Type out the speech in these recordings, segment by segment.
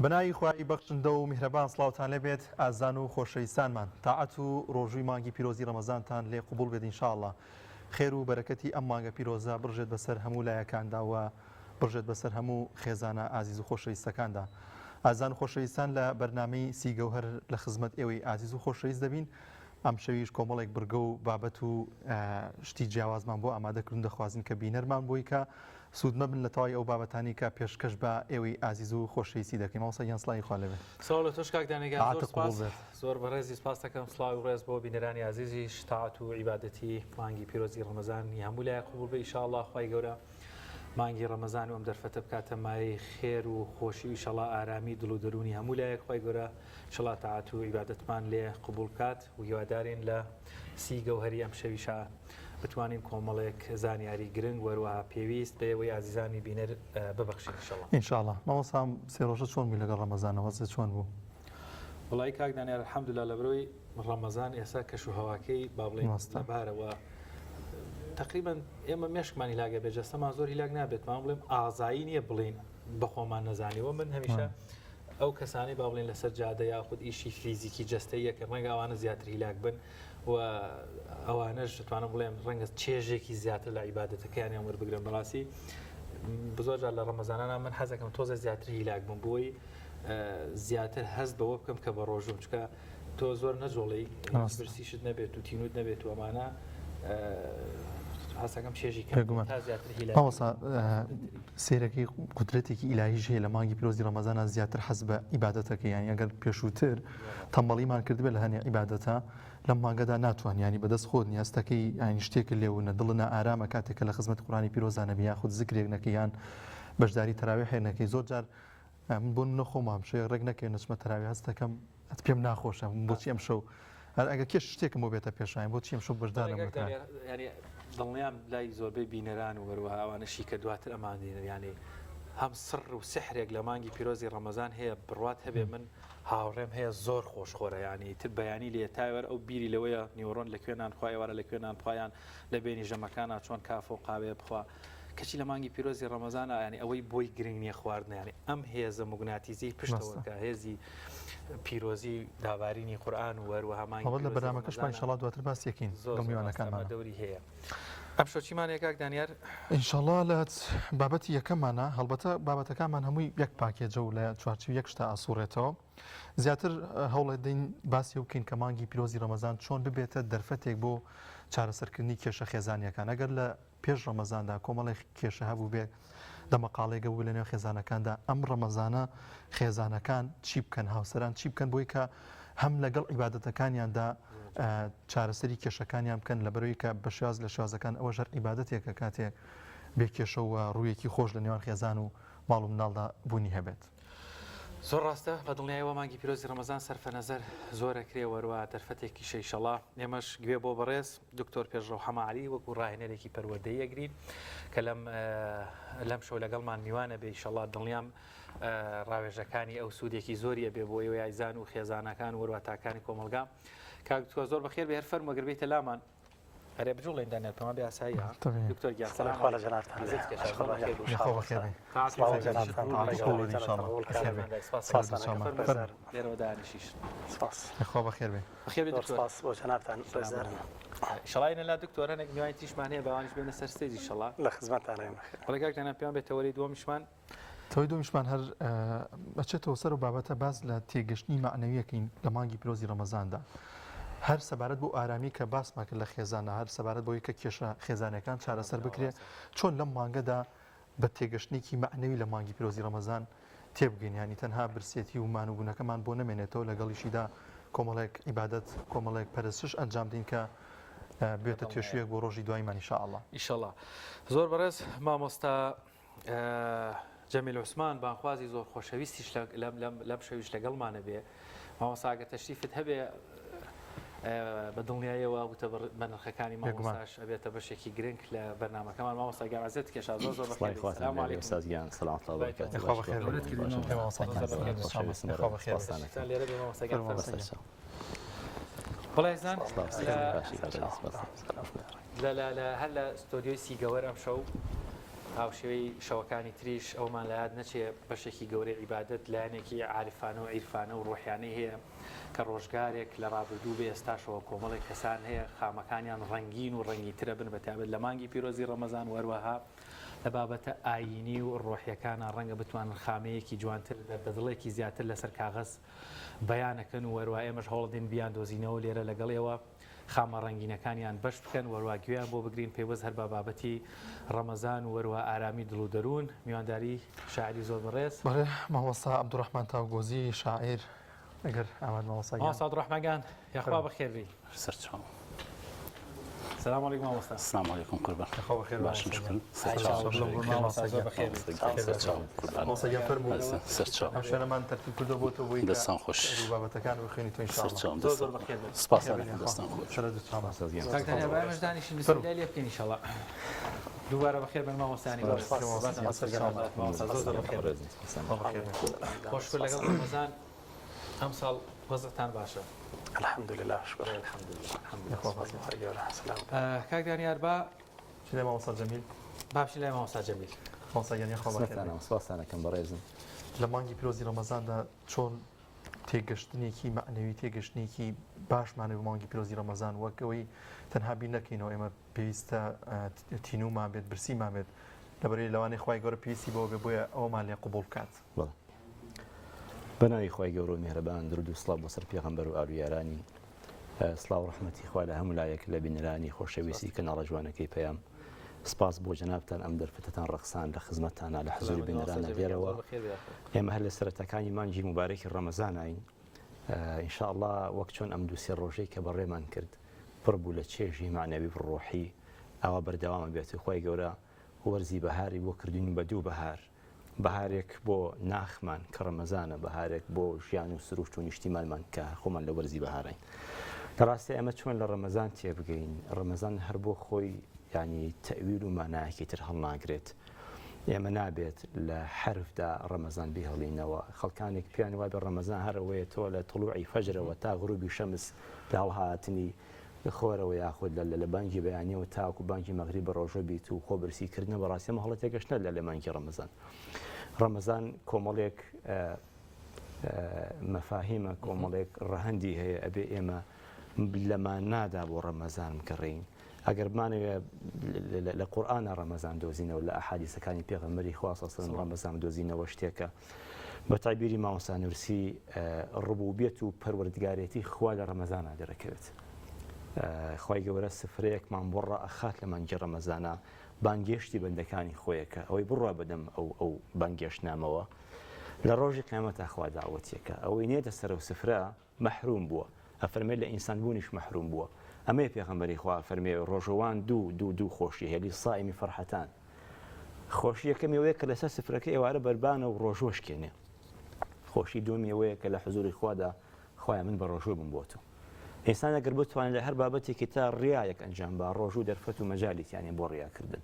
بەناوی خوای بەخشندە و میهرەبان سڵاوتان لێبێت ئازیزان و خۆشەویستانمان تاعەت و ڕۆژووی مانگی پیرۆزی ڕەمەزانتان لێ قبوڵ بێت ان شاء اللە خێر و بەرەکەتی ئەم مانگە پیرۆزە بڕژێت بەسەر هەموو لایەکاندا و بڕژێت بەسەر هەموو خێزانە ئازیز و خۆشەویستەکاندا ئازیزان و خۆشەویستان لە بەرنامەی سی گەوهەر لە خزمەت ئێوەی ئازیز و خۆشەویست دەبین ئەمشەویش کۆمەڵێک بڕگە و بابەت و شتی جیاوازمان بۆ ئامادە کردون دەخوازین کە بینەرمان بۆی کە سوودمەبن لە تەواوی ئەو بابەتانەی کە پێشکەش بە ئێوەی ئازیز و خۆشەویستی دەکەین. مامۆستا گیان سڵاوی خوا لێبێ. سڵاو لە تۆش کاک دانیار گیان زۆر تاعەتت قبوڵ سپاس بێت. زۆر بەڕێزی سپاس دەکەم سڵاوی و ڕێز بۆ بینەرانی ئازیزیش تاعەت و عیبادەتی مانگی پیرۆزی ڕەمەزانی هەموو لایەک قبوڵ بێ ئیشاڵڵا خوای گەورە مانگی ڕەمەزان و ئەم دەرفەتە بکاتە مایەی خێر و خۆشی و ئیشەڵا ئارامی دڵ و دەروونی هەموو لایەک خوای گەورە ئیشەڵا تاعەت و عیبادەتمان لێ قبوڵ بکات و هیوادارین لە سی گەوهەری ئەم شەویشا بتوانین کۆمەڵێک زانیاری گرنگ و هەروەها پێویست بە ئێوەی ئازیزانی بینەر ببەخشین ان شاءاللە. ان شاءاللە. مامۆستا ئەم سێ ڕۆژە چۆن بووی لەگەڵ ڕەمەزانە وەزعت چۆن بوو؟ وەڵایی کاک دانیار الحمدللە لەبەرئەوەی ڕەمەزان ئێستا کەش و هەواکەی با بڵێین ڕاستە. لەبارە و تەقریبەن ئێمە مێشکمان هیلاک ئەبێت جەستەمان زۆر هیلاک نابێت توانم بڵێم ئازایی نییە بڵێین بەخۆمان نەزانیوە من هەمیشە ئەو کەسانەی با بڵێن لەسەر جادە یاخود ئیشی فیزیکی جەستەیەکە ڕەنگە ئەوانە زیاتر هیلاک بن و ئەوانەش دەتوانم بڵێم ڕەنگە چێژێکی زیاتر لە عیبادەتەکەیانیان وەربگرن بەڕاستی زۆر جار لە ڕەمەزانانا من حەزەکەم تۆزە زیاتر هیلاک بم بۆی زیاتر هەست بەوە بکەم کە بە ڕۆژوم چکە تۆ زۆر نەجۆڵی برسیشت نەبێت و تینوت نەبێت و ئەمانە هەستەکەم چێژی بێگومان تا زیاتر هیلاک مامۆستا سەیرەکەی قودرەتێکی ئیلاهیش هەیە لە مانگی پیرۆزی ڕەمەزانا زیاتر حەز بە عیبادەتەکەی یانی ئەگەر پێشووتر تەمبەڵیمان کردبێت لە هەنێ عیبادەتە لەم مانگەدا ناتوان ینی بەدەست خۆت نیە هەستەکەی ینی شتێکت لێونە دڵ نائارامە کاتێک کە لە خزمەت قورئانی پیرۆزا نەبی یاخود زکرێک نەکەی یان بەشداری تەراویحێک نەکەی زۆر جار من بۆ نمونە خۆم ئەم شەوێک ڕێک نەکەوێت نەچمە تەراویح هەست دەکەم هەت پێم ناخۆشە بۆچی ئەم شەو هەر ئەگەر کێش شتێکم بۆ بێتە پێشاین بۆچی ئەم شەو بەشدار نەبم لە تەراویح؟ یانی دڵنیام لای زۆربەی بینەران و هەروەها ئەوانەشی کە دواتر ئەمان دێنن یانی هەم سڕ و سحرێک لە مانگی پیرۆزی ڕەمەزان هەیە بڕوات هەبێ من هاوڕێم هەیە زۆر خۆشخۆرە یانی تر بەیانی لێ تاوەر ئەو بیری لەوەیە نیوەڕۆن لە کوێ نان خوا ئێوارە لە کوێ نان بخوا یان لە بێنی ژەمەکانا چۆن کافە و قاوەیە بخوا کەچی لە مانگی پیرۆزی ڕەمەزانا یانی ئەوەی بۆی گرنگ نییە خواردنە یانی ئەم هێزە موگناتیزیەی پشتەوە ڕاستە. کە هێزی پیرۆزی دابارینی قورئان و هەروەها مانگی هەڵبەت لە پیرۆزی بەرنامەکەشمان ڕەمەزانە ئینشەڵا دواتر باسی ئەکەین زۆر لەگەڵ زۆر ڕاستە ئەمە میوانەکانمانا. دەوری هەیە. ئەمشەو چیمان هەیە کاک دانیار؟ ئینشەڵا لە بابەتی یەکەممانا هەڵبەتە بابەتەکانمان هەمووی یەک پاکێجە و لە چوارچێوی یەک شتا ئەسوڕێتەوە. زیاتر هەوڵەدەین باسی ئەو بکەین کە مانگی پیرۆزی ڕەمەزان چۆن ببێتە دەرفەتێک بۆ چارەسەرکردنی کێشە خێزانییەکان ئەگەر لە پێش ڕەمەزاندا کۆمەڵێک کێشە هەبووبێ دەمەقاڵێک هەبوو لە نێو خێزانەکاندا ئەم ڕەمەزانە خێزانەکان چی بکەن هاوسەران چی بکەن بۆی کە هەم لەگەڵ عیبادەتەکانیاندا چارەسەری کێشەکانیان بکەن لەبەرەوەی کە بە شێواز لە شێوازەکان ئەوەش هەر عیبادەتێکە کاتێک بێ کێشە و ڕوویەکی خۆش لە نێوان خێزان و ماڵ و مناڵدا بوونی هەبێت. زۆر ڕاستە بە دڵنیایەوە مانگی پیرۆزی ڕەمەزان سەرفە نەزەر زۆر ئەکرێ وەروا دەرفەتێکیشە ئیشەڵا ئێمەش گوێ بۆ بەڕێز دکتۆر پێشڕەو حەمە عەلی وەکو ڕاهێنەرێکی پەروەردەیی ئەگرین کە لەم لەم شەو لەگەڵمان میوانە بێ ئیشەڵا دڵنیام ڕاوێژەکانی ئەو سوودێکی زۆری ئەبێ بۆ ئێوەی ئایزان و خێزانەکان وەروا تاکانی کۆمەڵگا کاک دکتۆر زۆر بەخێر بێ هەر فەرموو ئەگەر بێیتە لامان ئەرێ بجوڵێن دانیال پێمان بێ ئاساییە طبیعی. دکتۆر گیان سلام خوا لە علیکم. جەنابتان بێ. عزیز کێشا زۆر بەخێر بێی. خوا بەخێر بێی. سڵاو لە جەنابتان. قبوڵ بێت ان شاء الله. بەخێر بێی. سپاس سلام. دەکەم. فەرموو. لێرەوە دانیشیش. سپاس. خوا بەخێر بێی. بەخێر بێی زۆر دکتۆر. سپاس بۆ جەنابتان ڕێزدارم. ئیشەڵا ئینە لا دکتۆر هەنێک میوانی تریشمان هەیە باوانیش بێنە سەر stage ئیشەڵا. لە خزمەتتانین بەخێر. بەڵێ کاک دانا پێمان بێ تەوەرەی دووەمیشمان. تەوەی دووەمیشمان هەر ئەچێتەوە سەر و بابەتە باس لە تێگەشتنی مەعنەویەکەین لە مانگی پیرۆزی ڕەمەزاندا هەر سەبارەت بۆ ئارامی کە باسمان کرد لە خێزانە هەر سەبارەت بۆی کە کێشە خێزانەکان چارەسەر بکرێ چۆن لەم مانگەدا بە تێگەشتنێکی مەعنەوی لە مانگی پیرۆزی ڕەمەزان تێبگەین یانی تەنها برسێتی و مانوبوونەکەمان بۆ نەمێنێتەوە لەگەڵیشیدا کۆمەڵێک عیبادەت کۆمەڵێک پەرستش ئەنجام بدەین کە بێتە تێشوویەک بۆ ڕۆژی دواییمان ان شاء اللە. ئیشەڵا زۆر بەڕێز مامۆستا جەمیل عوسمان بانخوازی زۆر خۆشەویستیش لەم شەویش لەگەڵمانە بێ مامۆستا ئەگەر تەشریفت هەبێ بە دڵنیایەوە وتە بە نرخەکانی مامۆستاش ئەبێتە بەشێکی گرنگ لە بەرنامەکەمان مامۆستا گیان عەزێت کێشا زۆر زۆر بەخێر بێی. سلام علیکم. ئوستاز گیان سلام الله وبرکاته خوا بەخێر بێی. خوا بەخێر بێی. تشریفتان لێرە بێ مامۆستا گیان فەرموو. بەڵێ ئازیزان لە لە لە هەر لە ستۆدیۆی سیگەوەر ئەمشەو. هاوشێوەی شەوەکانی تریش ئەوەمان لە یاد نەچێ بەشێکی گەورەی عیبادەت لایەنێکی عارفانە و عیرفانە و ڕۆحیانەی هەیە کە ڕۆژگارێک لە ڕابردوو بە ئێستاشەوە کۆمەڵێک کەسان هەیە خامەکانیان ڕەنگین و ڕەنگینترە بن بە تایبەت لە مانگی پیرۆزی ڕەمەزان و هەروەها لە بابەتە ئایینی و ڕۆحیەکانا ڕەنگە بتوانن خامەیەکی جوانتر دەردەدڵێکی زیاتر لەسەر کاغەز بەیانەکەن و هەروەها ئێمەش هەوڵدەین بیاندۆزینەوە لێرە لەگەڵ ئێوە خامە ڕەنگینەکانیان بەش بکەن وەروا گوێیان بۆ بگرین پەیوەست هەر بە بابەتی ڕەمەزان و وەروا ئارامی دڵ و دەروون میوانداری شاعری زۆر بەڕێز. بەڵێ مامۆستا عەبدوڕەحمان تاوگۆزی شاعیر ئەگەر ئاماد مامۆستا گیان. مامۆستا عەبدوڕەحمان گیان یاخوا بەخێر بێی. سەرچاو. سلام علیکم مامۆستا. سلام علیکم قوربان. یاخوا بەخێر باشم مامۆستا شکر. گیان. سەرچاو. مامۆستا زۆر بەخێر بێی. سەرچاو قوربان. مامۆستا گیان فەرموو. سەرچاو. ئەم شوێنەمان تەرتیب کردووە بۆ تۆ بۆی کە دەستان خۆش. شیعر و بابەتەکان بخوێنیتەوە ان شاء الله. سەرچاوم زۆر زۆر دەستان بەخێر بێن. سپاس ئەکەم دەستان خۆش. کاک دانیار با ئێمەش دانیشین بسم اللە لێ بکەین ئیشەڵا. دووبارە بەخێر بن مامۆستایانی بەڕێز. مامۆستا زۆر زۆر بەخێر بن. خۆشکر لەگەڵ ڕەمەزان ئەمساڵ وەزعتان باشە؟ الحمدلله شکر. الحمدلله الحمدلله. کاک دانیار با چی لای مامۆستا جەمیل؟ با بچین لای مامۆستا جەمیل. مامۆستا گیان یاخوا بەخێر بێی. سپاستان ئەکەم بەڕێزم. لە مانگی پیرۆزی ڕەمەزاندا چۆن تێگەشتنێکی مەعنەوی تێگەشتنێکی باشمان هەبێ بۆ مانگی پیرۆزی ڕەمەزان وەک ئەوەی تەنها بیر نەکەینەوە ئێمە پێویستە تینوومان بێت برسیمان بێت لەبەرەی لەوانەیە خوای گەورە پێویستی بەوە بێ بۆیە ئەوەمان لێ قبوڵ بکات. بەڵێ. بەناوی خوای گەورە و میهرەبان درود و سڵاو بۆ سەر پێغەمبەر و ئال و یارانی سڵاو و ڕەحمەتی خوا لە هەموو لایەک لە بینەرانی خۆشەویستی کەناڵە جوانەکەی پەیام سپاس بۆ جەنابتان ئەم دەرفەتەتان ڕەخسان لە خزمەتتانە لە حزوری بینەرانە لێرەوە ئێمە هەر لە سەرەتاکانی مانگی موبارەکی ڕەمەزانین ان شاء اللە وەک چۆن ئەم دوو سێ ڕۆژەی کە بەڕێمان کرد پڕ بوو لە چێژی مەعنەوی و ڕۆحی ئاوا بەردەوامە بێت و خوای گەورە وەرزی بەهاری بۆ کردوین بە دوو بەهار بەهارێک بۆ ناخمان کە ڕەمەزانە، بەهارێک بۆ ژیان و سروشت و نیشتیمانمان کە خۆمان لە وەرزی بەهاراین. لە ڕاستیا ئێمە چۆن لە ڕەمەزان تێبگەین؟ ڕەمەزان هەر بۆ خۆی یانی تەئویل و مانایەکی تر هەڵناگرێت. ئێمە نابێت لە حەرفدا ڕەمەزان بیهێڵینەوە. خەڵکانێک پێیان وابێ ڕەمەزان هەر ئەوەیە تۆ لە طلوعی فەجرەوە تا غروبی شەمس لە هەڵهاتنی خۆرەوە یاخود لە لە بانگی بەیانیەوە تاوەکو بانگی مەغریب بە ڕۆژوو بیت و خۆ برسی کردنە بەڕاستی ئەمە هەڵە تێگەشتنە لە لە مانگی ڕەمەزان ڕەمەزان کۆمەڵێک مەفاهیمە کۆمەڵێک ڕەهەندی هەیە ئەبێ ئێمە لە مانادا بۆ ڕەمەزان بگەڕێین ئەگەر بمانەوێ لە قورئانا ڕەمەزان دۆزینەوە لە ئەحادیسەکانی پێغەمبەری خوا صلی الله علیه و سلم ڕەمەزان دۆزینەوە شتێکە بە تەعبیری مامۆستا نورسی ڕبوبیەت و پەروەردگارێتی خوا لە ڕەمەزانا دەرەکەوێت. خوای گەورە سفرەیەکمان بۆ ڕائەخات لە مانگی ڕەمەزانا بانگێشتی بەندەکانی خۆیەکە ئەوەی بڕوا بەدەم ئەو ئەو بانگێشتنامەوە لە ڕۆژی قیامەتا خوا داوەتیەکە ئەوەی نێتە سەرەو سفرە مەحروم بووە ئەفەرمێ لە ئینسان بوونیش مەحروم بووە ئەمەیە پێغەمبەری خوا ئەفەرمێ ڕۆژەوان دوو دوو دوو خۆشی هەیە للصائم فرحتان خۆشی یەکەمی ئەوەیە کە لەسەر سفرەکە ئێوارە بەربانە و ڕۆژوە شکێنێ خۆشی دووەمی ئەوەیە کە لە حزوری خوادا خوایە من بە ڕۆژوو بم بۆ تۆ ئینسان ئەگەر بتوانێت لە هەر بابەتێکی تا ڕیایەک ئەنجام با ڕۆژوو دەرفەت و مەجالی تیانێ بۆ ڕیاکردن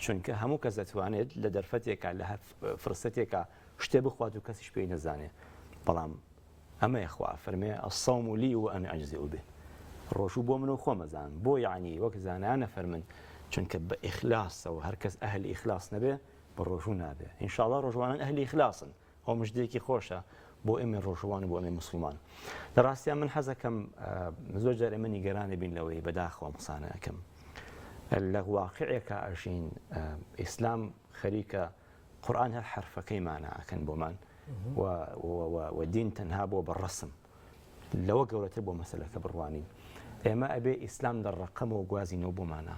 چونکە هەموو کەس دەتوانێت لە دەرفەتێکا لە هەر فرسەتێکا شتێ بخوات و کەسیش پێی نەزانێ بەڵام ئەمەیە خوا ئەفەرمێ، الصوم لی وانا اجزی به، ڕۆژوو بۆ منە و خۆم ئەزانم، بۆ یەعنی وەک زانایان ئەفەرمن چونکە بە ئیخلاسەوە هەر کەس ئەهلی ئیخلاس نەبێ بە ڕۆژوو نابێ، ان شاء اللە ڕۆژوانان ئەهلی ئیخلاسن، ئەوە مژدەیەکی خۆشە بۆ ئێمەی ڕۆژووان و بۆ ئێمەی موسڵمان. لە ڕاستیا من حەزەکەم زۆر جار ئێمە نیگەران ئەبین لەوەی بەداخەوە ئەم قسانە ئەکەم لە واقعێکا ئەژین ئیسلام خەریکە قورئان هەر حەرفەکەی مانا ئەکەن بۆمان و دین تەنها بۆ بە ڕەسم لەوە گەورەتر بۆ مەسەلەکە بڕوانین ئێمە ئەبێ ئیسلام لە ڕەقەمەوە گوازینەوە بۆ مانا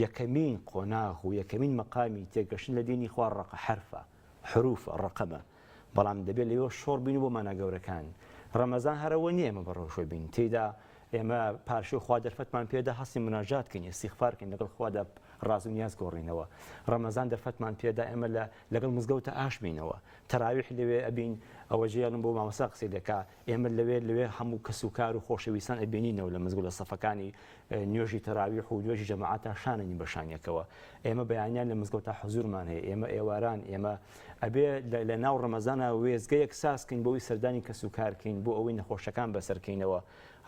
یەکەمین قۆناغ و یەکەمین مەقامی تێگەشتن لە دینی خوا ڕەقە حەرفە حروفە ڕەقەمە بەڵام دەبێت لەوێ شۆڕ بین بۆ مانا گەورەکان ڕەمەزان هەرەوە نییە ئێمە بە ڕۆژوە بین تێدا ئێمە پارشێو خوا دەرفەتمان پێدا هەستین مناجات کەین ئیستیغفار کەین لەگەڵ خوادا ڕاز و نیاز گۆڕینەوە ڕەمەزان دەرفەتمان پێدا ئێمە لە لەگەڵ مزگەوتە ئاش بینەوە تەراویح لەوێ ئەبین. ئەوە جێیانم بۆ مامۆستا قسەی دەکا ئێمە لەوێ لەوێ هەموو کەس و کار و خۆشەویستان ئەبینینەوە لە مزگەوت لە سەفەکانی نوێژی تەراویح و نوێژی جەماعەتا شانەنین بە شانیەکەوە ئێمە بەیانیان لە مزگەوتا حزورمان هەیە ئێمە ئێواران ئێمە ئەبێ لە ناو ڕەمەزانە وێزگەیەک سازکەین بۆ ئەوی سەردانی کەس و کارکەین بۆ ئەوەی نەخۆشەکان بەسەرکەینەوە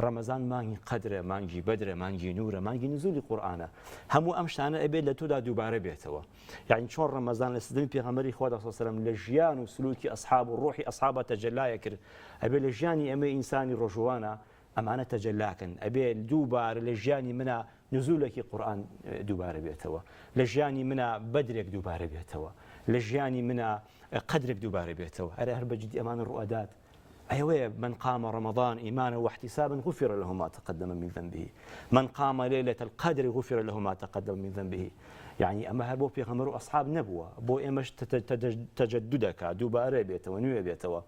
ڕەمەزان مانگی قەدرە مانگی بەدرە مانگی نورە مانگی نزولی قورئانە هەموو ئەم شتانە ئەبێت لە تۆدا دووبارە بێتەوە یعنی چۆن ڕەمەزان لە سەردەمی پێغەمبەری خوادا صلی الله علیه و سلم لە ژیان و سلوکی ئەصحاب و ڕۆحی ئەصحابە تەجەلایە کرد ئەبێ لە ژیانی ئێمە ئینسانی ڕۆژوانە ئەمانە تەجەلاکەن ئەبێ دووبارە لە ژیانی منە نزولێکی قورئان دووبارە بێتەوە لە ژیانی منە بەدرێک دووبارە بێتەوە لە ژیانی منە قەدرێک دووبارە بێتەوە ئەرێ هەر بە جدی ئەمانە ڕوئەدات ئەوەیە من قام رمضان إيمانا واحتسابا غفر له ما تقدم من ذنبه من قام ليلة القدر غفر له ما تقدم من ذنبه یعنی ئەمە هەر بۆ پێغەمبەر و ئەصحاب نەبووە بۆ ئێمەش تەجەددەکە دووبارە بێتەوە نوێ بێتەوە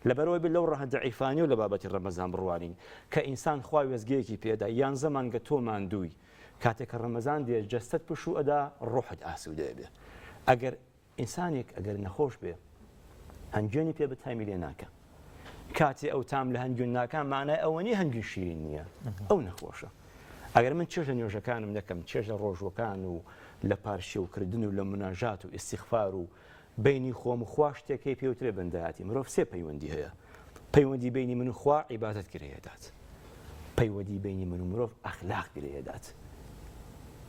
لەبەرەوەی بێت لەو ڕەهەندە عیرفانی و لە بابەتی ڕەمەزان بڕوانین کە ئینسان خوا وێستگەیەکی پێدا یانزە مانگە تۆ ماندووی کاتێک کە ڕەمەزان دێ جەستەت پشوو ئەدا ڕۆحت ئاسوودە بێ ئەگەر ئینسانێک ئەگەر نەخۆش بێ هەنگوێنی پێ بتامی لێ ناکە کاتێ ئەو تام لە هەنگوێن ناکە مانای ئەوە نیە هەنگوین شیرین نییە ئەو نەخۆشە ئەگەر من چێژ لە نوێژەکانم نەکەم چێژ لە ڕۆژوەکان و لە پارشێوکردن و لە مناژات و ئیسیغفار و بینی خۆم و خوا شتێکەی پێوترێ بەندایەتی مرۆڤ سێ پەیوەندی هەیە پەیوەندی بینی من و خوا عیبادەت گرێدات پەیوەندی بینی من و مرۆڤ ئەخلاق گرێدات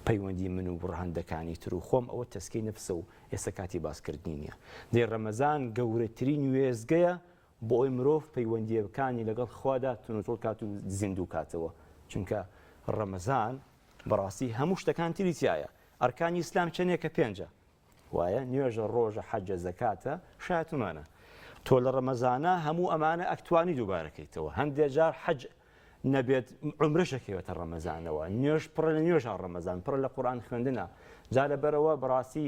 پەیوەندی من و ڕەهەندەکانی تر و خۆم ئەوە تەسکی نەفسە و ئێستا کاتی باسکردنی نییە دەی ڕەمەزان گەورەترین وێستگەیە بۆ ئەوی مرۆڤ پەیوەندیەکانی لەگەڵ خوادا تونوتۆڵ کات و زیندوو کاتەوە چونکە ڕەمەزان بەڕاستی هەموو شتەکان تری تایە ئەرکانی ئیسلام چەندێکە پێنجە وایە نوێژە ڕۆژە حەجە زەکاتە شایەتمانە تۆ لە ڕەمەزانە هەموو ئەمانە ئەکتوانی دووبارەکەیتەوە هەندێک جار حەج نەبێت عومرەش ئەکەوێتە ڕەمەزانەوە نوێژ پڕە لە نوێژە ڕەمەزان پڕە لە قورئان خوێندنە جا لەبەرەوە بەڕاستی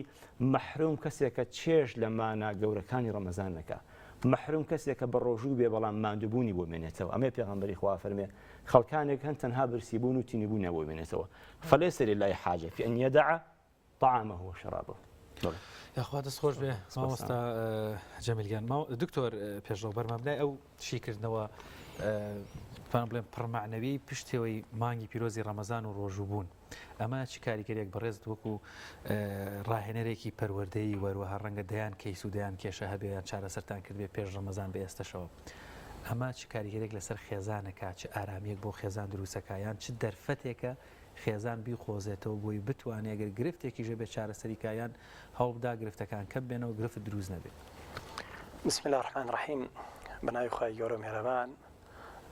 مەحروم کەسێکە چێژ لە مانا گەورەکانی ڕەمەزان نەکا مەحروم کەسێکە بە ڕۆژوو بێ بەڵام ماندووبوونی بۆ مێنێتەوە ئەمەیە پێغەمبەری خوا فەرمێ خەڵکانێک هەن تەنها برسیبوون و تینیبوونیان بۆ مێنێتەوە فليس لله حاجة في أن يدع طعامه وشرابه. بەڵێ. یاخوا دەست خۆش بێ مامۆستا جەمیل گیان. دکتۆر پێشڕەو بەرمەبنای ئەو شیکردنەوە توانم بڵێم پڕمەعنەوی پشتەوەی مانگی پیرۆزی ڕەمەزان و ڕۆژوو بوون ئەمە چ کاریگەریەک بەڕێزت وەکو ڕاهێنەرێکی پەروەردەیی وەروەها ڕەنگە دەیان کەیس و دەیان کێشە هەبێ یان چارەسەرتان کردبێ پێش ڕەمەزان بە ئێستەشەوە ئەمە چ کاریگەرێک لەسەر خێزانەکە چ ئارامیەک بۆ خێزان دروستەکە یان چ دەرفەتێکە خێزان بیقۆزێتەوە بۆی بتوانێ گەر گرفتێکیش هەبێت چارەسەری کا یان هەوڵبدا گرفتەکان کەم بێنەوە گرفت دروست نەبێت. بسم اللە الرحمن الرحیم بەناوی خوای گەورە و میهرەبان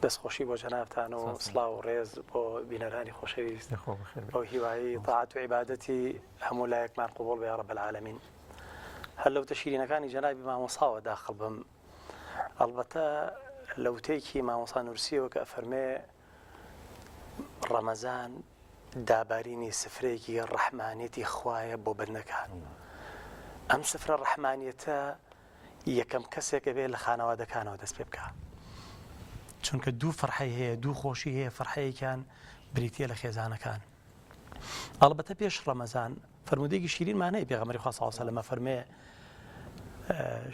دەستخۆشی بۆ جەنابتان و سڵاو و ڕێز بۆ بینەرانی خۆشەویست بەو هیوایی تاعەت و عیبادەتی هەموو لایەکمان قبوڵ بێ یا رب العالمین هەر لە وتە شیرینەکانی جەنابی مامۆساوە داخڵ بم ئەڵبەتە لە وتەیەکی مامۆسا نورسیەوە کە ئەفەرمێ ڕەمەزان دابارینی سفرەیەکی ڕەحمانیەتی خوایە بۆ بەندەکان ئەم سفرە ڕەحمانیەتە یەکەم کەسێک ئەبێ لە خانەوادەکانەوە دەست پێ بکە چونکە دوو فەرحەی هەیە دوو خۆشی هەیە فەرحەیەکیان بریتە لە خێزانەکان ئەڵبەتە پێش ڕەمەزان فەرمودەیەکی شیرینمان هەیە پێغەمبەری خوا صلی الله علیه و سلم فەرمێ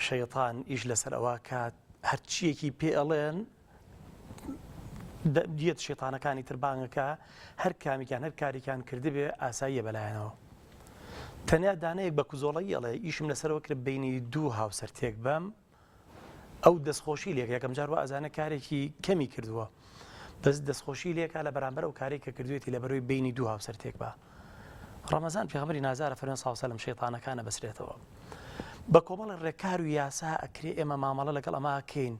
شەیطان ئیش لەسەر ئەوە کات هەرچیەکی پێ ئەڵێن دیەت شەیتانەکانی تر بانگەکە هەر کامیکیان هەر کارێکیان کردبێ ئاساییە بەلایەنەوە تەنیا دانەیەک بە کوزۆڵەی ئەڵێ ئیشم لەسەرەوە کرد بینی دوو هاوسەر تێک بەم ئەو دەستخۆشی لێک یەکەم جار وا ئەزانە کارێکی کەمی کردووە بەس دەستخۆشی لێکا لە بەرامبەر ئەو کارێک کە کردوێتی لە بەرەوەی بینی دوو هاوسەر تێک بە ڕەمەزان پێغەمبەری نازارە فەرمێ صلی سەلم شەیتانەکانە بەسرێتەوە بە کۆمەڵی ڕێکار و یاسا ئەکرێ ئێمە مامەڵە لەگەڵ ئەمە کەین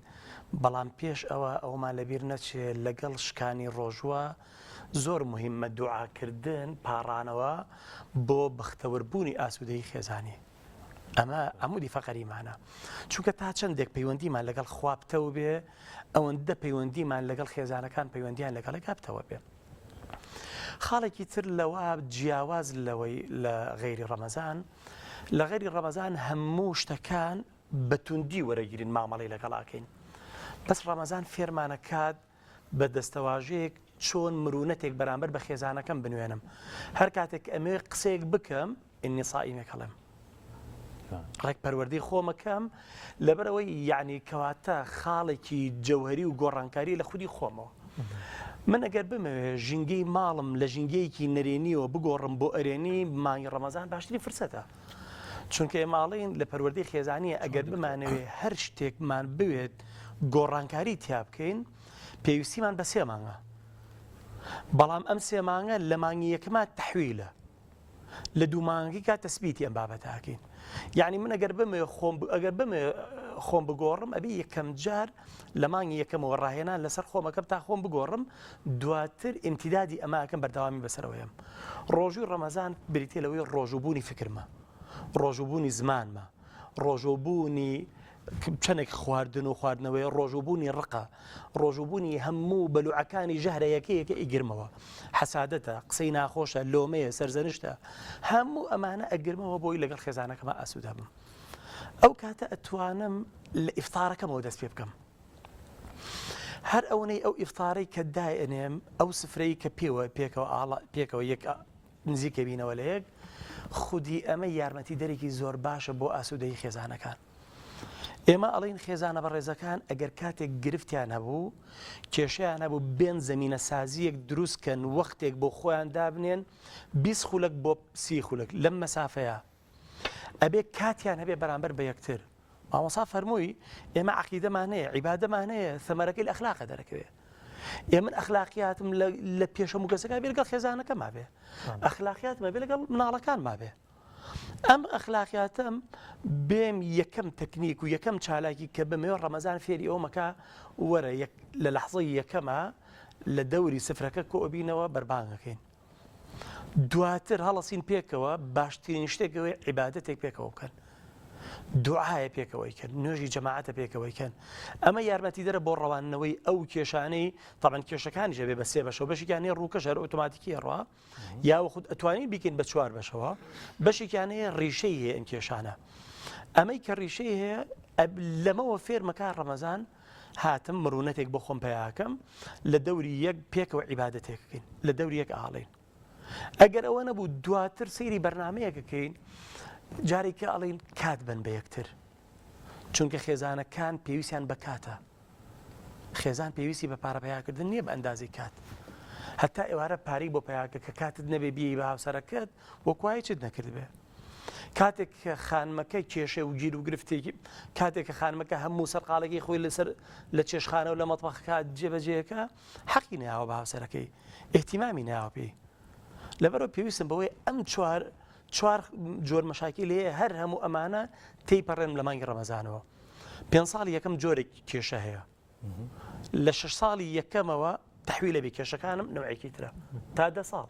بەڵام پێش ئەوە ئەومان لەبیر نەچێ لەگەڵ شکانی ڕۆژوە زۆر مهمە دوعاکردن پاڕانەوە بۆ بەختەوەربوونی ئاسوودەی خێزانی ئەمە عەمودی فەقەریمانە چونکە تا چەندێک پەیوەندیمان لەگەڵ خوا پتەو بێ ئەوەندە پەیوەندیمان لەگەڵ خێزانەکان پەیوەندیان لەگەڵێکا پتەوە بێ خاڵێکی تر لەوە جیاواز لەوەی لە غەیری ڕەمەزان لە غەیری ڕەمەزان هەموو شتەکان بە توندی وەرەگرین مامەڵی لەگەڵاکەین بەس ڕەمەزان فێرمانەکات بە دەستەواژەیەک چۆن مرونەتێک بەرامبەر بە خێزانەکەم بنوێنم هەر کاتێک ئەمەوێ قسەیەک بکەم انی صائمێک هەڵێم. ڕێک پەروەردەی خۆمەکەم لەبەرئەوەی یەعنی کەواتە خاڵێکی جەوهەری و گۆڕانکاری لە خودی خۆمەوە. من ئەگەر بمەوێ ژینگەی ماڵم لە ژینگەیەکی نەرێنیەوە بگۆڕم بۆ ئەرێنی مانگی ڕەمەزان باشترین فرسەتە. چونکە ئێمە ئەڵێین لە پەروەردەی خێزانیە ئەگەر بمانەوێ هەر شتێکمان بوێت گۆڕانکاری تیا بکەین پێویستیمان بە سێ مانگە. بەڵام ئەم سێ مانگە لە مانگی یەکەما تەحویلە. لە دوو مانگی کا تەسبیتی ئەم بابەتە ئەکەین یعنی من ئەگەر بمێ خۆم ئەگەر بمێ خۆم بگۆڕم ئەبێ یەکەم جار لە مانگی یەکەمەوە ڕاهێنان لەسەر خۆمەکەم تا خۆم بگۆڕم دواتر ئیمتیدادی ئەمە ئەکەم بەردەوامی بەسەرەوەیم ڕۆژووی ڕەمەزان بریتە لەوەی ڕۆژووبوونی فکرمە ڕۆژووبوونی زمانمە ڕۆژووبوونی چەندێک خواردن و خواردنەوەی ڕۆژووبوونی ڕقە، ڕۆژووبوونی هەموو بەلوعەکانی ژەهرە یەکە یەکە ئەیگرمەوە، حەسادەتە، قسەی ناخۆشە، لۆمەیە، سەرزەنشتە، هەموو ئەمانە ئەگرمەوە بۆی لەگەڵ خێزانەکەما ئاسوودە بم. ئەو کاتە ئەتوانم لە ئیفتارەکەمەوە دەست پێ بکەم. هەر ئەوەنەی ئەو ئیفتارەی کە دایئەنێم، ئەو سفرەی کە پێوە پێکەوە ئاڵا پێکەوە یەک نزیکەبینەوە لە یەک، خودی ئەمە یارمەتیدەرێکی زۆر باشە بۆ ئاسوودەیی خێزانەکان. ئێمە ئەڵێین خێزانە بەڕێزەکان ئەگەر کاتێک گرفتیان هەبوو، کێشەیان هەبوو بێن زەمینەسازییەک دروست کەن وەختێک بۆ خۆیان دابنێن 20 خولەک بۆ سی خولەک لەم مەسافەیە ئەبێ کاتیان هەبێ بەرامبەر بە یەکتر. مامۆسا فەرمووی ئێمە عەقیدەمان هەیە، عیبادەمان هەیە، ثەمەرەکەی لە ئەخلاقە دەرەکەوێ. ئێ من ئەخلاقیاتم لە پێش هەموو کەسەکە بێ لەگەڵ خێزانەکەما بێ، ئەخلاقیاتم بێ لەگەڵ مناڵەکانما بێ. ئەم ئەخلاقیاتەم بێم یەکەم تەکنیک و یەکەم چالاکی کە بمەوێ ڕەمەزان فێری ئەومەکە وەرە لە لەحزەی یەکەما لە دەوری سفرەکە کۆبینەوە بەربانگەکەین. دواتر هەڵەسین پێکەوە باشترین شتێک ئەوەیە عیبادەتێک پێکەوە بکەن دوعاە پێکەوەی کەن نوێژی جەماعەتە پێکەوەی کەن ئەمە یارمەتیدەرە بۆ ڕەواندنەوەی ئەو کێشانەی تەبەن کێشەکانیش ئەبێ بە سێ بەشەوە بەشێکیان هەیە ڕووکەش هەر ئۆتۆماتیکی ئەڕوا یاوە خود ئەتوانین بیکەین بە چوار بەشەوە بەشێکیان هەیە ڕیشەی هەیە ئەم کێشانە ئەمەی کە ڕیشەی هەیە لەمەوە فێرمەکە ڕەمەزان هاتم مرونەتێک بۆ خۆم پیاکەم لە دەوری یەک پێکەوە عیبادەتێکەکەین لە دەوری یەک ئاڵین ئەگەر ئەوە نەبوو دواتر سەیری بەرنمەیەکەکەین جارێکە ئەڵین کات بن بە یەکتر چونکە خێزانەکان پێویستیان بە کاتە خێزان پێویستی بە پارە پەیاکردن نییە بە ئەندازەی کات هەتا ئێوارە پارەی بۆ پیاکە کە کاتت نەبێ بیەی بە هاوسەرەکەت وەکو هیچت نەکردبێ کاتێک کە خانمەکە کێشە و گیر و گرفتێکی کاتێک کە خانمەکە هەموو سەرقاڵێکی خۆی لەسەر لە چێشخانە و لە مەتبەخەکە جێبەجێەکە حەقی ناوە بە هاوسەرەکەی ئیهتیمامی ناوە پێی لەبەرەوە پێویستم بەوەی ئەم چوار چوار جۆر مەشاکیل هەیە هەر هەموو ئەمانە تێیپەڕێنم لە مانگی ڕەمەزانەوە پێنج ساڵی یەکەم جۆرێک کێشە هەیە لە شش ساڵی یەکەمەوە تەحویلە بێ کێشەکانم نەوعێکی ترە تا دە ساڵ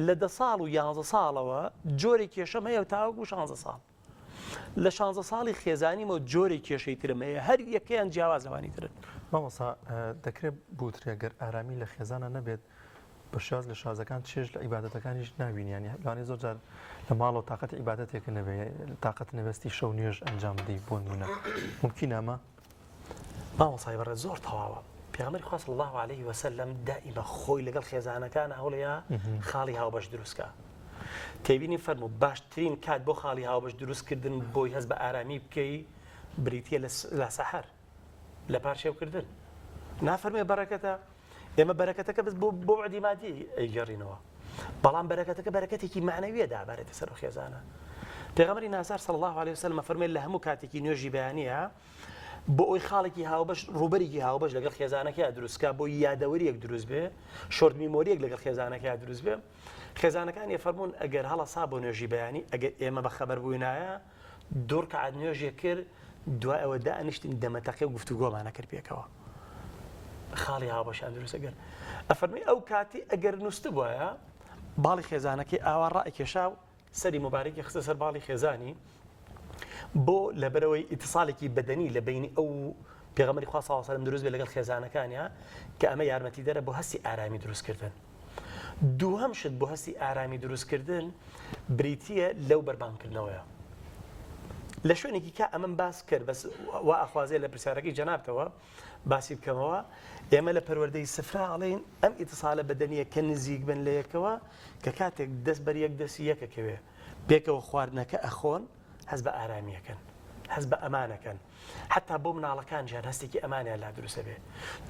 لە دە ساڵ و یانزە ساڵەوە جۆرێک کێشەم هەیە و تاوەکو شانزە ساڵ لە شانزە ساڵی خێزانیمەوە جۆرێک کێشەی ترم هەیە هەر یەکەیان جیاواز لەوانی ترن. مامۆستا دەکرێت بوترێ گەر ئارامی لە خێزانە نەبێت بە شێواز لە شازەکان چێژ لە عیبادەتەکانیش نابینی یانی لەوانەیە زۆر جار لە ماڵەوە تاقەتی عیبادەتێکە نەبێ تاقەت نەبێستی شەو نوێژ ئەنجام بدەی بۆ نمونە مومکینە ئەمە؟ مامۆستای بەڕێز زۆر تەواوە پێغەمبەری خوا صلی الله علیه وسلم دائیمە خۆی لەگەڵ خێزانەکان هەوڵەیە خاڵی هاوبەش دروستکە تێبینی فەرموو باشترین کات بۆ خاڵی هاوبەش دروستکردن بۆی هەست بە ئارامی بکەی بریتە لە سەحەر لە پارشێوکردن نافەرمێ بەرەکەتە ئێمە بەرەکەتەکە بەس بۆ بۆ بەعدی مادی ئەیگەڕینەوە بەڵام بەرەکەتەکە بەرەکەتێکی معنەویە دابارێتە سەر خێزانە پێغەمبەری نازار صلی الله علیه وسلم فەرمێ لە هەموو کاتێکی نوێژی بەیانیە بۆ ئەوی خاڵێکی هاوبەش ڕووبەرێکی هاوبەش لەگەڵ خێزانەکەی دروستکە بۆ یادەوەریەک دروست بێ short memory یەک لەگەڵ خێزانەکەی دروست بێ خێزانەکانی فەرمونون ئەگەر هەڵەسا بۆ نوێژی بەیانی ئەگەر ئێمە بە خەبەر بووینایە دوو ڕکعات نوێژێ کرد دوای ئەوە دانیشتین دەمەتەقێ و گفتوگۆمان ئەکرد پێکەوە خاڵی هاوبەشیان دروست ئەگەر ئەفەرمی ئەو کاتی ئەگەر نووسبووایە باڵی خێزانەکەی ئاوا ڕائکێشا و سەری مبارەکی خستە سەر باڵی خێزانی بۆ لەبەرەوەی ئیتساڵێکی بەدەنی لە بینی ئەو پێغەمبەری خوا صلی الله دروست بێ لەگەڵ خێزانەکانیا کە ئەمە یارمەتیدەرە بۆ هەستی ئارامی دروستکردن دووهەم شت بۆ هەستی ئارامی دروستکردن بریتییە لەو بەربانگکردنەوەیە. لە شوێنێکی کا ئەمەم باس کرد بەس وا ئەخوازێ لە پرسیارەکەی جەنابتەوە باسی بکەمەوە ئێمە لە پەروەردەی سفرا ئەڵێین ئەم ئیتسالە بەدەنیە کە نزیک بن لە یەکەوە کە کاتێک دەست بەر یەک دەستی یەکەکەوێ پێکەوە خواردنەکە ئەخۆن. هەست بە ئارامی ئەکەن، هەست بە ئەمان ئەکەن، حەتا بۆ مناڵەکانیان هەستێکی ئەمانیان لا دروست ئەبێ،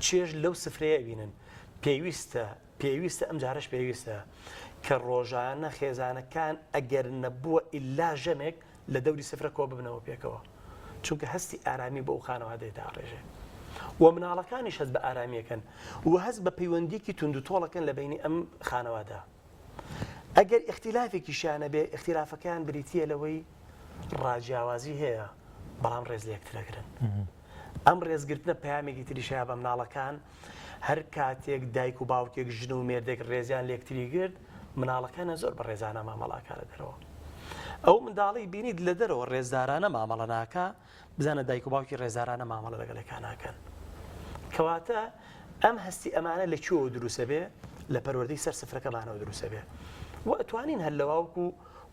چێژ لەو سفرەیە ئەبینن. پێویستە، پێویستە، ئەمجارەش پێویستە کە ڕۆژانە خێزانەکان ئەگەر نەبووە ئیلا ژەمێک لە دەوری سفرە کۆ ببنەوە پێکەوە، چونکە هەستی ئارامی بۆ ئەو خانەوادەیە داڕێژێ و مناڵەکانیش هەست بە ئارامی ئەکەن و هەست بە پەیوەندییەکی توندوتۆڵ ئەکەن لە بەینی ئەم خانەوادە. ئەگەر ئیختیلافێکیشیان هەبێ، ئیختیلافەکەیان بریتییە لەوەی ڕاجیاوازی هەیە، بەڵام ڕێز لە یەکتر ئەگرن. ئەم ڕێزگرتنە پەیامێکی تریش هەیە بە مناڵەکان، هەر کاتێک دایک و باوکێک، ژن و مێردێک ڕێزیان لە یەکتری گرت، مناڵەکانیان زۆر بە ڕێزانە مامەڵە ئەکا لە دەرەوە. ئەو منداڵەی بینیت لە دەرەوە ڕێزدارانە مامەڵە ناکا، بزانە دایک و باوکی ڕێزدارانە مامەڵە لەگەڵ یەکا ناکەن. کەواتە ئەم هەستی ئەمانە لە کوێوە دروست ئەبێ؟ لە پەروەردەی سەر سفرەکەمانەوە دروست ئەبێ. و ئەتوانین هەر لەوا وەکو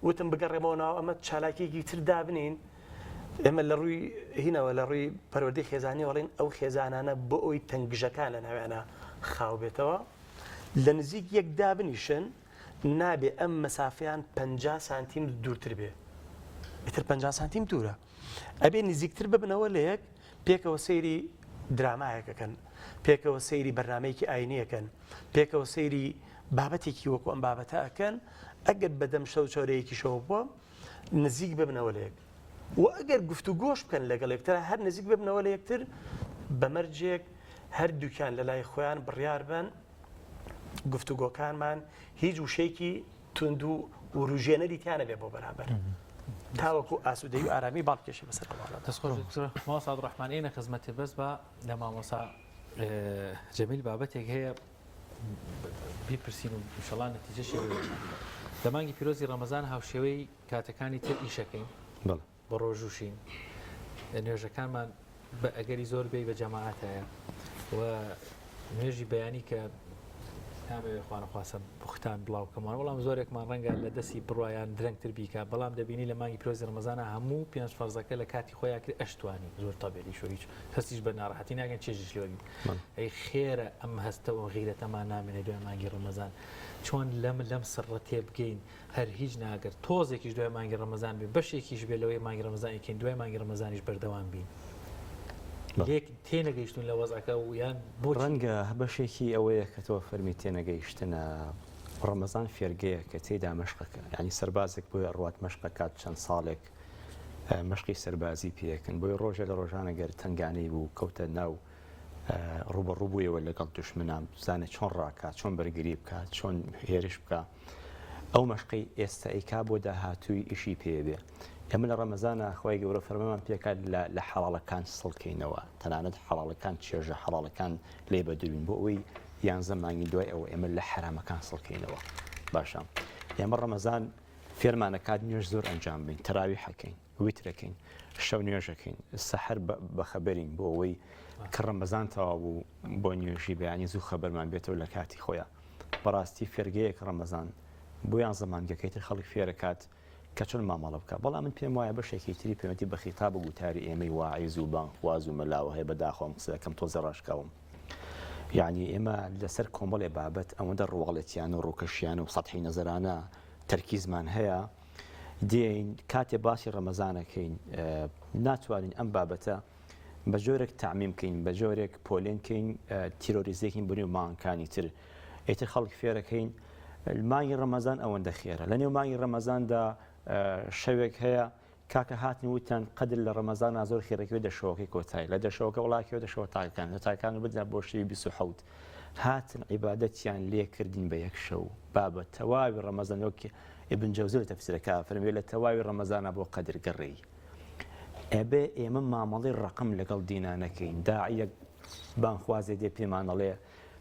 وتم بگەڕێمەوە ناو ئەمە چالاکیەکی تر دابنین. ئێمە لە ڕووی هینەوە لە ڕووی پەروەردەی خێزانیەوە ئەڵێین ئەو خێزانانە بۆ ئەوی تەنگژەکان لە ناویانە خاو بێتەوە لە نزیک یەک دابنیشن نابێ ئەم مەسافەیان 50 سانتیم دوورتر بێ ئیتر 50 سانتیم دوورە ئەبێ نزیکتر ببنەوە لە یەک پێکەوە سەیری درامایەکەکەن پێکەوە سەیری بەرنمەیەکی ئاینیەکەن پێکەوە سەیری بابەتێکی وەکو ئەم بابەتە ئەکەن ئەگەر بەدەم شەو چۆرەیەکیشەوە بووە نزیک ببنەوە لە یەک و ئەگەر گفتوگۆش بکەن لەگەڵ یەکتر هەر نزیک ببنەوە لە یەکتر بە مەرجێک هەردووکیان لە لای خۆیان بڕیار بن گفتوگۆکانمان هیچ وشەیەکی توند و وروژێنەری تیا نەبێ بۆ بەرامبەر تاوەکو ئاسوودەی و ئارامی باڵ بکێشێ بەسەر کۆمەڵدا. دەست خۆش دکتۆر مامۆستا عەبدولڕەحمان ئێنە خزمەتێ بەس با لە مامۆستا جەمیل بابەتێک هەیە بیپرسین و ئینشەڵا نەتیجەشی ببینین. لە مانگی پیرۆزی ڕەمەزان هاوشێوەی کاتەکانی تر ئیشەکەین بەڵێ. بە ڕۆژووشین نوێژەکانمان بە ئەگەری زۆر بێی بە جەماعەتایە و نوێژی بەیانی کە نامەوێ خوانەخواستە بوختان بڵاو کەمەوە بەڵام زۆرێکمان ڕەنگە لە دەستی بڕوایان درەنگتر بیکا بەڵام دەبینی لە مانگی پیرۆزی ڕەمەزانە هەموو پێنج فەرزەکە لە کاتی خۆیان کرد ئەشتوانی زۆر تەبیعیش و هیچ هەستیش بە ناڕەحەتی ناکەن چێژیش لێ وەرگرن ئەی خێرە ئەم هەستە و غیرەتەمان نامێنێ دوای مانگی ڕەمەزان چۆن لەم لەم سڕە تێبگەین هەر هیچ ناگەر تۆزێکیش دوای مانگی ڕەمەزان بێ بەشێکیش بێ لەوەی مانگی ڕەمەزان ئەیکەین دوای مانگی ڕەمەزانیش بەردەوام بین لێک تێنەگەیشتون لە وەزعەکە و یان بۆ ڕەنگە بەشێکی ئەوەیە کە تۆ فەرمی تێنەگەیشتنە ڕەمەزان فێرگەیە کە تێدا مەشقەکە یعنی سەربازێک بۆی ئەڕوات مەشقەکات چەند ساڵێک مەشقی سەربازی پێکن بۆی ڕۆژێ لە ڕۆژانە گەر تنگانەی بوو کەوتە ناو ڕوبەڕوو بوویەوە لەگەڵ دوشمنان بزانێت چۆن ڕاکات چۆن بەرگری بکات چۆن هێرش بکە ئەو مەشقەی ئێستا ئەیکا بۆ داهاتووی ئیشی پێ بێ ئێمە لە ڕەمەزانە خوای گەورە فەرمەمان پێکات لە لە حەڵاڵەکان سڵکەینەوە تەنانەت حەڵاڵەکان چێژە حەڵاڵەکان لێ بە دوورین بۆ ئەوەی یانزە مانگی دوای ئەوە ئێمە لە حەرامەکان سڵکەینەوە باشە ئێمە ڕەمەزان فێرمانەکات نوێژ زۆر ئەنجام بین تەراوی حەکەین ویترەکەین شەو نوێژەکەین سەحەر بەخەبەرین بۆ ئەوەی کە ڕەمەزان تەواو بوو بۆ نوێژی بەیانی زوو خەبەرمان بێتەوە لە کاتی خۆیان بەڕاستی فێرگەیەک ڕەمەزان بۆ یانزە مانگەکەی تر خەڵک فێرەکات کە چۆن مامەڵە بکات بەڵام من پێم وایە بەشێکی تری پەیوەندی بە خیتاب و گوتاری ئێمەی واعیز و بانگخواز و مەلاوە هەیە بەداخەوە ئەم قسەیە کەم تۆزێ ڕاشکاوم یعنی ئێمە لەسەر کۆمەڵێ بابەت ئەوەندە ڕواڵەتیانە و ڕووکەشیانە و سەتحی نەزەرانە تەرکیزمان هەیە دێین کاتێ باسی ڕەمەزانەکەین ناتوانین ئەم بابەتە بە جۆرێک تەعمیم کەین بە جۆرێک پۆلێن کەین تیرۆریزێکین بۆ نێو مانگەکانی تر ئیتر خەڵک فێرەکەین مانگی ڕەمەزان ئەوەندە خێرە لە نێو مانگی ڕەمەزاندا شەوێک هەیە کاکە هاتن وتیان قەدر لە ڕەمەزانا زۆر خێرەکەوێ دە شەوەکەی کۆتایی لە دە شەوەکە وڵاکەوێ دە شەوە تاکەکان لە تاکان بدرا بۆ شەوی 27 هاتن عیبادەتیان لێ کردین بە یەک شەو بابە تەواوی ڕەمەزان وەک ئیبن جەوزی لە تەفسیرەکە فەرمووی لە تەواوی ڕەمەزانا بۆ قەدر گەڕێی ئەبێ ئێمە مامەڵەی ڕەقم لەگەڵ دینا نەکەین داعیەک بانخوازێ دێ پێمان ئەڵێ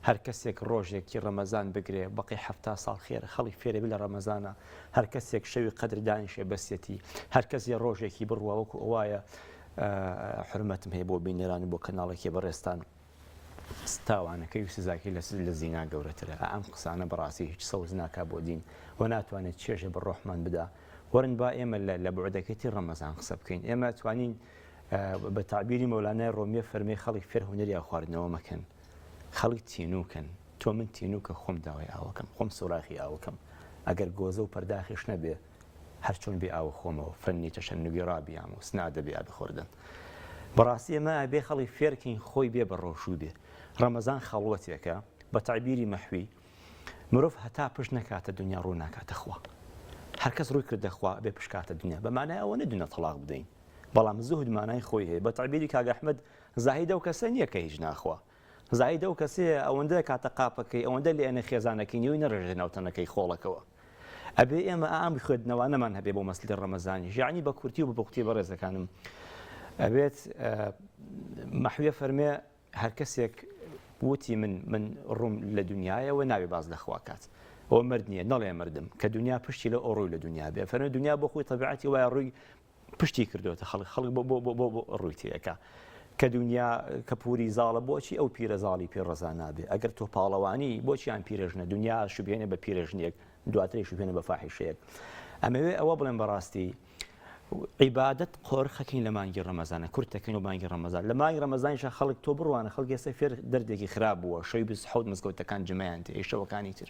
هەر کەسێک ڕۆژێکی ڕەمەزان بگرێ بەقەی 70 ساڵ خێرە خەڵک فێرەبی لە ڕەمەزانە هەر کەسێک شەوی قەدر دانیشێ بەسیەتی هەر کەسێ ڕۆژێکی بڕوا وەکو ئەوایە حرمەتم هەیە بۆ بینەران و بۆ کەناڵێکی بەڕێزتان تاوانەکەی و سزاکەی لە زینا گەورەترە. ئەم قسانە بەڕاستی هیچ سەوز ناکا بۆ دین و ناتوانێت چێژێ بە ڕۆحمان بدا. وەرن با ئێمە لە بوعدەکەی تر ڕەمەزان قسە بکەین. ئێمە توانین بە تەعبیری مەولانای ڕۆمیە فەرمی خەڵک فێر هونەری ئاو خواردنەوە مەکەن. خەڵک تینووکەن. تۆ من تینووکە خۆم داوای ئاوەکەم، خۆم سۆراخی ئاوەکەم. ئەگەر گۆزە و پەرداخیش نەبێ. هەرچۆن بێ ئاو خۆمەوە فەنی تەشەنوگی ڕابیام و سنا دەبێ ئابی خوردن. بەڕاستی ئێمە ئەبێ خەڵک فێرکەین خۆی بێ بە ڕۆژوو بێ. ڕەمەزان خەڵوەتێکە بە تەعبیری مەحوی مرۆڤ هەتا پشت نەکاتە دنیا ڕوو ناکاتە خوا. هەرکەس ڕووی کردە خوا ئەبێ پشت کاتە دنیا. بە مانای ئەوە نیە دنیا تەڵاق بدەین. بەڵام زوهد مانای خۆی هەیە. بە تەعبیری کاک ئەحمەد زاهید ئەو کەسە نیە کە هیچ ناخوا. زاهید ئەو کەسەیە ئەوەندە کاتە قاپەکەی ئەوەندە لێ ئەنێ خێزانەکەی نیوەی نەڕێژێتە ناو تەنەکەی خۆڵەکەوە. ئەبێ ئێمە ئەم خوێندنەوانەمان هەبێ بۆ مەسلی ڕەمەزانیش یعنی بە کورتی و بە پوختی بەڕێزەکانم ئەبێت مەحویە فەرمێ هەر کەسێک وتی من من ڕووم لە دنیاەوە ناوێ باز لەخوا کات ئەوە مرد نییە نەڵێ مردم کە دنیا پشتی لە ئەو ڕووی لە دنیا بێ فەرمێ دنیا بۆ خۆی تەبعەتی وایە ڕووی پشتی کردوێتە خەڵک خەڵک بۆ بۆ بۆ بۆ ڕووی تێەکە کە دنیا کە پوری زاڵە بۆچی ئەو پیرە زاڵی پێ ڕەزا نابێ ئەگەر تۆ پاڵەوانی بۆچیان پیرەژنە دنیا شوبێنێ بە پیرەژنێک دواتری شوبێنە بە فاحیشەیەک ئەمەوێ ئەوە بڵێم بەڕاستی عیبادەت قۆرخەکەین لە مانگی ڕەمەزانە کورتەکەین و مانگی ڕەمەزان لە مانگی ڕەمەزانیشە خەڵک تۆ بڕوانە خەڵک ئێستا فێر دەردێکی خراپ بووە شەوی 27 مزگەوتەکان جمەیان تێ شەوەکانی تر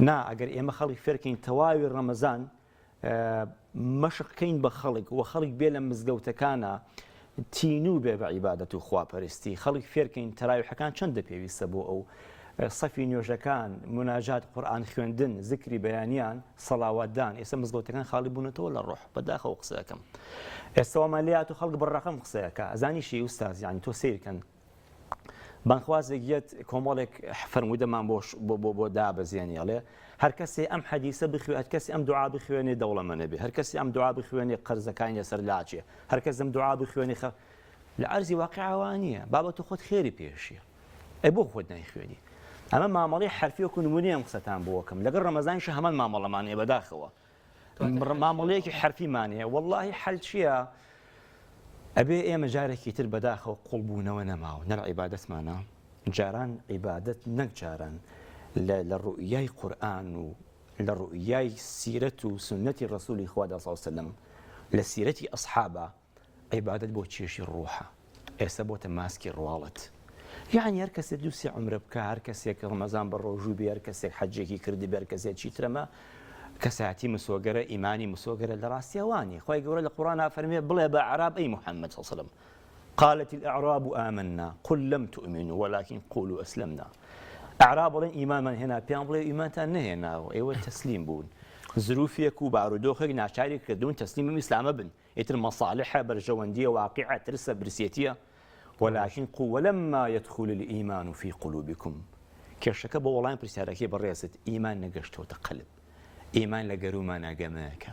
نا ئەگەر ئێمە خەڵک فێرکەین تەواوی ڕەمەزان مەشق کەین بە خەڵک و خەڵک بێ لە مزگەوتەکانە تینوو بێ بە عیبادەت و خواپەرستی خەڵک فێرکەین تەراویحەکان چەندە پێویستە بۆ ئەو سەفی نوێژەکان مناجات قورئان خوێندن زکری بەیانیان سەڵاواتدان ئێستا مزگەوتەکان خاڵی بوونەتەوە لە ڕۆح بەداخەوە قسەکەم ئێستا وامان لێ هاتوو خەڵک بە ڕەقەم قسەیەکە ئەزانی شی ئوستاز یانی تۆ سەیرکەن بانگخوازێک یەت کۆمەڵێک فەرموودەمان بۆ بۆ بۆ بۆ دابەزێنی ئەڵێ هەر کەسێ ئەم حەدیسە بخوێ هەر کەسی ئەم دوعا بخوێنێ دەوڵەمەنە بێ هەر کەسی ئەم دوعا بخوێنێ قەرزەکانی لەسەر لاچێ هەر کەس ئەم دوعا بخوێنێ خە لە عەرزی واقع وا نییە بابە تۆ خۆت خێری پێشیە ئەی بۆ خۆت نایخوێنی ئەمە مامەڵەی حەرفی وەکو نمونەیە ئەم قسەتان بۆکەم لەگەڵ ڕەمەزانیش هەمان مامەڵەمان هەیە بەداخەوە مامەڵەیەکی حەرفیمان هەیە وەڵڵاهی حەل چییە؟ ئەبێ ئێمە جارێکی تر بەداخەوە قوڵبوونەوە نەماوە نە لە عیبادەتمانە جاران عیبادەت نەک جاران لە ڕوئیای قورئان و لە ڕوئیای سیرەت و سوننەتی ڕەسولی خوادا صلی اللە علیه وسلم لە سیرەتی ئەسحابە عیبادەت بۆ چێژی ڕوحە ئێستا بۆتە ماسکی ڕواڵەت یەعنی هەر کەسێ دوو سێ عومرە بکا هەر کەسێک ڕەمەزان بە ڕۆژوو بێ هەر کەسێک حەجێکی کردبێ هەر کەسێک چیترەمە کەسایەتی مسۆگەرە ئیمانی مسۆگەرە لە ڕاستیا وانیە خوای گەورە لە قوڕانا فەرمێ بڵێ بە ئەعراب ئەی محمد صلی الله علیه وسلم قالت الأعراب آمنا قل لم تؤمنوا ولكن قولوا أسلمنا ئەعراب بڵێن ئیمانمان هێنا پێیان بڵێ ئیمانتان نەهێناوە ئێوە تەسلیم بوون زروفێک و بارودۆخێک ناچاری کردوون تەسلیم ئیسلامە بن ئیتر مەساڵحە، بەرژەوەندیە، واقیعە، ترسە، برسێتیە، ولکن قو ولما یدخل الایمان فی قلوبکم کێشەکە بۆ وەڵامی پرسیارەکەی بەڕێزت ئیمان نەگەشتۆتە قەلب ئیمان لە گەروومانا گەمەیەکە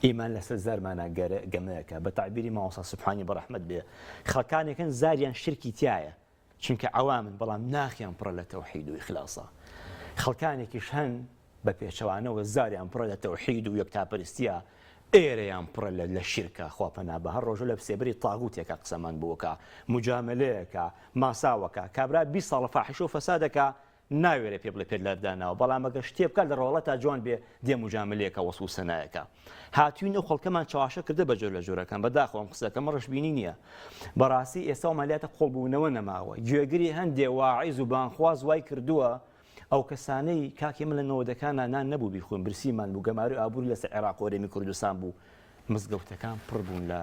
ئیمان لەسەر زارمانا گەمەیەکە بە تەعبیری مامۆستا سوبحانی بەڕەحمەت بێ خەڵکانێکن زاریان شرکی تایە چونکە عەوامن بەڵام ناخیان پڕە لە تەوحید و ئیخلاسە خەڵکانێکیش هەن بە پێچەوانەوە زاریان پڕە لە تەوحید و یەکتاپەرستیە ئێرەیان پڕە لە لە شیرکە خوا پەنا بە هەر ڕۆژە لە سێبەری تاغوتێکا قسەمان بۆکا موجامەلەیەکە ماساوەکە کابرا 20 ساڵە فاحیشە و فەسادەکە ناوێرێ پێ بڵێ پێت لەرداناوە بەڵام ئەگەر شتێ بکات لە ڕواڵەتا جوان بێ دێ موجامەلەیەکە وەسوسە نایەکا هاتوین ئەو خەڵکەمان چەواشە کردە بە جۆر لە جۆرەکان بەداخەوە ئەم قسەکەمە ڕەشبینی نییە بەڕاستی ئێستا و مالیاتە قوڵبوونەوە نەماوە گوێگری هەندێ واعیز و بانخواز وای کردووە ئەو کەسانەی کاک ئێمە لە نەوەدەکانا نان نەبوو بیخۆین برسیمان بوو گەمارۆی ئابووری لەسەر عێراق و هەرێمی کوردستان بوو مزگەوتەکان پڕ بوون لە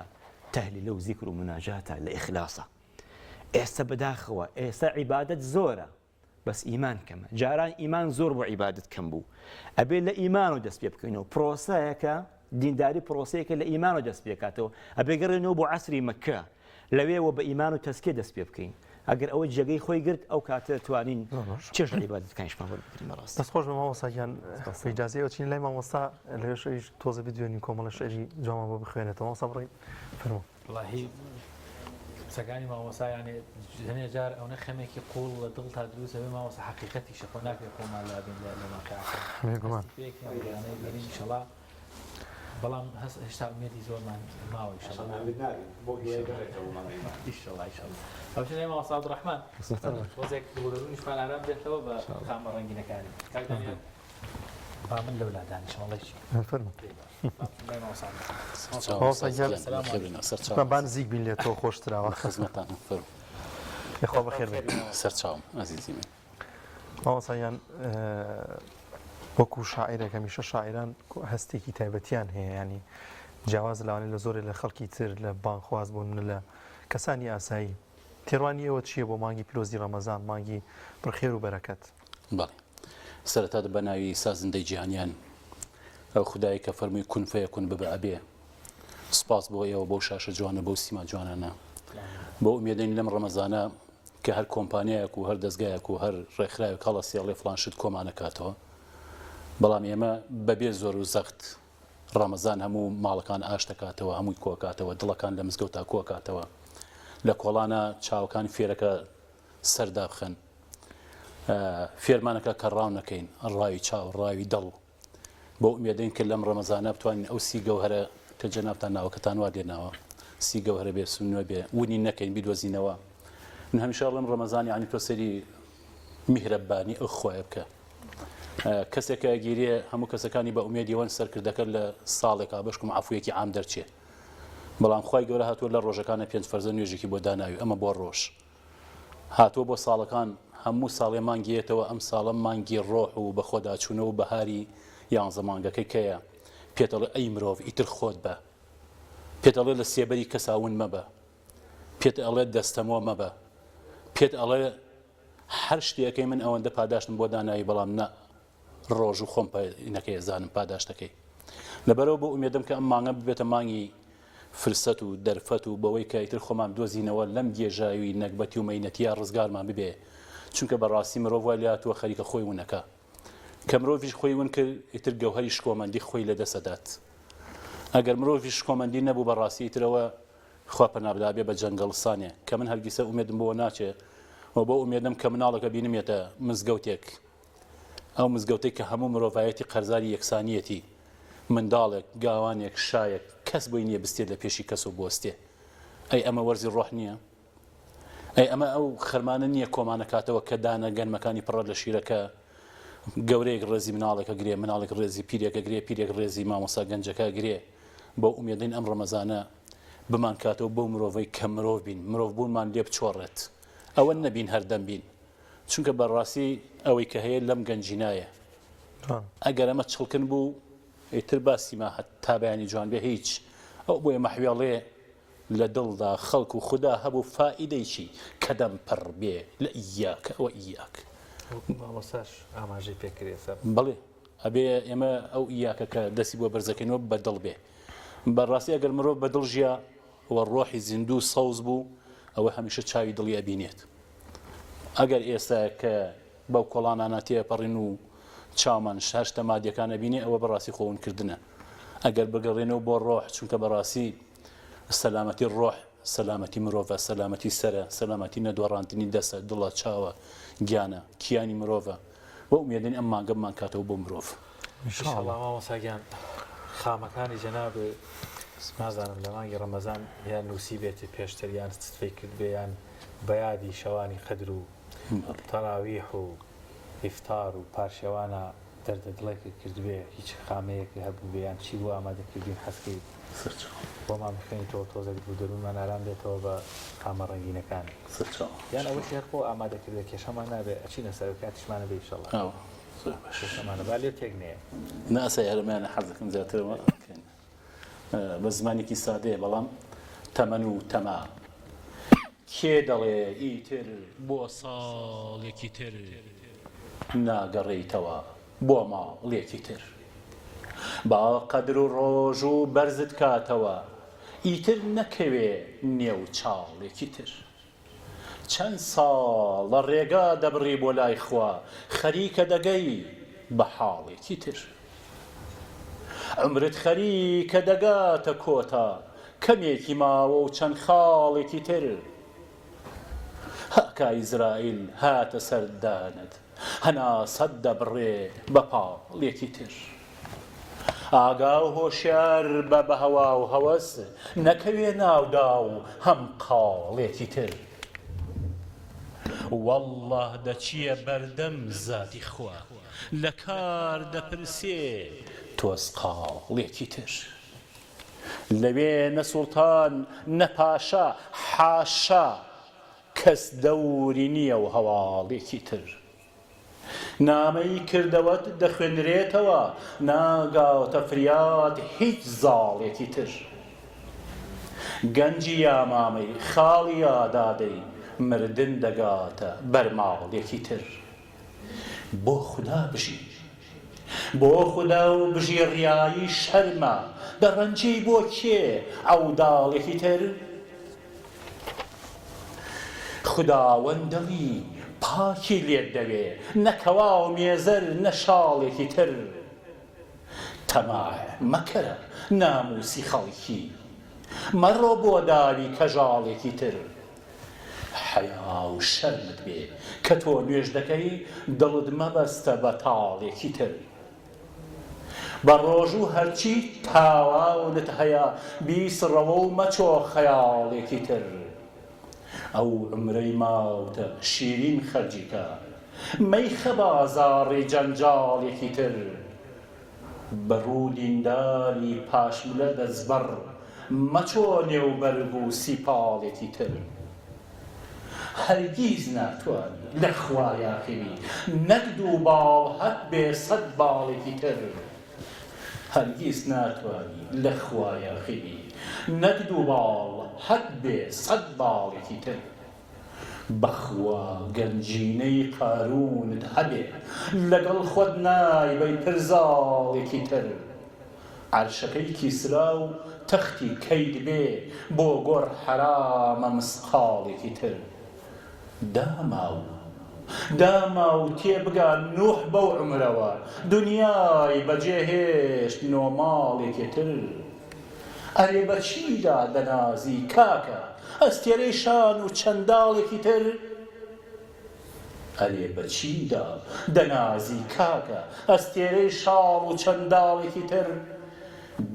تەهلیلە و زیکر و موناجاتە لە ئیخلاسە ئێستا بەداخەوە ئێستا عیبادەت زۆرە بەس ئیمان کەمە جاران ئیمان زۆر بۆ عیبادەت کەم بوو ئەبێ لە ئیمان و دەست پێ بکەینەوە پرۆسەیەکە دینداری پرۆسەیەکە لە ئیمان و دەست پێکاتەوە ئەبێ گەڕێنەوە بۆ عەسری مەککە لەوێوە بە ئیمان و تەزکیە دەست پێ بکەین ئەگەر ئەوە جێگەی خۆی گرت ئەو کاتە توانین چێژ لە عیبادەتەکانیشمان وەربگرین بەڕاستی. دەست خۆش بێ مامۆستا گیان بە ئیجازەی ئێوە چینە لای مامۆستا لەوێش ئەویش تۆزێ بدوێنین کۆمەڵە شعری جوانمان بۆ بخوێنێتەوە مامۆستا بڕۆین فەرموو. وەڵاهی قسەکانی مامۆستا یانێ هەنێ جار ئەونە خەمێکی قوڵ لە دڵ تا دروست ئەبێ مامۆستا حەقیقەتیشە خۆ ناکرێ خۆمان لابین لە لە واقیعەکە بێگومان. پێکەین ڕۆژانەی بینین ئیشەڵا بەڵام هەست هێشتا ئومێدی زۆرمان ماوە ئیشەڵا ئیشەڵا ئیشەڵا ئەوچە لای مامۆستا عەبدوڕەحمان تۆزێک دڵ و دەروونیشمان ئارام بێتەوە بە خامە ڕەنگینەکانی کاک دانیال با من لەولا دانیشم وەڵی چی فەرموو لای مامۆستا عەبدوڕەحمان. مامۆستا گیان سلام علیکم. با نزیک بین لێ تۆ خۆشتراوە خزمەتانم فەرموو. یاخوا بەخێر بێی. سەرچاوم ئازیزی من. مامۆستا گیان. وەکو شاعیرێک هەمیشە شاعیران هەستێکی تایبەتیان هەیە یانی جیاواز لەوانەیە لە زۆرێ لە خەڵکی تر لە بانگخواز بۆ نمونە لە کەسانی ئاسایی تێڕوانی ئێوە چییە بۆ مانگی پیرۆزی ڕەمەزان مانگی پڕ خێر و بەرەکەت؟ بەڵێ سەرەتا بە ناوی سازندەی جیهانیان ئەو خودایەی کە فەرمووی کون فەیەکون ببە ئەبێ سوپاس بۆ ئێوە بەو شاشە جوانە بەو سیما جوانانە بۆ ئومێدەین لەم ڕەمەزانە کە هەر کۆمپانیایەک و هەر دەزگایەک و هەر ڕێکخراوێک هەڵەسێ ئەڵێ فڵان شت کۆمانەکاتەوە بەڵام ئێمە بەبێ زۆر و زەخت ڕەمەزان هەموو ماڵەکان ئاشت دەکاتەوە هەمووی کۆکاتەوە دڵەکان لە مزگەوتا کۆکاتەوە لە کۆڵانە چاوەکان فێرەکە سەر دابخەن فێرمانەکە کە ڕاو نەکەین ڕاوی چاو ڕاوی دڵ بەو ئومێدەین کە لەم ڕەمەزانە بتوانین ئەو سی گەوهەرە کە جەنابتان ناوەکەتان وا لێناوە سی گەوهەرە بێ سوننە بێ ونی نەکەین بیدۆزینەوە من هەمیشە ئەڵێم ڕەمەزان یعنی تۆ سەری میهرەبانی ئەو خوایە بکە کەسێک کە ئەگیرێ هەموو کەسەکانی بە ئومێدیەوەن سەرکردەکە لە ساڵێکا بەشکم عەفویەکی عام دەرچێ بەڵام خوای گەورە هاتووە لە ڕۆژەکانە پێنج فەرزە نوێژێکی بۆ داناوی ئەمە بۆ ڕۆژ هاتووە بۆ ساڵەکان هەموو ساڵێ مانگی یەتەوە ئەم ساڵە مانگی ڕۆح و بەخۆداچوونەوە و بەهاری یانزە مانگەکەی کەیە پێت ئەڵێ ئەی مرۆڤ ئیتر خۆت بە پێت ئەڵێ لە سێبەری کەسا ون مەبە پێت ئەڵێ دەستەمۆ مەبە پێت ئەڵێ هەر شتێکەی من ئەوەندە پاداشتم بۆ داناوی بەڵام نە ڕۆژ و خۆم نەکەی ئەزانم پاداشتەکەی لەبەرەوە بۆ ئومێدم کە ئەم مانگە ببێتە مانگی فرسەت و دەرفەت و بەوەی کە ئیتر خۆمان بدۆزینەوە لەم گێژاوی نەگبەتی و مەینەتیە ڕزگارمان ببێ چونکە بەڕاستی مرۆڤ وای لێهاتووە خەریکە خۆی ونەکا کە مرۆڤیش خۆی ون کرد ئیتر گەوهەری شکۆمەندی خۆی لەدەست ئەدات ئەگەر مرۆڤیش شکۆمەندی نەبوو بەڕاستی ئیترەوە خوا پەنا بدا بێ بە جەنگەڵستانێ کە من هەرگیسە ئومێدم بۆوە ناچێ و بۆ ئومێدم کە مناڵەکە بینمێتە مزگەوتێک ئەو مزگەوتەی کە هەموو مرۆڤایەتی قەرزاری یەکسانیەتی، منداڵێک، گاوانێک، شایەک، کەس بۆی نییە بستێت لە پێشی کەس و بوەستێ. ئەی ئەمە وەرزی ڕۆح نییە؟ ئەی ئەمە ئەو خەرمانە نییە کۆمانەکاتەوە کە دانە گەنمەکانی پڕە لە شیرە کە گەورەیەک ڕێزی مناڵێک ئەگرێ، مناڵێک ڕێزی پیرێک ئەگرێ، پیرێک ڕێزی مامۆستا گەنجەکە ئەگرێ. بەو ئومێدەین ئەم ڕەمەزانە بمانکاتەوە بەو مرۆڤەی کە مرۆڤ بین، مرۆڤبوونمان لێ بچۆڕێت. ئەوە نەبین هەردەم بین. چونکە بەڕاستی ئەوەی کە هەیە لەم گەنجینایە ئەگەر ئەمە چڵکن بوو ئیتر باسی ما هەتا بەیانی جوان بێ هیچ ئەو بۆیە مەحوێڵێ لە دڵدا خەڵک و خودا هەبوو فائیدەی چی کە دەم پڕ بێ لە ئیاک ئەوە ئیاک مامۆستاش ئاماژەی پێ کرد ئێستا بەڵێ ئەبێ ئێمە ئەو ئیاکە کە دەستی بۆ بەرزەکەینەوە بە دڵ بێ بەڕاستی ئەگەر مرۆڤ بە دڵ ژیا و ڕۆحی زیندوو سەوز بوو ئەوە هەمیشە چاوی دڵی ئەبینێت ئەگەر ئێستا کە بەو کۆڵانانە تێپەڕین و چاومان هەر شتە مادیەکان ئەبینێ ئەوە بەڕاستی خۆ ونکردنە ئەگەر بگەڕێنەوە بۆ ڕۆح چونکە بەڕاستی سەلامەتی ڕۆح سەلامەتی مرۆڤە سەلامەتی سەرە سەلامەتی نەدۆڕاندنی دەسە دڵە چاوە گیانە کیانی مرۆڤە بۆ ئومێدین ئەم مانگە بمانکاتەوە بۆ مرۆڤ. ئیشەڵا مامۆستا گیان خامەکانی جەنابت نازانم لە مانگی ڕەمەزان یان نووسیبێتی پێشتر یان ستفەی کردبێ یان بە یادی شەوانی قەدر و تەراویح و ئیفتار و پارشێوانە دەردە دڵێکت کردبێ هیچ خامەیەک هەبووبێ یان چی بۆ ئامادە کردین حەزکەی بۆمان بخوێنیتەوە تۆزێک دڵ و دەروونمان ئارام بێتەوە بە خامە ڕەنگینەکان یان ئەوەشی هەر خۆ ئامادە کردە کێشەمان نابێ ئەچینە سەر کاتیشمان نەبێ ئیشەڵا کێشەمانە با لێ تێک نەیە. نا ئەسای هەرمانە حەزەکەم زیاترەوە بە زمانێکی سادەیە بەڵام تەمەن و تەما. کێ دەڵێ ئیتر بۆ ساڵێکی تر ناگەڕێیتەوە بۆ ماڵێکی تر با قەدر و ڕۆژ و بەرزت کاتەوە ئیتر نەکەوێ نێو چاڵێکی تر. چەند ساڵە ڕێگا دەبڕی بۆ لای خوا خەریکە دەگەی بە حاڵێکی تر عومرت خەریکە دەگاتە کۆتا کەمێکی ماوە و چەند خاڵێکی تر هاکا ئیزرائیل هاتە سەر دانت هەناسەت دەبڕێ بە پاڵێکی تر. ئاگا و هۆشیار بە بە هەوا و هەوەس نەکەوێ ناو داو هەم قاڵێکی تر. وەڵڵا دەچیە بەردەم زاتی خوا لە کار دەپرسێ تۆزقاڵێکی تر. لەوێ نە سوڵتان نە پاشا حاشا کەس دەوری نیە و هەواڵێکی تر. نامەی کردەوەت دەخوێنرێتەوە، ناگاتە فریات هیچ زاڵێکی تر. گەنجی یا مامەی، خاڵی یا دادەی، مردن دەگاتە بەر ماڵێکی تر. بۆ خودا بژی. بۆ خودا و بژی ڕیایی شەرمە، دەڕەنجێی بۆ کێ عەوداڵێکی تر؟ خوداوەند دڵی پاکی لێت دەوێ، نە کەوا و مێزەر نە شاڵێکی تر. تەماع مەکەرە نامووسی خەڵکی، مەڕۆ بۆ داوی کەژاڵێکی تر. حەیا و شەرمت بێ کە تۆ نوێژ دەکەی، دڵت مەبەستە بە تاڵێکی تر. بە ڕۆژوو هەرچی تاوانت هەیە بیسڕەوە و مەچۆ خەیاڵێکی تر. ئەو عومرەی ماوتە شیرین خەرجی کە، مەیخە بازاڕی جەنجاڵێکی تر. بە ڕوو دینداری پاشملە دەستبڕ، مەچۆ نێو بەرگ و سیپاڵێکی تر. هەرگیز ناتوانی لە خوا یاخی بی نەک دوو باڵ هەت بێ سەت باڵێکی تر هەرگیز ناتوانی لە خوا یاخی بی نەک دوو باڵ هەت بێ سەت باڵێکی تر بەخوا گەنجینەی قارونت هەبێ لەگەڵ خۆت نایبەی پرزاڵێکی تر عەرشەکەی کیسرا و تەختی کەیت بێ بۆ گۆڕ حەرامە مسقاڵێکی تر داماو داماو تێبگا نوح بەو عومرەوە دونیای بەجێ هێشت نۆماڵێکی تر ئەرێ بە چیدا دەنازی کاکە ئەستێرەی شان و چەنداڵێکی تر ئەرێ بە چیدا دەنازی کاکە ئەستێرەی شاڵ و چەنداڵێکی تر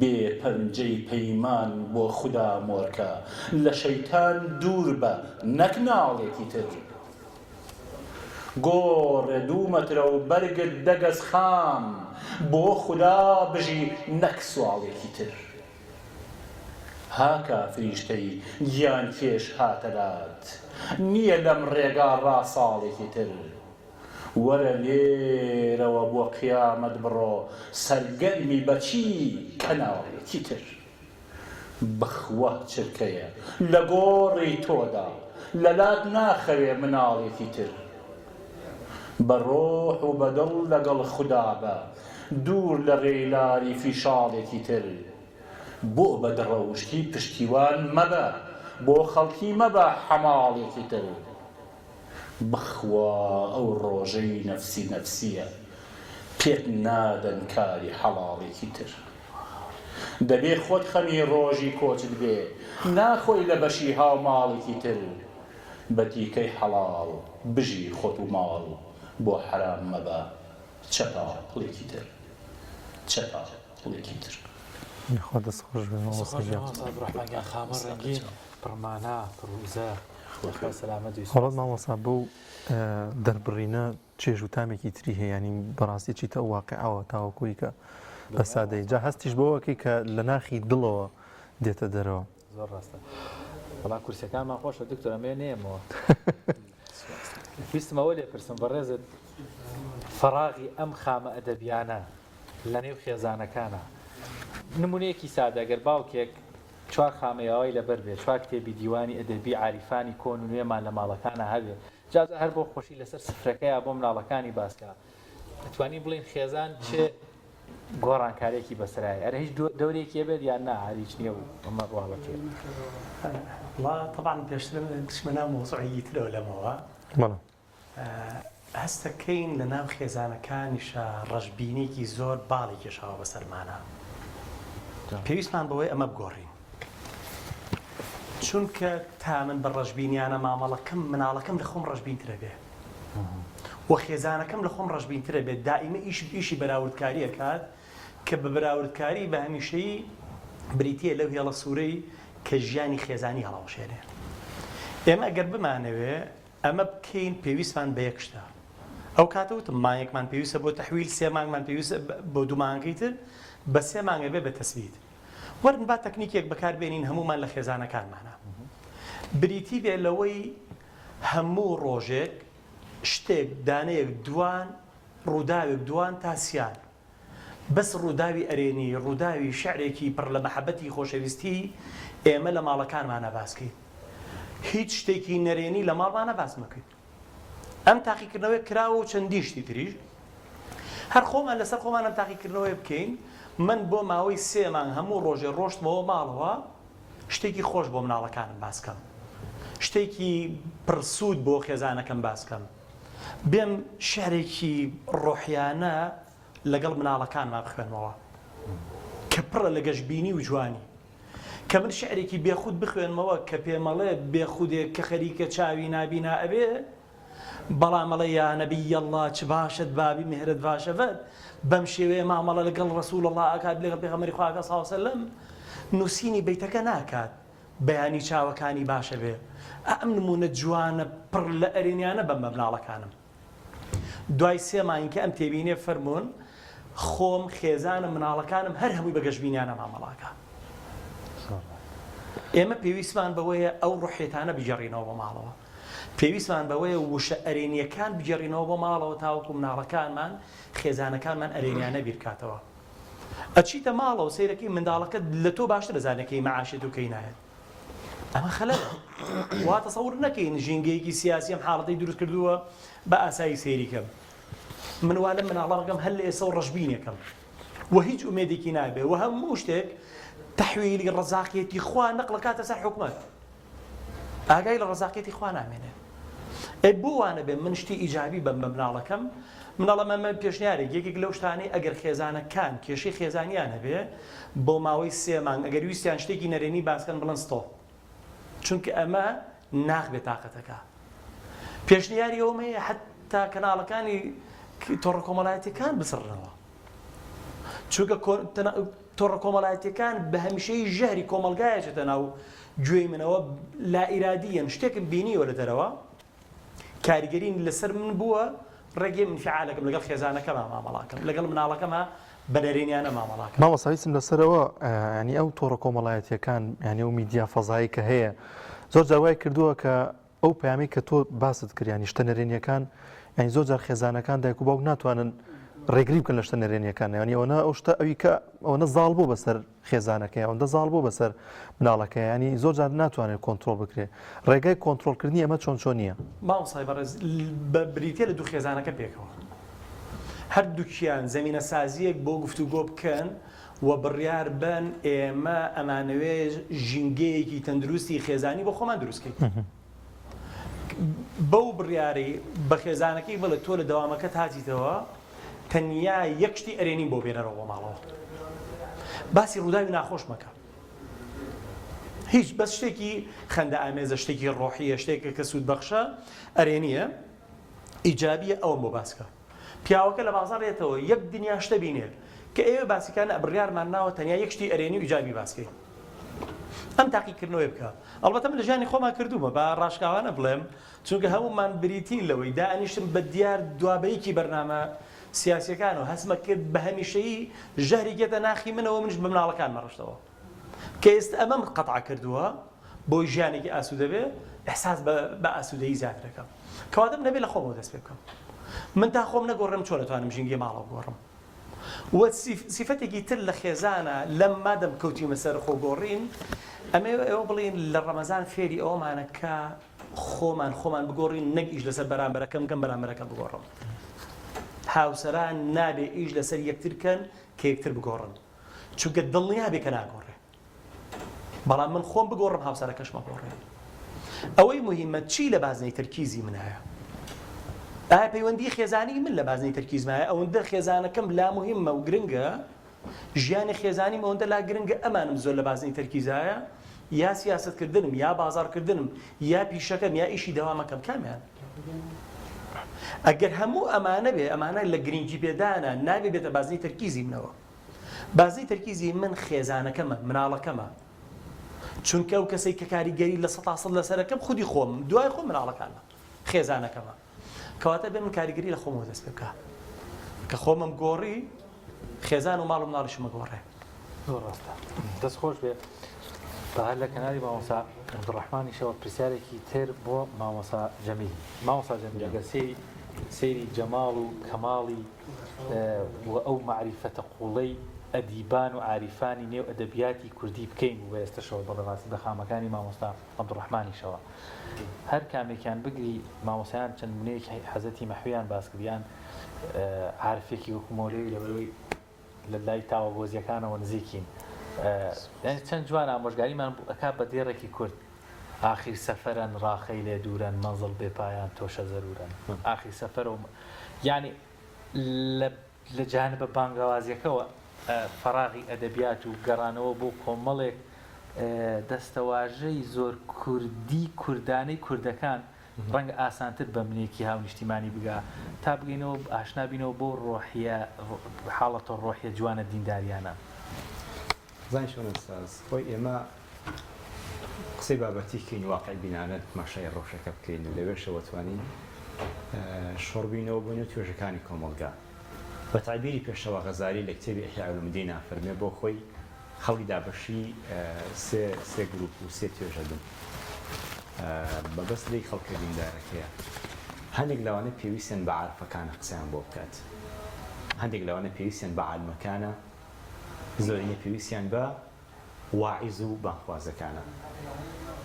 بێ پەنجەی پەیمان بۆ خودا مۆرکە لە شەیتان دوور بە نەک ناڵێکی تر گۆڕێ دوو مەترە و بەرگت دە گەز خام بۆ خودا بژی نەک سواڵێکی تر. هاکا فریشتەی گیانکێش هاتە لات نییە لەم ڕێگا ڕا ساڵێکی تر وەرە لێرەوە بۆ قیامەت بڕۆ سەرگەرمی بە چی کەناڵێکی تر بەخوا چرکەیە لە گۆڕی تۆدا لەلات ناخەوێ مناڵێکی تر بە ڕۆح و بە دڵ لەگەڵ خودا بە دوور لە ڕێی لاری فیشاڵێکی تر بۆ بەدڕەوشتی پشتیوان مەبە بۆ خەڵکی مەبە حەماڵێکی تر بەخوا ئەو ڕۆژەی نەفسی نەفسیە پێت نادەن کاری حەڵاڵێکی تر دەبێ خۆت خەمی ڕۆژی کۆچت بێ ناخۆی لە بەشی هاوماڵێکی تر بە تیکەی حەڵاڵ بژی خۆت و ماڵ بۆ حەرام مەبە چەپاڵێکی تر چەپاڵێکی تر. یاخوا دەست خۆش بێ مامۆستا گیان. مامۆستا عەبدولڕەحمان گیان خامە ڕەنگین پڕ مانا پڕ وزە یاخوا سەلامەت بی وەڵا سوپاس. مامۆستا بەو دەربڕینە چێژ و تامێکی تری هەیە یانی بەڕاستی چیتە ئەو واقیعەوە تاوەکوی کە بە سادەی جا هەستیش بەوەکەی کە لە ناخی دڵەوە دێتە دەرەوە. زۆر ڕاستە وەڵا کورسیەکانمان خۆشە دکتۆر ئەمەیە نێمەوە ویستم ئەوە لێ پرسم بەڕێزت فەراغی ئەم خامە ئەدەبیانە لە نێو خێزانەکانە نمونەیەکی سادە گەر باوکێک چوار خامەیەوەی لەبەر بێ چوار کتێبی دیوانی ئەدەبی عاریفانی کۆن و نوێمان لە ماڵەکانە هەبێ جا هەر بۆ خۆشی لەسەر سفرەکەیا بۆ مناڵەکانی باسکە ئەتوانی بڵێین خێزان چ گۆڕانکاریەکی بەسەرایە ئەرە هیچ دەورێکی هەبێت یان نا هەر هیچ نییە و ئەمە ڕواڵەتیە؟ وەڵا تەبعەن پێشتر من بچمە ناو مەوزوعێکی ترەوە لەمەوە بەڵێ. هەستەکەین لە ناو خێزانەکانیشا ڕەشبینیەکی زۆر باڵی کێشاوە بەسەرمانا پێویستمان بەوەی ئەمە بگۆڕین چونکە تا من بە ڕەشبینیانە مامەڵەکەم مناڵەکەم لە خۆم ڕەشبینترە بێ و خێزانەکەم لە خۆم ڕەشبینترە بێت دائیمە ئیش ئیشی بەراوردکاری ئەکات کە بە بەراوردکاری بە هەمیشەیی بریتییە لەو هێڵە سوورەی کە ژیانی خێزانی هەڵەوەشێنێ. ئێمە ئەگەر بمانەوێ ئەمە بکەین پێویستمان بە یەک شتە. ئەو کاتە وتم مانگێکمان پێویستە بۆ تەحویل سێ مانگمان پێویستە بۆ دوو مانگەکەی تر بە سێ مانگ ئەبێ بە تەسبیت. وەرن با تەکنیکێک بەکار بێنین هەموومان لە خێزانەکانمانا. بریتی بێ لەوەی هەموو ڕۆژێک شتێک دانەیەک دوان. ڕووداوێک دوان تا سیان بەس ڕووداوی ئەرێنی، ڕووداوی شعرێکی پڕ لە مەحەبەتی خۆشەویستی ئێمە لە ماڵەکانمانا باس کەین. هیچ شتێکی نەرێنی لە ماڵمانا باس مەکەین. ئەم تاقیکردنەوەیە کراوە و چەندین شتی تریش. هەر خۆمان لەسەر خۆمان ئەم تاقیکردنەوەیە بکەین. من بۆ ماوەی سێ مانگ هەموو ڕۆژێ ڕۆشتمەوە ماڵەوە شتێکی خۆش بۆ مناڵەکانم باس کەم. شتێکی پڕ سوود بۆ خێزانەکەم باس کەم. بێم شعرێکی ڕۆحیانە لەگەڵ مناڵەکانما بخوێنمەوە کە پڕە لە گەشبینی و جوانی. کە من شعرێکی بێخود بخوێنمەوە کە پێمەڵێ بێخودێک کە خەریکە چاوی نابینا ئەبێ، بەڵام ئەڵێ یا نبی اللە چ باشت بابی مهرت باشەڤەت، بەم شێوەیە مامەڵە لەگەڵ رسول اللە ئەکات لەگەڵ پێغەمبەری خوا ئەکات صلی اللە علیە وسلم، نووسینی بەیتەکە ناکات بەیانی چاوەکانی باشەبێ. ئا ئەم نموونە جوانە پڕ لە ئەرێنیانە بەم بە مناڵەکانم. دوای سێ مانگ کە ئەم تێبینیە فەرموون خۆم خێزانم مناڵەکانم هەر هەمووی بە گەشبینیانە مامەڵاکە ئێمە پێویستمان بەوەیە ئەو ڕحێتانە بگەڕینەوە بۆ ماڵەوە پێویستمان بەوەیە وشە ئەرێنیەکان بگەڕینەوە بۆ ماڵەوە تاوەکو مناڵەکانمان خێزانەکانمان ئەرێنیانە بیرکاتەوە ئەچیتە ماڵەوە سەیرەکەی منداڵەکەت لە تۆ باشتر دەزانێت کەی مەعاشێت و کەی نایەت ئەمە خەلەلە. وا تەسەور نەکەین ژینگەیەکی سیاسی ئەم حاڵەتەی دروست کردووە بە ئاسایی سەیری کەم. من وا لەم مناڵەکەم هەر لە ئێسەوە ڕەشبینێکم و هیچ ئومێدێکی نابێ و هەموو شتێک تەحویلی ڕەزاقیەتی خوا نەقڵەکاتە سەر حکومەت. ئاگای لە ڕەزاقیەتی خوا نامێنێ. ئەی بۆ وانەبێ من شتی ئیجابی بەم بە مناڵەکەم مناڵە مە پێشنیارێک یەکێک لەو شتانەی ئەگەر خێزانەکان کێشەی خێزانیان هەبێ بۆ ماوەی سێ مانگ ئەگەر ویستیان شتێکی نەرێنی باسکەن بڵێن ستۆپ چونکە ئەمە ناخ بێ تاقەتەکە پێشنیاری ئەوم هەیە حتا کەناڵەکانی تۆڕە کۆمەڵایەتیەکان بسڕنەوە چونکە تۆڕە کۆمەڵایەتیەکان بە هەمیشەی ژەهری کۆمەڵگایە چێتە ناو گوێی منەوە لا ئیرادیەن شتێکم بینیوە لە دەرەوە کاریگەری لەسەر من بووە ڕێگەی ئینفعالەکەم لەگەڵ خێزانەکەما مامەڵاکەم لەگەڵ مناڵەکەما بە نەرێنیانە مامەڵاکەم. مامۆستا ویستم لەسەرەوە یانی ئەو تۆڕە کۆمەڵایەتیەکان یانی ئەو میدیا فەزایی کە هەیە زۆر جار وای کردووە کە ئەو پەیامەی کە تۆ باست کرد یانی شتە نەرێنیەکان یانی زۆر جار خێزانەکان دایک و باوک ناتوانن ڕێگری بکەن لە شتە نەرێنیەکان یانی ئەوەنە ئەو شتە ئەوی کە ئەوەنە زاڵ بوو بەسەر خێزانەکەی ئەوەندە زاڵ بوو بەسەر مناڵەکەی ینی زۆر جار ناتوانێت کۆنترۆڵ بکرێت ڕێگای کۆنترۆڵکردنی ئەمە چۆن چۆن نییە؟ مامۆستای بەڕێز بە بریتیە لە دوو خێزانەکە پێکەوە هەردووکیان زەمینە سازیەک بۆ گفتوگۆ بکەن و بڕیار بەن ئێمە ئەمانەوێ ژینگەیەکی تەندروستی خێزانی بۆ خۆمان دروست کەین بەو بڕیارەی بە خێزانەکەی بڵێ تۆ لە دەوامەکەت هاتیتەوە تەنیا یەک شتی ئەرێنیم بۆ بێنەرەوە بۆ ماڵەوە باسی ڕووداوی ناخۆش مەکە هیچ بەس شتێکی خەندە ئامێزە شتێکی ڕۆحیە شتێکە کە سوود بەخشە ئەرێنیە ئیجابیە ئەوەم بۆ باسکە پیاوەکە لە بازاڕ یەتەوە یەک دنیا شتە بینێ کە ئێوە باسیکان بڕیارمان ناوە تەنیا یەک شتی ئەرێنی و ئیجابی باسکەین ئەم تاقیکردنەوەی بکە ئەڵبەتە من لە ژیانی خۆما کردوومە با ڕاشکاوانە بڵێم چونکە هەموومان بریتین لەوەی دائەنیشتم بە دیار دوابەیەکی بەرنامە سیاسیەکان و هەستمە کرد بە هەمیشەیی ژەهری گێتە ناخی منەوە منیش بە مناڵەکانمە ڕشتەوە کە ئێستا ئەمەم قەتع کردووە بۆی ژیانێکی ئاسوودە بێ ئیحساس بە ئاسوودەیی زیاتر دەکەم کەواتە من ئەبێ لە خۆمەوە دەست پێ بکەم من تا خۆم نەگۆڕم چۆن ئەتوانم ژینگەی ماڵەوە بگۆڕم و سیفەتێکی تر لە خێزانە لەم مادەم کەوتیمە سەر خۆگۆڕین ئەمەوێ ئێوە بڵێن لە ڕەمەزان فێری ئەوەمانە کە خۆمان خۆمان بگۆڕین نەک ئیش لەسەر بەرامبەرەکەم بکەم بەرامبەرەکەم بگۆڕم هاوسەران نابێ ئیش لەسەر یەکتر کەن کە یەکتر بگۆڕن چونکە دڵنیا بێ کە ناگۆڕێ بەڵام من خۆم بگۆڕم هاوسەرەکەشم ئەگۆڕێ. ئەوەی موهیمە چی لە بازنەی تەرکیزی منایە؟ ئایا پەیوەندی خێزانی من لە بازنەی تەرکیزمایە؟ ئەوەندە خێزانەکەم لا موهیمە و گرنگە، ژیانی خێزانیم ئەوەندە لا گرنگە ئەمانم زۆر لە بازنەی تەرکیزایە؟ یا سیاسەتکردنم، یا بازاڕکردنم، یا پیشەکەم، یا ئیشی دەوامەکەم، کامیان؟ ئەگەر هەموو ئەمانە بێ، ئەمانە لە گرنگی پێدانە، نابێ بێتە بازنەی تەرکیزی منەوە. بازنەی تەرکیزی من خێزانەکەمە، مناڵەکەمە، چونکە ئەو کەسەی کە کاریگەری 100% لەسەرەکەم خودی خۆمم، دوای خۆم مناڵەکانمە، خێزانەکەمە. کەواتە بێ من کاریگەری لە خۆمەوە دەست پێ بکا. کە خۆمم گۆڕی، خێزان و ماڵ و مناڵیشم ئەگۆڕێ. زۆر ڕاستە. دەست خۆش بێ. با هەر لە کەنالی مامۆستا عەبدولڕەحمانیشەوە پرسیارێکی تر بۆ مامۆستا جەمیل. مامۆستا جەمیل ئەگەر سەیری. سەیری جەماڵ و کەماڵی و ئەو مەعریفەتە قووڵەی ئەدیبان و عاریفانی نێو ئەدەبیاتی کوردی بکەین و بە ئێستەشەوە بەڵێ ڕاستی بە خامەکانی مامۆستا عەبدوڕەحمانیشەوە هەر کامێکیان بگری مامۆستایان چەند نمونەیەکی حەزرەتی مەحویان باس کرد یان عارفێکی وەکو مەولەوی لەبەرەوەی لە لای تاوە بۆزیەکانەوە نزیکین یانی چەند جوان ئامۆژگاریمان ئەکا بە دێڕێکی کورت ئاخیر سەفەرەن ڕاخەی لێ دوورەن مەنزڵ بێ پایان تۆشە زەرورەن ئاخیر سەفەرە و یانی لە لە جانبە بانگەوازیەکەوە فەراغی ئەدەبیات و گەڕانەوە بۆ کۆمەڵێک دەستەواژەی زۆر کوردی کوردانەی کوردەکان ڕەنگە ئاسانتر بە منێکی هاونیشتیمانی بگا تا بگەینەوە ئاشنا بینەوە بەو ڕۆحیە حاڵەتە ڕۆحیە جوانە دینداریانە. زانی چۆنە ساز خۆی ئێمە قسەی بابەتی کەین واقعی بینانە تماشای ڕەوشەکە بکەین و لەوێشەوە توانین شۆڕبینەوە بۆ نێو توێژەکانی کۆمەڵگا بە تەعبیری پێشەوا غەزالی لە کتێبی احیاء علوم الدین فەرمێ بۆ خۆی خەڵک دابەشی سێ سێ گروپ و سێ توێژە بن مەبەست لێی خەڵکە دیندارەکەیە هەندێک لەوانە پێویستیان بە عارفەکانە قسەیان بۆ بکات هەندێک لەوانە پێویستیان بە عالمەکانە زۆرینە پێویستیان بە واعیز و بانگخوازەکانە.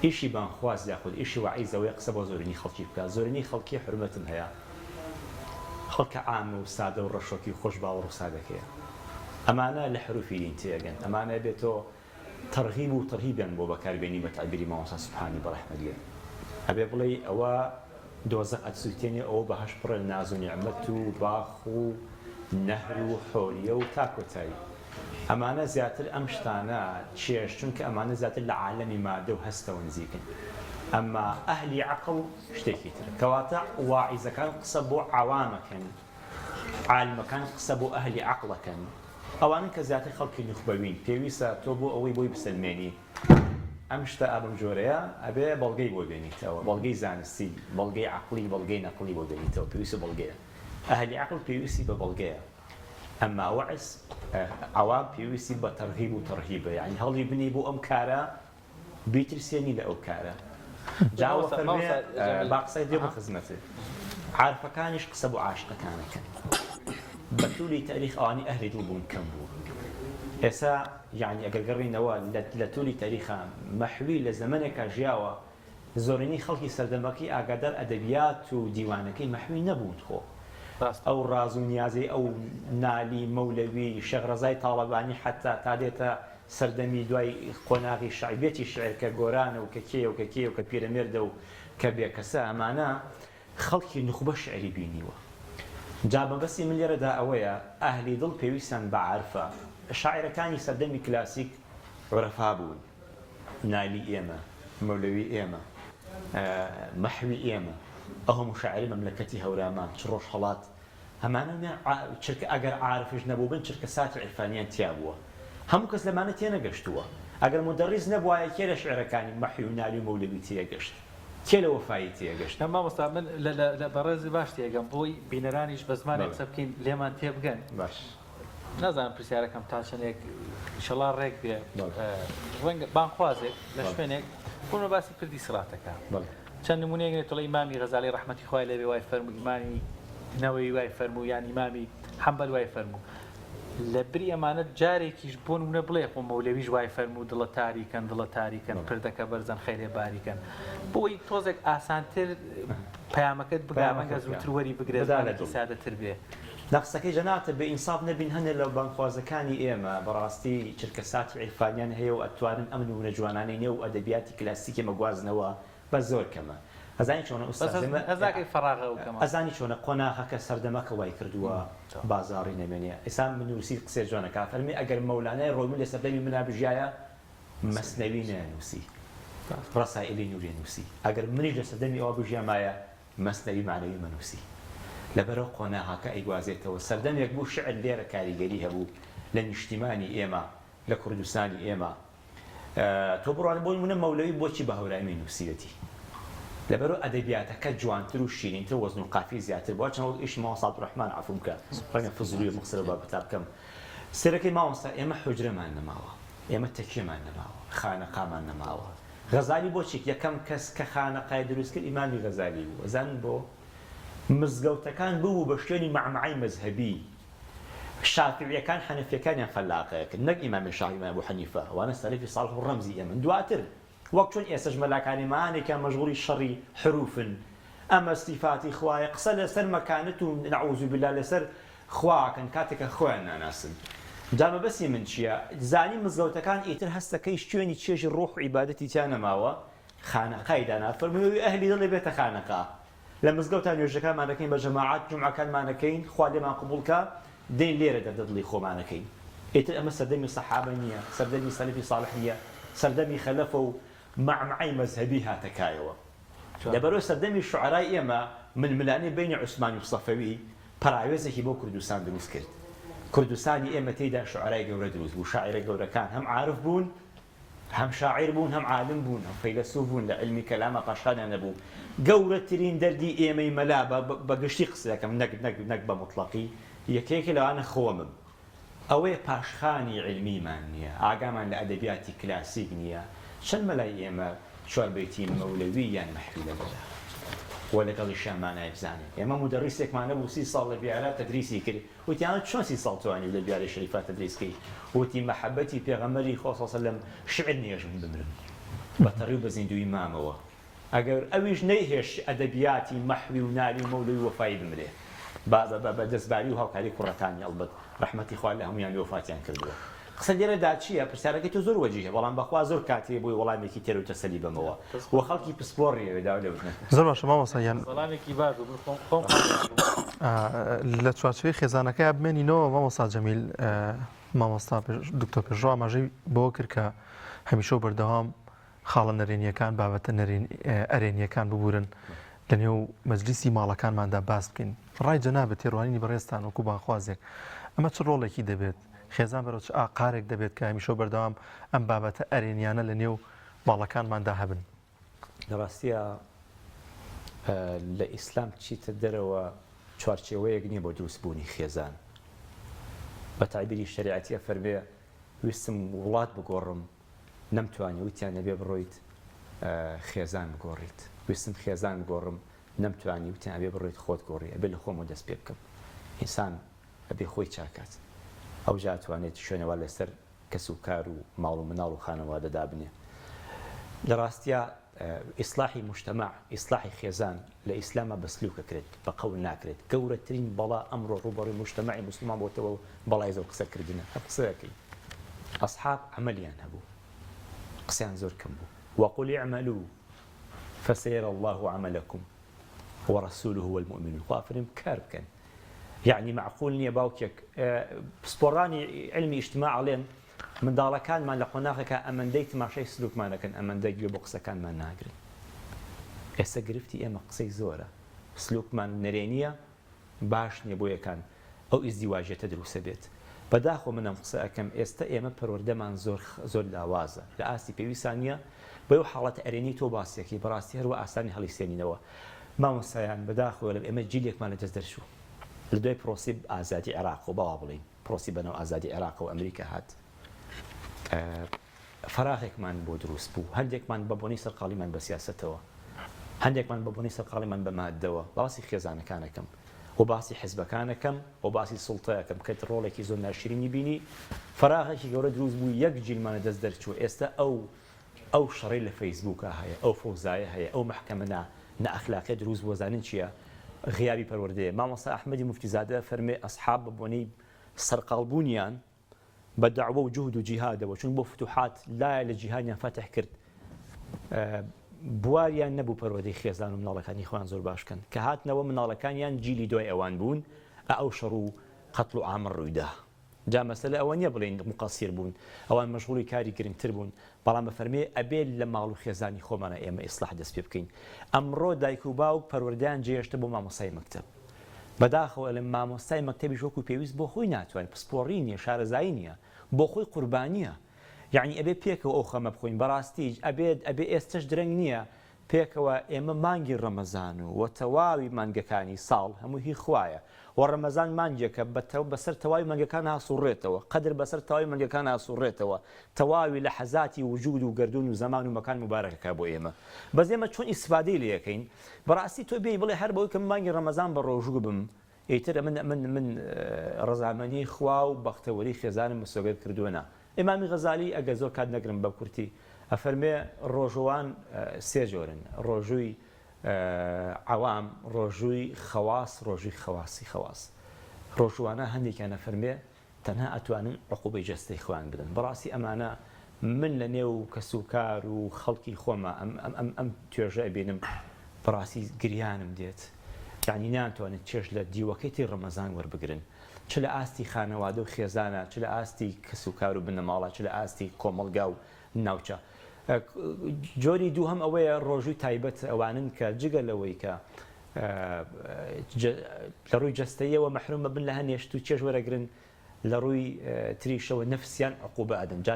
ئیشی بانگخواز یاخود ئیشی واعیز ئەوەیە قسە بۆ زۆرینەی خەڵکی بکات. زۆرینەی خەڵکی حورمەتم هەیە. خەڵکە عامە و سادە و ڕەشۆکی و خۆش باوەڕ و سادەکەیە. ئەمانە لە حروفی دین تێئەگەن. ئەمانە ئەبێ تۆ تەرغیب و تەرهیبیان بۆ بەکار بێنی بە تەعبیری مامۆستا سوبحانی بە ڕەحمەت لێ. ئەبێ بڵێی ئەوە دۆزەخ ئەتسوتێنێ ئەوە بەهەشت پڕە لە ناز و نیعمەت و باخ و نەهر و حۆریە و تا کۆتایی. ئەمانە زیاتر ئەم شتانە چێژ چونکە ئەمانە زیاتر لە عالەمی مادە و هەستەوە نزیکن ئەمما ئەهلی عەقڵ شتێکی ترە کەواتە واعیزەکان قسە بۆ عەوامەکەن عالمەکان قسە بۆ ئەهلی عەقڵەکەن ئەوانن کە زیاتر خەڵکی نوخبەوین پێویستە تۆ بۆ ئەوەی بۆی بسەلمێنی ئەم شتە ئا بەم جۆرەیە ئەبێ بەڵگەی بۆ بێنیتەوە بەڵگەی زانستی بەڵگەی عەقڵی بەڵگەی نەقڵی بۆ بێنیتەوە پێویستە بەڵگەیە ئەهلی عەقڵ پێویستی بە بەڵگەیە ئەمما وەعز عەوام پێویستی بە تەرغیب و تەرهیبە یانی هەڵی بنێی بۆ ئەم کارە بیترسێنی لە ئەو کارە جا ئەوە فەرموێ با قسەی دێ بۆ خزمەتت عارفەکانیش قسە بۆ عاشقەکان ئەکەن بە تولی تاریخ ئەوانی ئەهلی دڵ بوون کەم بوو ئێسا یعنی ئەگەر گەڕینەوە لە تولی تاریخا مەحوی لە زەمەنێکا ژیاوە زۆرینەی خەڵکی سەردەمەکەی ئاگادار ئەدەبیات و دیوانەکەی مەحوی نەبوون خۆ ئەو ڕاز و نیازەی ئەو نالی، مەولەوی، شێخ ڕەزای تاڵەبانی حەتا تا دێتە سەردەمی دوای قۆناغی شەعبیەتی شیعر کە گۆرانە و کە کێیە و کە کێیە و کە پیرەمێردە و کە بێکەسە ئەمانە خەڵکی نوخبە شیعری بینیوە جا مەبەستی من لێرەدا ئەوەیە ئەهلی دڵ پێویستیان بە عارفە شاعیرەکانی سەردەمی کلاسیک عورەفا بوون. نالی ئێمە، مەولەوی ئێمە، مەحوی ئێمە، ئەو هەموو شاعیرەی مەملەکەتی هەورامان، چ ڕۆژهەڵات، هەمانە چرکە ئەگەر عارفیش نەبووبن چرکە ساتی عیرفانیان تیا بووە. هەموو کەس لەمانە تێنەگەشتووە. ئەگەر مودەڕیس نەبوایە کێ لە شیعرەکانی مەحوی و نالی و مەولەوی تێگەشت؟ کێ لە وەفایی تێگەشت؟ مامۆستا من لە بەڕێزت باش تێگەم بۆی بینەرانیش بە زمانێک قسە بکەین لێمان تێبگەن. باش. نازانم پرسیارەکەم تا چەندێک ئیشەڵا ڕێک بێ ڕەنگە بانخوازێک لە شوێنێک بۆنە باسی پردی سڕاتەکە چەند نمونەیەک نێت تڵی ئیمامی غەزالی ڕەحمەتی خوای لێبێ وای فەرموو ئیمامی نەوەوی وای فەرموو یان ئیمامی حەنبەل وای فەرموو لە بری ئەمانە جارێکیش بۆ نمونە بڵێ خۆ مەولەویش وای فەرموو دڵە تاریکەن دڵە تاریکەن پردەکە بەرزەن خەیرێ باریکەن بۆی تۆزێک ئاسانتر پەیامەکەت بگا ڕەنگە زووتر وەری بگرێت زمانێکی سادەتر بێ. لە قسەکەی جەنابتە بێ ئینساف نەبین هەنێ لە بانگخوازەکانی ئێمە بەڕاستی چرکەساتی عیرفانیان هەیە و ئەتوانن ئەم نمونە جوانانەی نێو ئەدەبیاتی کلاسیکی ئێمە گوازنەوە بەس زۆر کەمە ئەزانی چۆنە ئوستاز ئێمە ئەزانی چۆنە قۆناغەکە سەردەمەکە وای کردووە بازاڕی نەمێنێ ئێستا نووسی قسەی جوانەکە فەرمی ئەگەر مەولانای ڕۆمی لە سەردەمی منا بژیایە مەسنەوی نەیانووسی ڕەسائیلی نوری نووسی ئەگەر منیش لە سەردەمی ئەوە بژیامایە مەسنەوی مەعنەوی مەنووسی. لەبەرئەو قۆناغەکە ئەیگوازێتەوە. سەردەمێک بوو شیعر لێرە کاریگەری هەبوو لە نیشتیمانی ئێمە، لە کوردستانی ئێمە. تۆ بڕوانە بۆ نموونە مەولەوی بۆچی بە هەورامی نووسیوێتی؟ لەبەرئەو ئەدەبیاتەکە جوانتر و شیرینتر وەزن و قافیەی زیاتر بوو. هەرچەند وەک ئیشی مامۆستا عەبدولڕەحمان عەفووم بکە ڕەنگە فزولی و قسە لەو بابەتە بکەم. سەیرەکەی مامۆستا ئێمە حوجرەمان نەماوە، ئێمە تەکیەمان نەماوە، خانەقامان نەماوە. غەزالی بۆچی یەکەم کەس کە خانەقای دروست کرد ئیمامی غەزالی بوو ئەزانن بۆ؟ مزگەوتەکان ببوو بە شوێنی مەعمەعەی مەزهەبی. شافعیەکان حەنەفیەکانیان فەلاقە کرد نەک ئیمامی شافعی ئیمامی ئەبو حەنیفە ئەوانە سەلەفی ساڵح و ڕەمزی ئێمەن دواتر وەک چۆن ئێستەش مەلاکانی مانێکیان مەشغوڵی شەڕی حروفن ئەمە سیفاتی خوایە قسە لەسەر مەکانەت و نعوذ باللە لەسەر خوا ئەکەن کاتێک کە خۆیان ناناسن جا مەبەستی من چیە زانی مزگەوتەکان ئیتر هەستەکەی شوێنی چێژی ڕۆح و عیبادەتی تیا نەماوە خانەقای دانا فەرمووی ئەهلی دڵێ بێتە خانەقا لە مزگەوتا نوێژەکانمان دەکەین بە جەماعەت جومعەکانمان ئەکەین خوا لێمان قبوڵ کا دێین لێرە دەردە دڵی خۆمان ئەکەین ئیتر ئەمە سەردەمی سەحابە نیە سەردەمی سەلەفی ساڵح نیە سەردەمی خەلەفە و مەعمەعەی مەزهەبی هاتە کایەوە لەبەرئەوەی سەردەمی شوعەرای ئێمە ململانێ بەینی عوسمانی و سەفەوی پەراوێزێکی بۆ کوردستان دروست کرد کوردستانی ئێمە تێیدا شوعەرای گەورە دروست بوو شاعیرە گەورەکان هەم عارف بوون هەم شاعیر بوون هەم عالم بوون هەم فەیلەسوف بوون لە عیلمی کەلاما پاشخانیان نەبوو گەورەترین دەردی ئێمەی مەلا بە بە گشتی قسە دەکەم نەک نەک نەک بە موتڵەقی یەکەیەکێ لەوانە خۆمم ئەوەیە پاشخانی عیلمیمان نییە ئاگامان لە ئەدەبیاتی کلاسیک نییە چەند مەلای ئێمە چواربەیتی مەولەوی یان مەحوی لەبەرە و لەگەڵیشیان مانای بزانێ ئێمە مودەڕیسێکمان هەبوو سی ساڵ لە بیارە تەدریسی کرد وتی ئەمە چۆن سی ساڵ توانیت لە بیارەی شەریفا تەدریس کەی؟ وتی مەحەبەتی پێغەمبەری خوا صلی اللە علیە وسلم شیعر نێژم بمرم بە تەڕی و بە زیندوویی مامەوە ئەگەر ئەویش نەیهێشت ئەدەبیاتی مەحوی و نالی و مەولەوی وەفایی بمرێ با بە بە دەستباری و هاوکاری کوڕەکانی ئەڵبەت ڕەحمەتی خوا لە هەموویان بێ وەفاتیان کردووە. قسە لێرەدا چییە؟ پرسیارەکەی تۆ زۆر وەجیهە بەڵام بەخوا زۆر کات هەیە بۆی وەڵامێکی تێر و تەسەلی بەمەوە و خەڵکی پسپۆڕی ئەوێ داوای لێبوردن ئەکەم. زۆر باشە مامۆستا گیان. وەڵامێکی باش بوو من خۆم خۆم قانع بووم. لە چوارچێوەی خێزانەکەیا بمێنینەوە مامۆستا جەمیل مامۆستا دکتۆر پێشڕەو ئاماژەی بەوە کرد کە هەمیشە و بەردەوام خاڵە نەرێنییەکان، بابەتە ئەرێنییەکان ببورن لەنێو مەجلیسی ماڵەکانماندا باس بکەین. ڕای جەنابت، تێڕوانینی بەڕێزتان وەکو بانگخوازێک، ئەمە چ ڕۆڵێکی دەبێت؟ خێزان بەرەو چ ئاقارێک دەبێت کە هەمیشە و بەردەوام ئەم بابەتە ئەرێنیانە لەنێو ماڵەکانماندا هەبن؟ لە ڕاستیا لە ئیسلام بچیتە دەرەوە چوارچێوەیەک نییە بۆ دروستبوونی خێزان. بە تەعبیری شەریعەتی ئەفەرمێ ویستم وڵات بگۆڕم، نەمتوانی وتیان ئەبێ بڕۆیت خێزان بگۆڕیت ویستم خێزان بگۆڕم نەمتوانی وتیان ئەبێ بڕۆیت خۆت گۆڕی ئەبێ لە خۆمەوە دەست پێ بکەم ئینسان ئەبێ خۆی چاکات ئەوجا ئەتوانێت شوێنەوار لەسەر کەس و کار و ماڵ و مناڵ و خانەوادە دابنێ لە ڕاستیا ئیسلاحی مجتمع ئیسلاحی خێزان لە ئیسلاما بە سلوک ئەکرێت بە قەول ناکرێت گەورەترین بەڵا ئەمڕۆ ڕووبەڕووی موجتەمەعی موسڵمان بۆتەوە و بەڵای زۆر قسە کردنە هەر قسە ئەکەین ئەسحاب عەمەلیان هەبوو قسەیان زۆر کەم بوو وقل اعملوا فسيرى الله عملكم ورسوله والمؤمنون خوا فەرمی کار بکەن یعنی معقول نییە باوکێک پسپۆڕانی علمی اجتماع ئەڵێن منداڵەکانمان لە قۆناغێکا ئەمەندەی تماشای سلوکمان ئەکەن ئەمەندە گوێ بۆ قسەکانمان ناگرن ئێستا گرفتی ئێمە قسەی زۆرە سلوکمان نەرێنیە باش نیە بۆ یەکان ئەو ئیزدیواجیەتە دروسە بێت بەداخەوە من ئەم قسە ئەکەم ئێستا ئێمە پەروەردەمان زۆر زۆر لاوازە لە ئاستی پێویستا نیە بەو حاڵەتە ئەرێنی تۆ باسیەکەی بەڕاستی هەروە ئاسانی هەڵیسێنینەوە مامۆستایان بەداخەوە ئێمە جیلێکمان لەدەست دەرچوو لە دوای پرۆسەی ئازادی عێراقەوە با وا بڵێین پرۆسی بەناو ئازادی عێراقەوە ئەمریکا هات فەراغێکمان بۆ دروست بوو هەندێکمان بە بۆنەی سەرقاڵیمان بە سیاسەتەوە هەندێکمان بە بۆنەی سەرقاڵیمان بە مادەوە باسی خێزانەکانەکەم و باسی حزبەکانەکەم و باسی سوڵتەکەم کە ڕۆڵێکی زۆر ناشرینی بینی فەراغێکی گەورە دروست بوو یەک جیلمانە دەست دەرچوو ئێستا ئەو ئەو شەڕەی لە فەیسبووکا هەیە ئەو فەوزایە هەیە ئەو مەحکەمە نا نائەخلاقیە دروست بووە زانن چیە غیابی پەروەردەیە مامۆستا ئەحمەدی موفتی زادە فەرمێ ئەسحاب بە بۆنەی سەرقاڵ بوونیان بە دەعوە و جوهد و جیهادەوە چون بۆ فتوحات لایە لە جیهانیان فەتح کرد بواریان نەبوو پەروەردەی خێزان و مناڵەکانی خۆیان زۆر باش کەن کە هاتنەوە مناڵەکانیان جیلی دوای ئەوان بوون ئەو شەڕ و قەتڵ و عامە ڕوویدا جا مەسەلە ئەوە نیە بڵێین موقەسیر بوون، ئەوان مەشغوڵی کاری گرنگتر بوون، بەڵام ئەفەرمێ ئەبێ لە ماڵ و خێزانی خۆمانا ئێمە ئیسڵاح دەست پێ بکەین. ئەمڕۆ دایک و باوک پەروەردەیان جێهێشتە بۆ مامۆستای مەکتەب. بەداخەوە ئەلێم مامۆستای مەکتەبیش وەکو پێویست بۆ خۆی ناتوانێ، پسپۆڕی نیە، شارەزایی نیە، بۆ خۆی قوربانیە. یەعنی ئەبێ پێکەوە ئەو خەمە بخۆین. بەڕاستی ئەبێ ئەبێ ئێستەش درەنگ نیە. پێکەوە ئێمە مانگی ڕەمەزان و وە تەواوی مانگەکانی ساڵ هەموو هی خوایە وە ڕەمەزان مانگێکە بە بەسەر تەواوی مانگەکان ئاسوڕێتەوە قەدر بەسەر تەواوی مانگەکان ئاسوڕێتەوە تەواوی لەحەزاتی وجود و گەردوون و زەمان و مەکان موبارەکەکا بۆ ئێمە بەس ئێمە چۆن ئیستفادەی لێ ئەکەین بەڕاستی تۆ بێی بڵێ هەر بەوەی کە من مانگی ڕەمەزان بە ڕۆژوو بم ئیتر من من من ڕەزامەنی خوا و بەختەوەری خێزانم مسۆگەر کردووە نا ئیمامی غەزالی ئەگەر زۆر کات نەگرم بە کورتی ئەفەرمێ ڕۆژووان سێ جۆرن ڕۆژووی عەوام ڕۆژووی خەواس ڕۆژووی خەواسی خەواس ڕۆژووانە هەندێکیان ئەفەرمێ تەنها ئەتوانن عقوبەی جەستەی خۆیان بدەن بەڕاستی ئەمانە من لە نێو کەسوکار و خەڵکی خۆما ئەم ئەم ئەم ئەم توێژە ئەبینم بەڕاستی گریانم دێت یعنی ناتوانن چێژ لە دیوەکەی تری ڕەمەزان وەربگرن چ لە ئاستی خانەوادە و خێزانە چ لە ئاستی کەسوکار و بنەماڵە چ لە ئاستی کۆمەڵگا و ناوچە جۆری دووهەم ئەوەیە ڕۆژووی تایبەت ئەوانن کە جگە لەوەی کە لە ڕووی جەستەیەوە مەحروم ببن لە هەنێ شت و چێژ وەرەگرن لە ڕووی تریشەوە نەفسیان عقوبە ئەدەن جا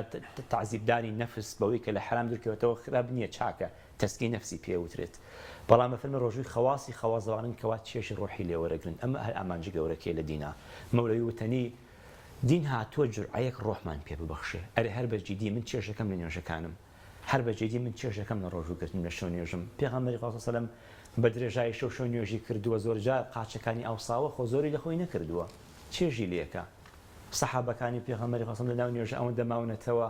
تەعزیبدانی نەفس بەوەی کە لە حەرام دوورکەوێتەوە خراپ نییە چاکە تەزکیەی نەفسی پێ وترێت بەڵام ئەفەرمێ ڕۆژووی خەواسی خەواس ئەوانەن کەوا چێژی ڕۆحی لێ وەرەگرن ئەمە هەر ئامانجی گەورەکەیە لە دینا مەولەوی وتەنی دین هاتووە جورعەیەک ڕۆحمان پێ ببەخشێ ئەرێ هەر بە جیدی من چێژەکەم لە نوێژەکانم هەر بە جیدی من چێژەکەم لە ڕۆژوو گرتنم لە شەو نوێژم پێغەمبەری خوا صلی اللە علیە وسلم بە درێژایی شەو شەو نوێژی کردووە زۆرجار قاچەکانی ئاوساوە خۆ زۆری لە خۆی نەکردووە چێژی لێکە سەحابەکانی پێغەمبەری خوا صلی اللە علیە وسلم لە ناو نوێژە ئەوەندە ماونەتەوە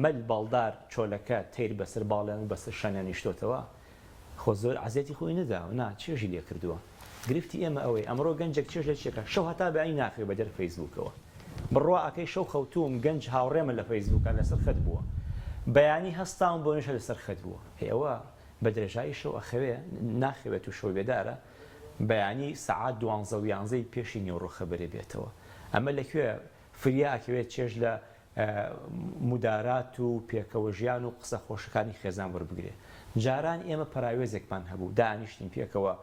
مەل باڵدار چۆلەکە تەیر بەسەر باڵیان و بەسەر شانیان نیشتۆتەوە خۆ زۆر عەزێتی خۆی نەداوە نا چێژی لێ کردووە گرفتی ئێمە ئەوەیە ئەمڕۆ گەنجێک چێژ لە چیەکە شەو هەتا بەیانی ناخەوێ بەدەر فەیسبووکەوە بڕوا ئەکەی شەو خەوتووم گەنج هاوڕێمە لە فەیسبووکە لەسەر خەت بووە بەیانی هەستاوم بۆ نوێژ لەسەر خەت بووە هەی ئەوە بە درێژایی شەو ئەخەوێ ناخەوێت و شەو بێدارە بەیانی سەعات دوانزە و یانزەی پێشی نیوەڕۆ خەبەرێ بێتەوە ئەمە لەکوێ فریا ئەکەوێت چێژ لە مودارات و پێکەوە ژیان و قسە خۆشەکانی خێزان وەربگرێ. جاران ئێمە پەراوێزێکمان هەبوو، دائەنیشتین پێکەوە،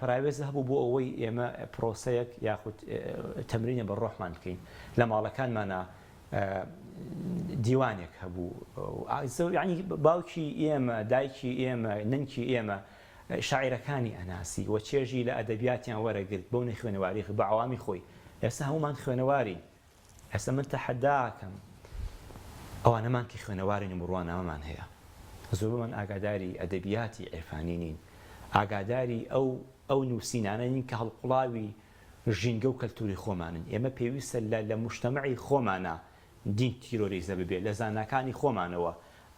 پەراوێز هەبوو بۆ ئەوەی ئێمە پرۆسەیەک یاخود تەمرینە بە ڕۆحمان بکەین. لە ماڵەکانمانا دیوانێک هەبوو، یانی باوکی ئێمە، دایکی ئێمە، نەنکی ئێمە شاعیرەکانی ئەناسی و چێژی لە ئەدەبیاتیان وەرەگرت بەو نەخوێنەواری بە عەوامی خۆی. ئێستا هەموومان خوێنەوارین. ئێستا من تەحەدا ئەکەم ئەوانەمان کە خوێنەوارین و بڕوانامەمان هەیە زۆربەمان ئاگاداری ئەدەبیاتی عیرفانی نین، ئاگاداری ئەو ئەو نووسینانە نین کە هەڵقوڵاوی ژینگە و کەلتوری خۆمانن. ئێمە پێویستە لە لە موجتەمەعی خۆمانا دین تیرۆریزە ببێ، لە زاناکانی خۆمانەوە،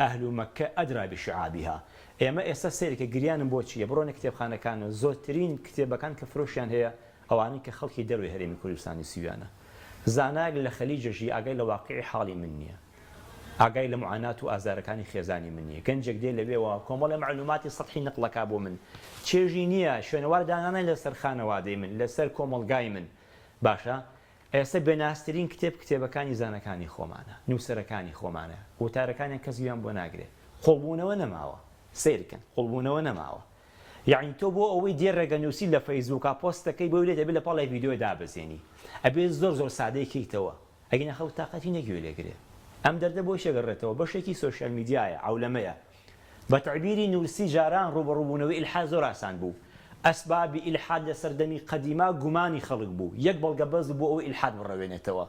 اهل مکە ادری بشعابها. ئێمە ئێستا سەیرکە گریانم بۆ چییە، بڕۆنە کتێبخانەکان و زۆرترین کتێبەکان کە فرۆشیان هەیە ئەوانەی کە خەڵکی دەرەوەی هەرێمی کوردستان نووسیویانە. زانایەک لە خەلیج ژی ئاگای لە واقیعی حاڵی من نییە. ئاگای لە موعانات و ئازارەکانی خێزانی من نییە. گەنجێک دێ لەوێوە کۆمەڵێ مەعلوماتی سەتحی نەقڵ ئەکا بۆ من. چێژی نییە، شوێنەوار دانانێ لەسەر خانەوادەی من، لەسەر کۆمەڵگای من. باشە ئێستا بێنازترین کتێب کتێبەکانی زانەکانی خۆمانە، نووسەرەکانی خۆمانە، وتارەکانیان کەس گوێیان بۆ ناگرێ. قوڵبوونەوە نەماوە. سەیرکەن، قوڵبوونەوە نەماوە. یەعنی تۆ بۆ ئەوەی دێڕێک ئەنووسی لە فەیسبووکا پۆست دەکەی بۆی لێت ئەبێ لە پاڵێ ڤیدیۆ دابەزێنی ئەبێ زۆر زۆر سادەی کەیتەوە ئەگینا خەڵک تاقەتی نیە گوێ لێ گرێ ئەم دەردە بۆ چی ئەگەڕێتەوە بەشێکی سۆشیال میدیایە عەولەمەیە بە تەعبیری نورسی جاران ڕووبەڕووبوونەوەی ئیلحاد زۆر ئاسان بوو ئەسبابی ئیلحاد لە سەردەمی قەدیما گومانی خەڵک بوو یەک بەڵگە بەس بوو بۆ ئەوەی ئیلحاد بڕەوێنێتەوە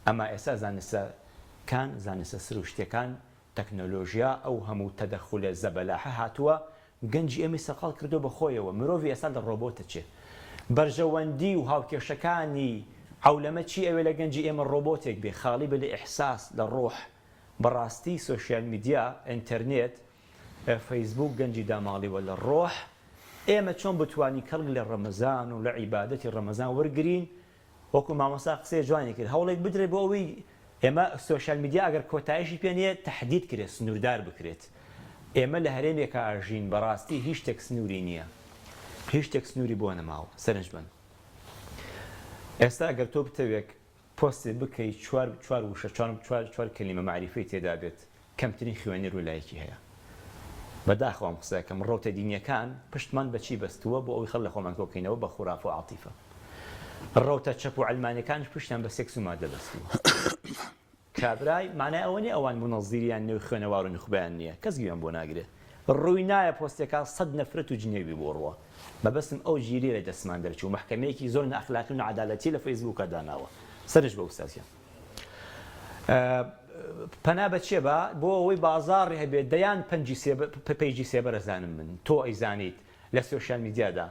ئەما ئێستا زانستەکان زانستە سروشتیەکان تەکنۆلۆژیا ئەو هەموو تەدەخولە زەبەلاحە هاتووە گەنجی ئێمەی سەرقاڵ کردووە بە خۆیەوە، مرۆڤی ئێستا لە ڕۆبۆت دەچێ. بەرژەوەندی و هاوکێشەکانی عەولەمە چی ئەوێ لە گەنجی ئێمە ڕۆبۆتێک بێ، خاڵی بێ لە ئیحساس، لە ڕۆح. بەڕاستی سۆشیال میدیا، ئینتەرنێت، فەیسبووک گەنجی داماڵیوە لە ڕۆح. ئێمە چۆن بتوانین کەڵک لە ڕەمەزان و لە عیبادەتی ڕەمەزان وەرگرین وەکو مامۆستا قسەی جوانی کرد هەوڵێک بدرێت بۆ ئەوەی ئێمە سۆشیال میدیا ئەگەر کۆتایشی پێ نییە تەحدید کرێت سنووردار بکرێت ئێمە لە هەرێمێکا ئەژین بەڕاستی هیچ شتێک سنووری نییە هیچ شتێک سنووری بۆ نەماوە سەرنج بن ئێستا ئەگەر تۆ بتەوێت پۆستێ بکەی چوار چوار وشە چوار چوار چوار کەلیمە مەعریفەی تێدا بێت کەمترین خوێنەر و لایکی هەیە. بەداخەوە ئەم قسەیە کەم ڕەوتە دینیەکان پشتمان بە چی بەستووە بۆ ئەوەی خەڵک لە خۆمان کۆکەینەوە بە خورافە و عاتیفە. ڕەوتە چەپ و عەلمانیەکانیش پشتیان بە سێکس و مادە بەستووە. کابرای مانای ئەوە نیە ئەوان مونەزیریان نیە و خوێنەوار و نوخبەیان نیە کەس گوێیان بۆ ناگرێ ڕووی نایە پۆستێکا سەد نەفرەت و جنێوی بۆ ڕوە مەبەستم ئەو ژیریە لە دەستمان دەرچوو مەحکەمەیەکی زۆر نائەخلاقی و ناعەدالەتی لە فەیسبووکا داناوە سەرنج بە ئوستاز گیان پەنا بە چێ با بۆ ئەوەی بازاڕی هەبێ دەیان پەنجی سێبەر page ی سێبەر ئەزانم من تۆ ئەیزانیت لە social media دا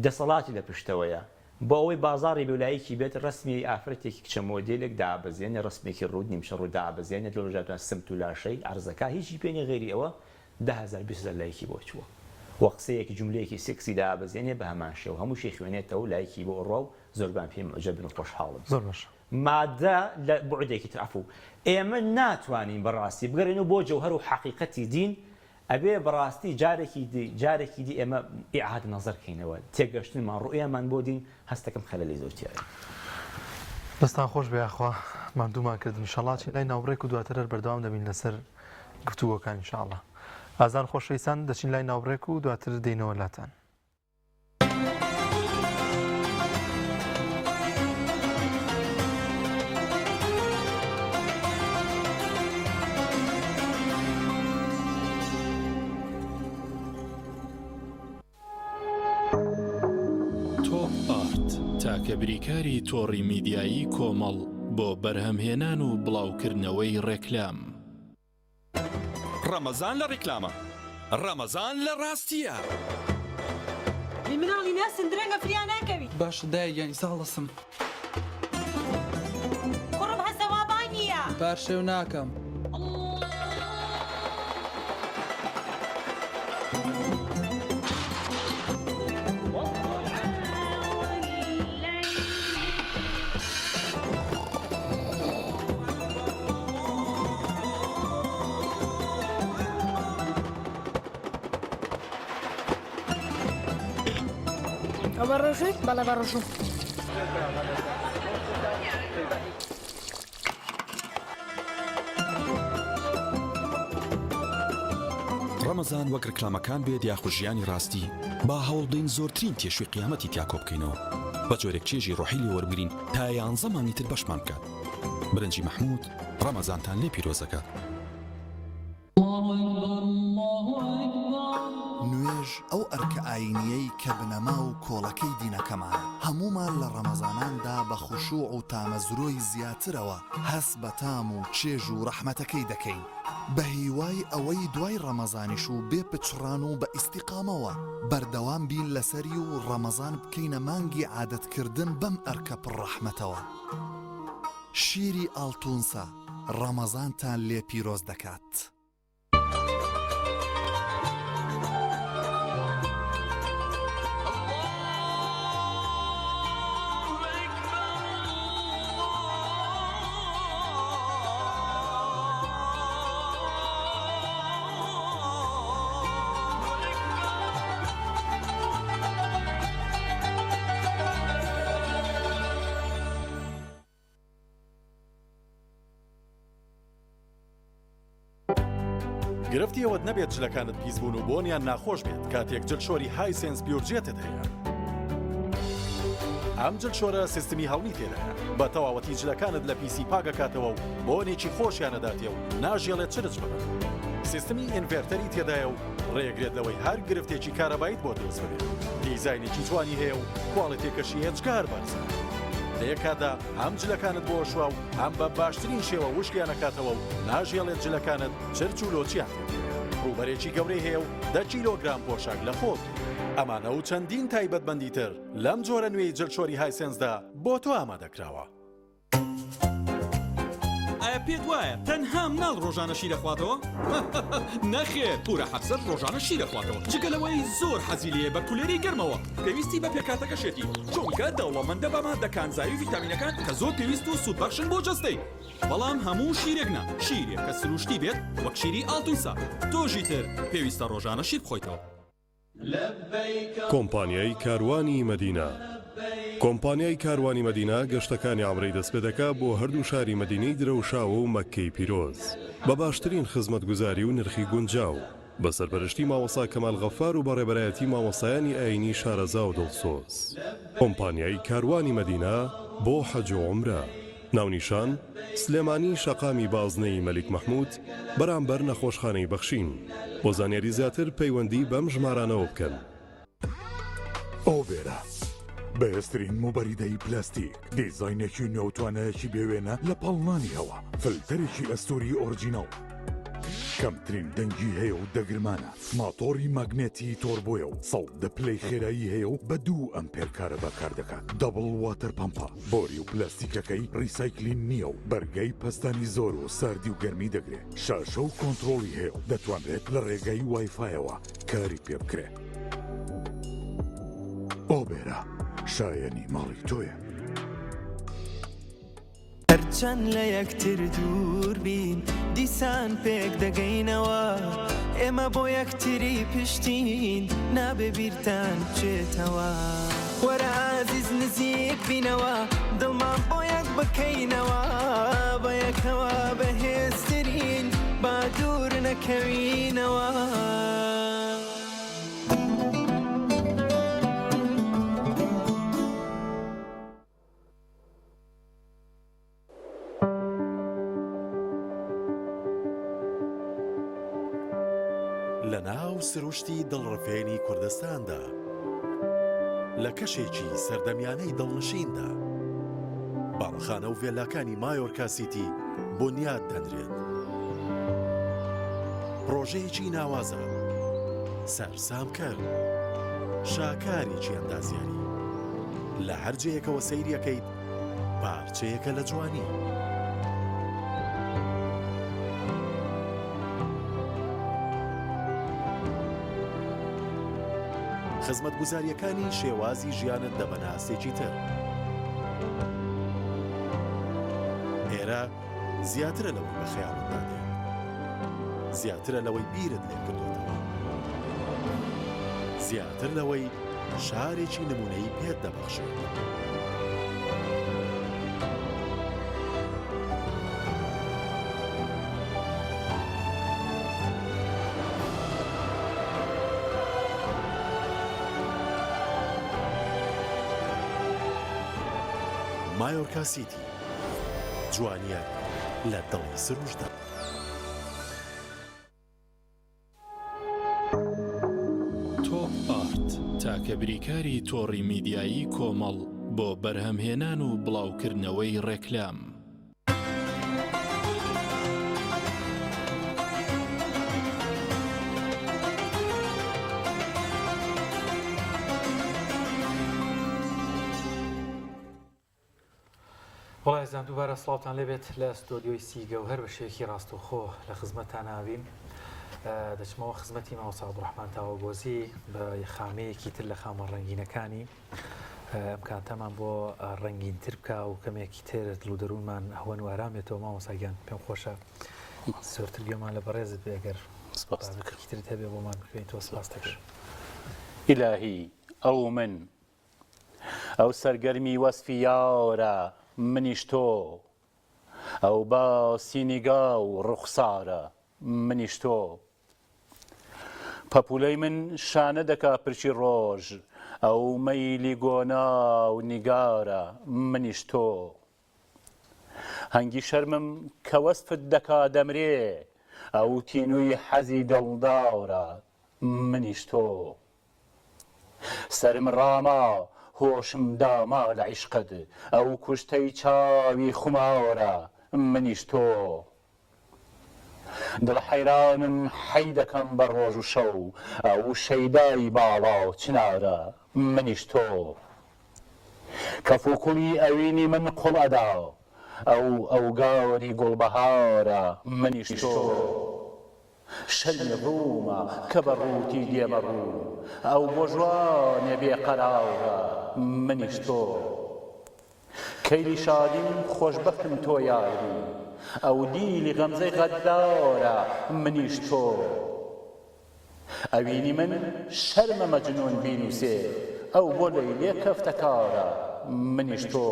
دەسەڵاتی لە پشتەوەیە بۆ ئەوەی بازاڕی بێ و لایکی بێت ڕەسمی ئافرەتێکی کچە مۆدێلێک دابەزێنێ ڕەسمێکی ڕووت نیمچە ڕووت دابەزێنێت لەو ڕۆژاتان سمت و لاشەی عەرزەکا هیچی پێ نیە غەیری ئەوە 10000 20000 لایکی بۆ چووە وە قسەیەکی جوملەیەکی سێکسی دابەزێنێ بە هەمان شێوە هەمووشی خوێنێتەوە و لایکی بۆ ئەڕوا و زۆربان پێی موعجەبن و خۆشحاڵن. زۆر باشە. مادە لە بوعدێکی تر عەفو ئێمە ناتوانین بەڕاستی بگەڕێینەوە بۆ جەوهەر و حەقیقەتی دین ئەبێ بەڕاستی جارێکی دی جارێکی دی ئێمە ئیعادە نەزەر کەینەوە تێگەشتنمان ڕوئیامان بۆ دین هەستەکەم خەلەلی زۆر تیایە. دەستان خۆش بێ یاخوا ماندوومان کردن ئیشەڵا چین لای ناوبڕێک و دواتر هەر بەردەوام دەبین لەسەر گفتوگۆکان ئینشاڵا ئازان خۆشەویستان دەچین لای ناوبڕێک و دواتر دێینەوە لاتان. تۆپ ئارت تاکە بریکاری تۆڕی میدیایی کۆمەڵ بۆ بەرهەمهێنان و بڵاوکردنەوەی ڕێکلام. ڕەمەزان لە ڕیکلامە ڕەمەزان لە ڕاستیە. ئەی مناڵی ناسن درەنگە فریا ناکەوی. باشە دایە گیان ئیستا هەڵەسم. کوڕم هەسە وا بانگیە. پارشێو ناکەم. ئەو بە ڕۆژووی؟ بەڵێ بە ڕۆژووم. ڕەمەزان وەک ڕیکلامەکان بێت یاخود ژیانی ڕاستی با هەوڵبدەین زۆرترین تێشوی قیامەتی تیا کۆبکەینەوە بە جۆرێک چێژی ڕۆحی لێ وەربگرین تا یانزە مانگی تر بەشمان بکات برنجی مەحمود ڕەمەزانتان لێ پیرۆزەکات. نوێژ ئەو ئەرکە ئایینییەی کە بنەما و کۆڵەکەی دینەکەمانە، هەموومان لە ڕەمەزاناندا بە خشوع و تامەزرۆی زیاترەوە هەست بە تام و چێژ و ڕەحمەتەکەی دەکەین، بە هیوای ئەوەی دوای ڕەمەزانیش و بێ پچڕان و بە ئیستیقامەوە بەردەوام بین لەسەری و ڕەمەزان بکەینە مانگی عادەتکردن بەم ئەرکە پڕ ڕەحمەتەوە. شیری ئاڵتونسە ڕەمەزانتان لێ پیرۆز دەکات. گرفتی ئەوەت نەبێت جلەکانت پیس بوون و بۆنیان ناخۆش بێت کاتێک جلشۆری هایسێنس پیورجێتت هەیە. ئەم جلشۆرە سیستمی هەڵمی تێدایە بە تەواوەتی جلەکانت لە پیسی پاکەکاتەوە و بۆنێکی خۆشیان ئەداتێ و ناژێڵێت چرچ ببن. سیستمی inverter ی تێدایە و ڕێگرێت لەوەی هەر گرفتێکی کارەباییت بۆ دروست ببێت. دیزاینێکی جوانی هەیە و کواڵێتیەکەشی ئێجگار بەرزە. لە یەک کاتدا هەم جلەکانت بۆ ئەشوا و هەم بە باشترین شێوە وشکیان ئەکاتەوە و ناژێڵێت جلەکانت چرچ و لۆچیان تێ بکەوێت. ڕووبەرێکی گەورەی هەیە و دە کیلۆگرام پۆشاک لە خۆ گرێت. ئەمانە و چەندین تایبەتمەندی تر لەم جۆرە نوێی جلشۆری هایسێنسدا بۆ تۆ ئامادەکراوە. ئایا پێت وایە تەنها مناڵ ڕۆژانە شیر ئەخواتەوە؟ نەخێر، پورە حەفسەش ڕۆژانە شیر ئەخواتەوە، جگە لەوەی زۆر حەزی لێیە بە کولێرەی گەرمەوە، پێویستی بە پێکهاتەکەشێتی، چونکە دەوڵەمەندە بە ماددە کانزایی و ڤیتامینەکان کە زۆر پێویست و سوودبەخشن بۆ جەستەی. بەڵام هەموو شیرێک نا، شیرێک کە سروشتی بێت وەک شیری ئاڵتونسا. تۆشی تر پێویستە ڕۆژانە شیر بخۆیتەوە. کۆمپانیای کاروانی مەدینە کۆمپانیای کاروانی مەدینە گەشتەکانی عەمرەی دەستپێدەکا بۆ هەردوو شاری مەدینەی درەوشاوە و مەککەی پیرۆز بە باشترین خزمەتگوزاری و نرخی گونجاو بە سەرپەرشتی مامۆستا کەمال غەفار و بەڕێبەرایەتی مامۆستایانی ئایینی شارەزا و دڵسۆز. کۆمپانیای کاروانی مەدینە بۆ حەج و عومرە. ناونیشان، سلێمانی شەقامی بازنەی مەلیک مەحمود بەرامبەر نەخۆشخانەی بەخشین. بۆ زانیاری زیاتر پەیوەندی بەم ژمارانەوە بکەن. ئۆبێرا، بەهێزترین موبەریدەی پلاستیک، دیزاینێکی نوێ و توانایەکی بێوێنە لە پاڵنانی هەوا، فلتەرێکی ئەستووری ئۆرجیناڵ، کەمترین دەنگی هەیە و دەگرمانە، ماتۆڕی ماگنێتی تۆربۆیە و 110 پلەی خێرایی هەیە و بە دوو ئەمپێر کارەبا کار دەکات، double water pump ە، بۆری و پلاستیکەکەی recycling نییە و بەرگەی پەستانی زۆر و ساردی و گەرمی دەگرێ، شاشە و کۆنترۆڵی هەیە و دەتوانرێت لە ڕێگای وایفایەوە کاری پێ بکرێ. ئۆبێرا شایەنی ماڵی تۆیە. هەرچەند لە یەکتر دوور بین دیسان پێک دەگەینەوە ئێمە بۆ یەکتری پشتین نابێ بیرتان بچێتەوە وەرە ئازیز نزیک بینەوە دڵمان بۆ یەک بکەینەوە بە یەکەوە بەهێزترین با دوور نەکەوینەوە. لە ناو سروشتی دڵڕفێنی کوردستاندا، لە کەشێکی سەردەمیانەی دڵنشیندا، باڵەخانە و ڤێلاکانی مایۆرکا سیتی بونیاد دەنرێت. پڕۆژەیەکی ناوازە، سەرسامکەر، شاکارێکی ئەندازیاری. لە هەر جێیەکەوە سەیری ئەکەیت پارچەیەکە لە جوانی. خزمەتگوزارییەکانی شێوازی ژیانت دەبەنە ئاستێکی تر. ئێرە زیاترە لەوەی بە خەیاڵتدا دێت. زیاترە لەوەی بیرت لێ کردۆتەوە. زیاتر لەوەی شارێکی نموونەیی پێت دەبەخشێت. مایۆرکا سیتی، جوانییەک لە دڵی سروشتدا. تۆپ ئارت، تاکە بریکاری تۆڕی میدیایی کۆمەڵ بۆ بەرهەمهێنان و بڵاوکردنەوەی ڕێکلام. بەڵێ ئازیزان دووبارە سڵاوتان لێبێت لە ستۆدیۆی سی گەوهەر بە شێوەیەکی ڕاستەوخۆ لە خزمەتتان ئابین دەچمەوە خزمەتی مامۆستا عەبدوڕەحمان تاوەگۆزی بە خامەیەکی تر لە خامە ڕەنگینەکانی ئەم کاتەمان بۆ ڕەنگینتر بکە و کەمێکی تر دڵ و دەروونمان هەوەن و ئارامێتەوە مامۆستا گیان پێم خۆشە زۆرتر گوێمان لە بەڕێزت بێ ئەگەر بابەتێکی ترت هەبێ بۆمان بخوێنیتەوە سپاس دەکەم. ئیلاهی ئەو من ئەو سەرگەرمی وەسفی یارە منیش تۆ ئەو باسی نیگا و ڕوخسارە منیش تۆ پەپوولەی من شانە دەکا پرچی ڕۆژ ئەو مەیلی گۆنا و نیگارە منیش تۆ هەنگی شەرمم کە وەسفت دەکا دەمرێ ئەو تینووی حەزی دڵدارە منیش تۆ سەرم ڕاما هۆشم داما لە عیشقت ئەو کوشتەی چاوی خومارە منیش تۆ دڵ حەیرانم حەی دەکەم بە ڕۆژ و شەو ئەو شەیدای باڵا و چنارە منیش تۆ کەف و کوڵی ئەوینی من قوڵ ئەدا ئەو ئەوگاری گوڵبەهارە منیش تۆ. شەرمی ڕوومە کە بە ڕووتی دێمە ڕوو ئەو بۆ ژوانێ بێ قەرارە منیش تۆ کەیلی شادیم خۆشبەختم تۆ یاری ئەو دیلی غەمزەی غەدارە منیش تۆ ئەوینی من شەرمە مەجنوون بینووسێ ئەو بۆ لەیلێ کەفتە کارە منیش تۆ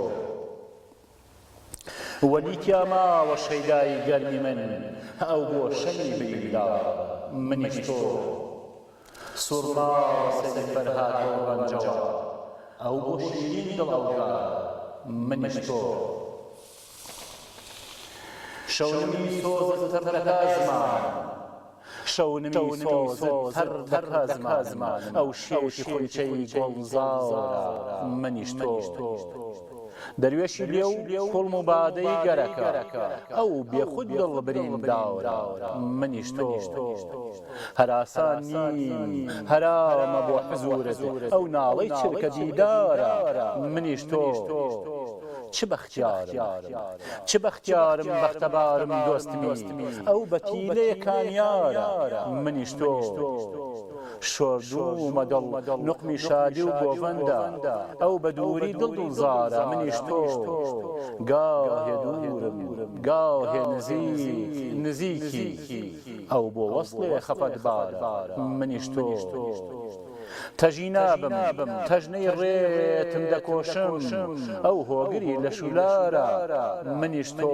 وەلی تیا ماوە شەیدای گەرمی من ئەو بۆ شەمی بریندار منیش تۆ سوڕماوە سەری فەرهاد بەو ڕەنجەوە ئەو بۆ شیرین دڵ ئەوگار منیش تۆ. شەونمی سۆزت تەر دەکا زمانم شەونمی سۆزت تەر دەکا زمانم ئەو شێتی خونچەی گوڵزارە منیش تۆ دەروێشی لێو کوڵم و بادەی گەرەکە ئەو بێخود دڵ بریندارە منیش تۆ هەراسان نیم هەرامە بۆ حزوورت ئەو ناڵەی چرکە دیدارە منیش تۆ چ بەختیارم چ بەختیارم بەختەبارم دۆستمی ئەو بەتیلەیە کامیارە منیش تۆ شۆردوومە دڵ نوقمی شادی و گۆڤەندە ئەو بە دووری دڵ دڵزارە منیش تۆ گاهێ دوورم گاهێ نزیک نزیکی ئەو بۆ وەسڵێ خەفەتبارە منیش تۆ تەژی نابم تەژنەی ڕێتم دەکۆشم ئەو هۆگری لەش و لارە منیش تۆ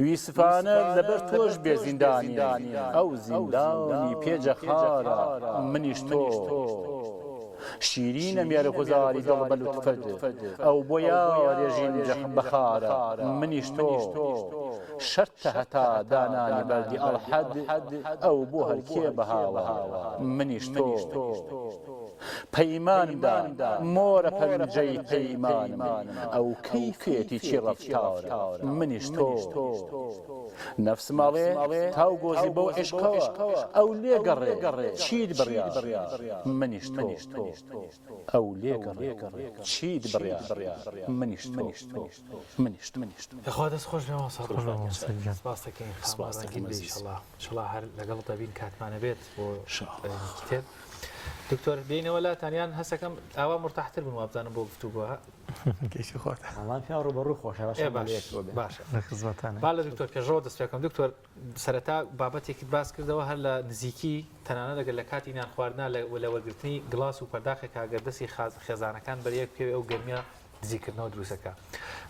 ویسفانە لەبەر تۆش بێ زیندانیم ئەو زیندانی پێ جەخارە منیش تۆ شیرینە مێرغوزاری دڵ بە لوتفت ئەو بۆ یارێ ژین بەخارە منیش تۆ شەرتە هەتا دانانی بەردی ئەڵحەد ئەو بۆ هەرکێ بەهاوە منیش تۆ پەیمانم دا مۆرە پەنجەی پەیمانم ئەو کەیفێتی چی ڕەفتارە منیش تۆ نەفسم ئەڵێ تاو گۆزی بەو عیشقەوە ئەو لێگەڕێ چیت بڕیار منیش تۆ ئەو لێگەڕێ چیت بڕیار منیش تۆ منیش منیش یاخوا دەست خۆش بێ مامۆستا خۆش بێ مامۆستا گیان. سپاس دەکەین سپاس خامە دەکەم ڕەنگین بێ ئەزیز. ئیشەڵا ئیشەڵا هەر لەگەڵ دەبین کاتمانە بێت بۆ ئینشاڵڵا. کتێب دکتۆر بینەوە لاتان یان هەستەکەم ئاوا مرتاحتر بن وابزانم بۆ گفتوگۆ ها؟ کەیسی خۆتە وەڵام پیاو ڕووبەڕوو خۆشە باشە ئێ باش لەیەکەوە بێ. باشە لە خزمەتانە. با لە دکتۆر پێشڕەوە دەست پێ بکەم دکتۆر سەرەتا بابەتێکت باس کردەوە هەر لە نزیکی تەنانەت ئەگەر لە کاتی نان خواردنا لە لە وەرگرتنی گڵاس و پەرداخێکا گەر دەستی خێزانەکان بەریەک بکەوێ ئەو گەرمیە نزیککردنەوە دروستەکە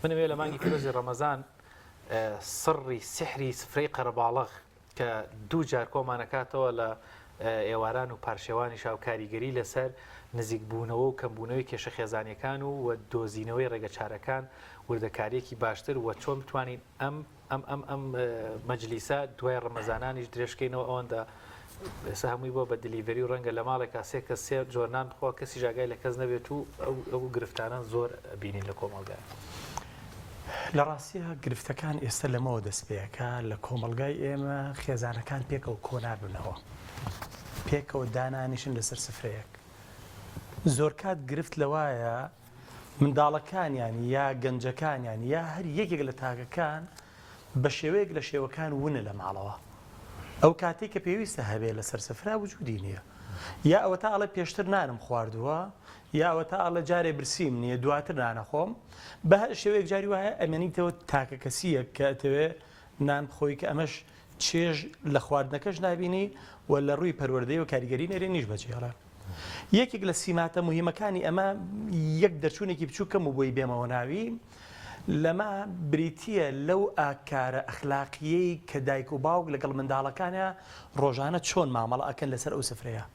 من ئەمەوێ لە مانگی پیرۆزی ڕەمەزان سڕی سحری سفرەی قەرەباڵغ کە دوو جار کۆمانەکاتەوە لە ئێواران و پارشێوانی شاو کاریگەری لەسەر نزیکبوونەوە و کەمبوونەوەی کێشە خێزانیەکان و و دۆزینەوەی ڕێگەچارەکان وردەکاریەکی باشتر و چۆن بتوانین ئەم ئەم ئەم ئەم مەجلیسە دوای ڕەمەزانانیش درێژکەینەوە ئەوەندە ئێستا هەمووی بۆ بە delivery و ڕەنگە لە ماڵێکا سێ کەس سێ جۆر نان بخوا کەسیش ئاگای لە کەس نەبێت و ئەو ئەو گرفتانە زۆر بینین لە کۆمەڵگا. لە ڕاستیا گرفتەکان ئێستا لەمەوە دەست پێکا لە کۆمەڵگای ئێمە خێزانەکان پێکەوە کۆنابنەوە پێکەوە دانانیشن لەسەر سفرەیەک زۆرکات گرفت لەوایە منداڵەکانیان یا گەنجەکانیان یا هەر یەکێک لە تاکەکان بە شێوەیەک لە شێوەکان ونە لە ماڵەوە. ئەو کاتەی کە پێویستە هەبێ لەسەر سفرە وجودی نییە. یا ئەوەتا ئەڵێ پێشتر نانم خواردووە، یا ئەوەتا ئەڵێ جارێ برسیم نییە دواتر نانەخۆم. بە هەر شێوەیەک جاری وایە ئەمێنیتەوە تاکەکەسییەک کە ئەتەوێ نان بخۆی کە ئەمەش چێژ لە خواردنەکەش نابینی و لە ڕووی پەروەردەیەوە کاریگەری نەرێنیش بەجێهێڵێ. یەکێک لە سیماتە موهیمەکانی ئەمە یەک دەرچوونێکی بچووکەم و بۆی بێمەوە ناوی لەمە بریتییە لەو ئاکارە ئەخلاقییەی کە دایک و باوک لەگەڵ منداڵەکانیا ڕۆژانە چۆن مامەڵە ئەکەن لەسەر ئەو سفرەیە.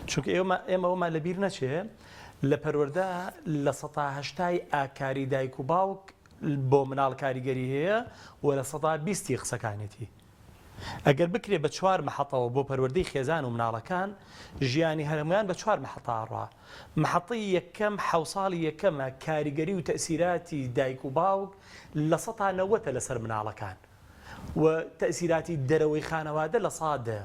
چونکە ئێمە ئێمە ئەوەمان لەبیر نەچێ لە پەروەردە لە سەتا هەشتای ئاکاری دایک و باوک بۆ مناڵ کاریگەری هەیە و لە سەدا بیستی قسەکانێتی. ئەگەر بکرێ بە چوار مەحەتەوە بۆ پەروەردەی خێزان و مناڵەکان، ژیانی هەر هەموویان بە چوار مەحەتە ئەڕوا. مەحەتەی یەکەم حەوساڵی یەکەمە کاریگەری و تەئسیراتی دایک و باوک لە سەتا نەوەتە لەسەر مناڵەکان و تەئسیراتی دەرەوەی خانەوادە لە سا دە.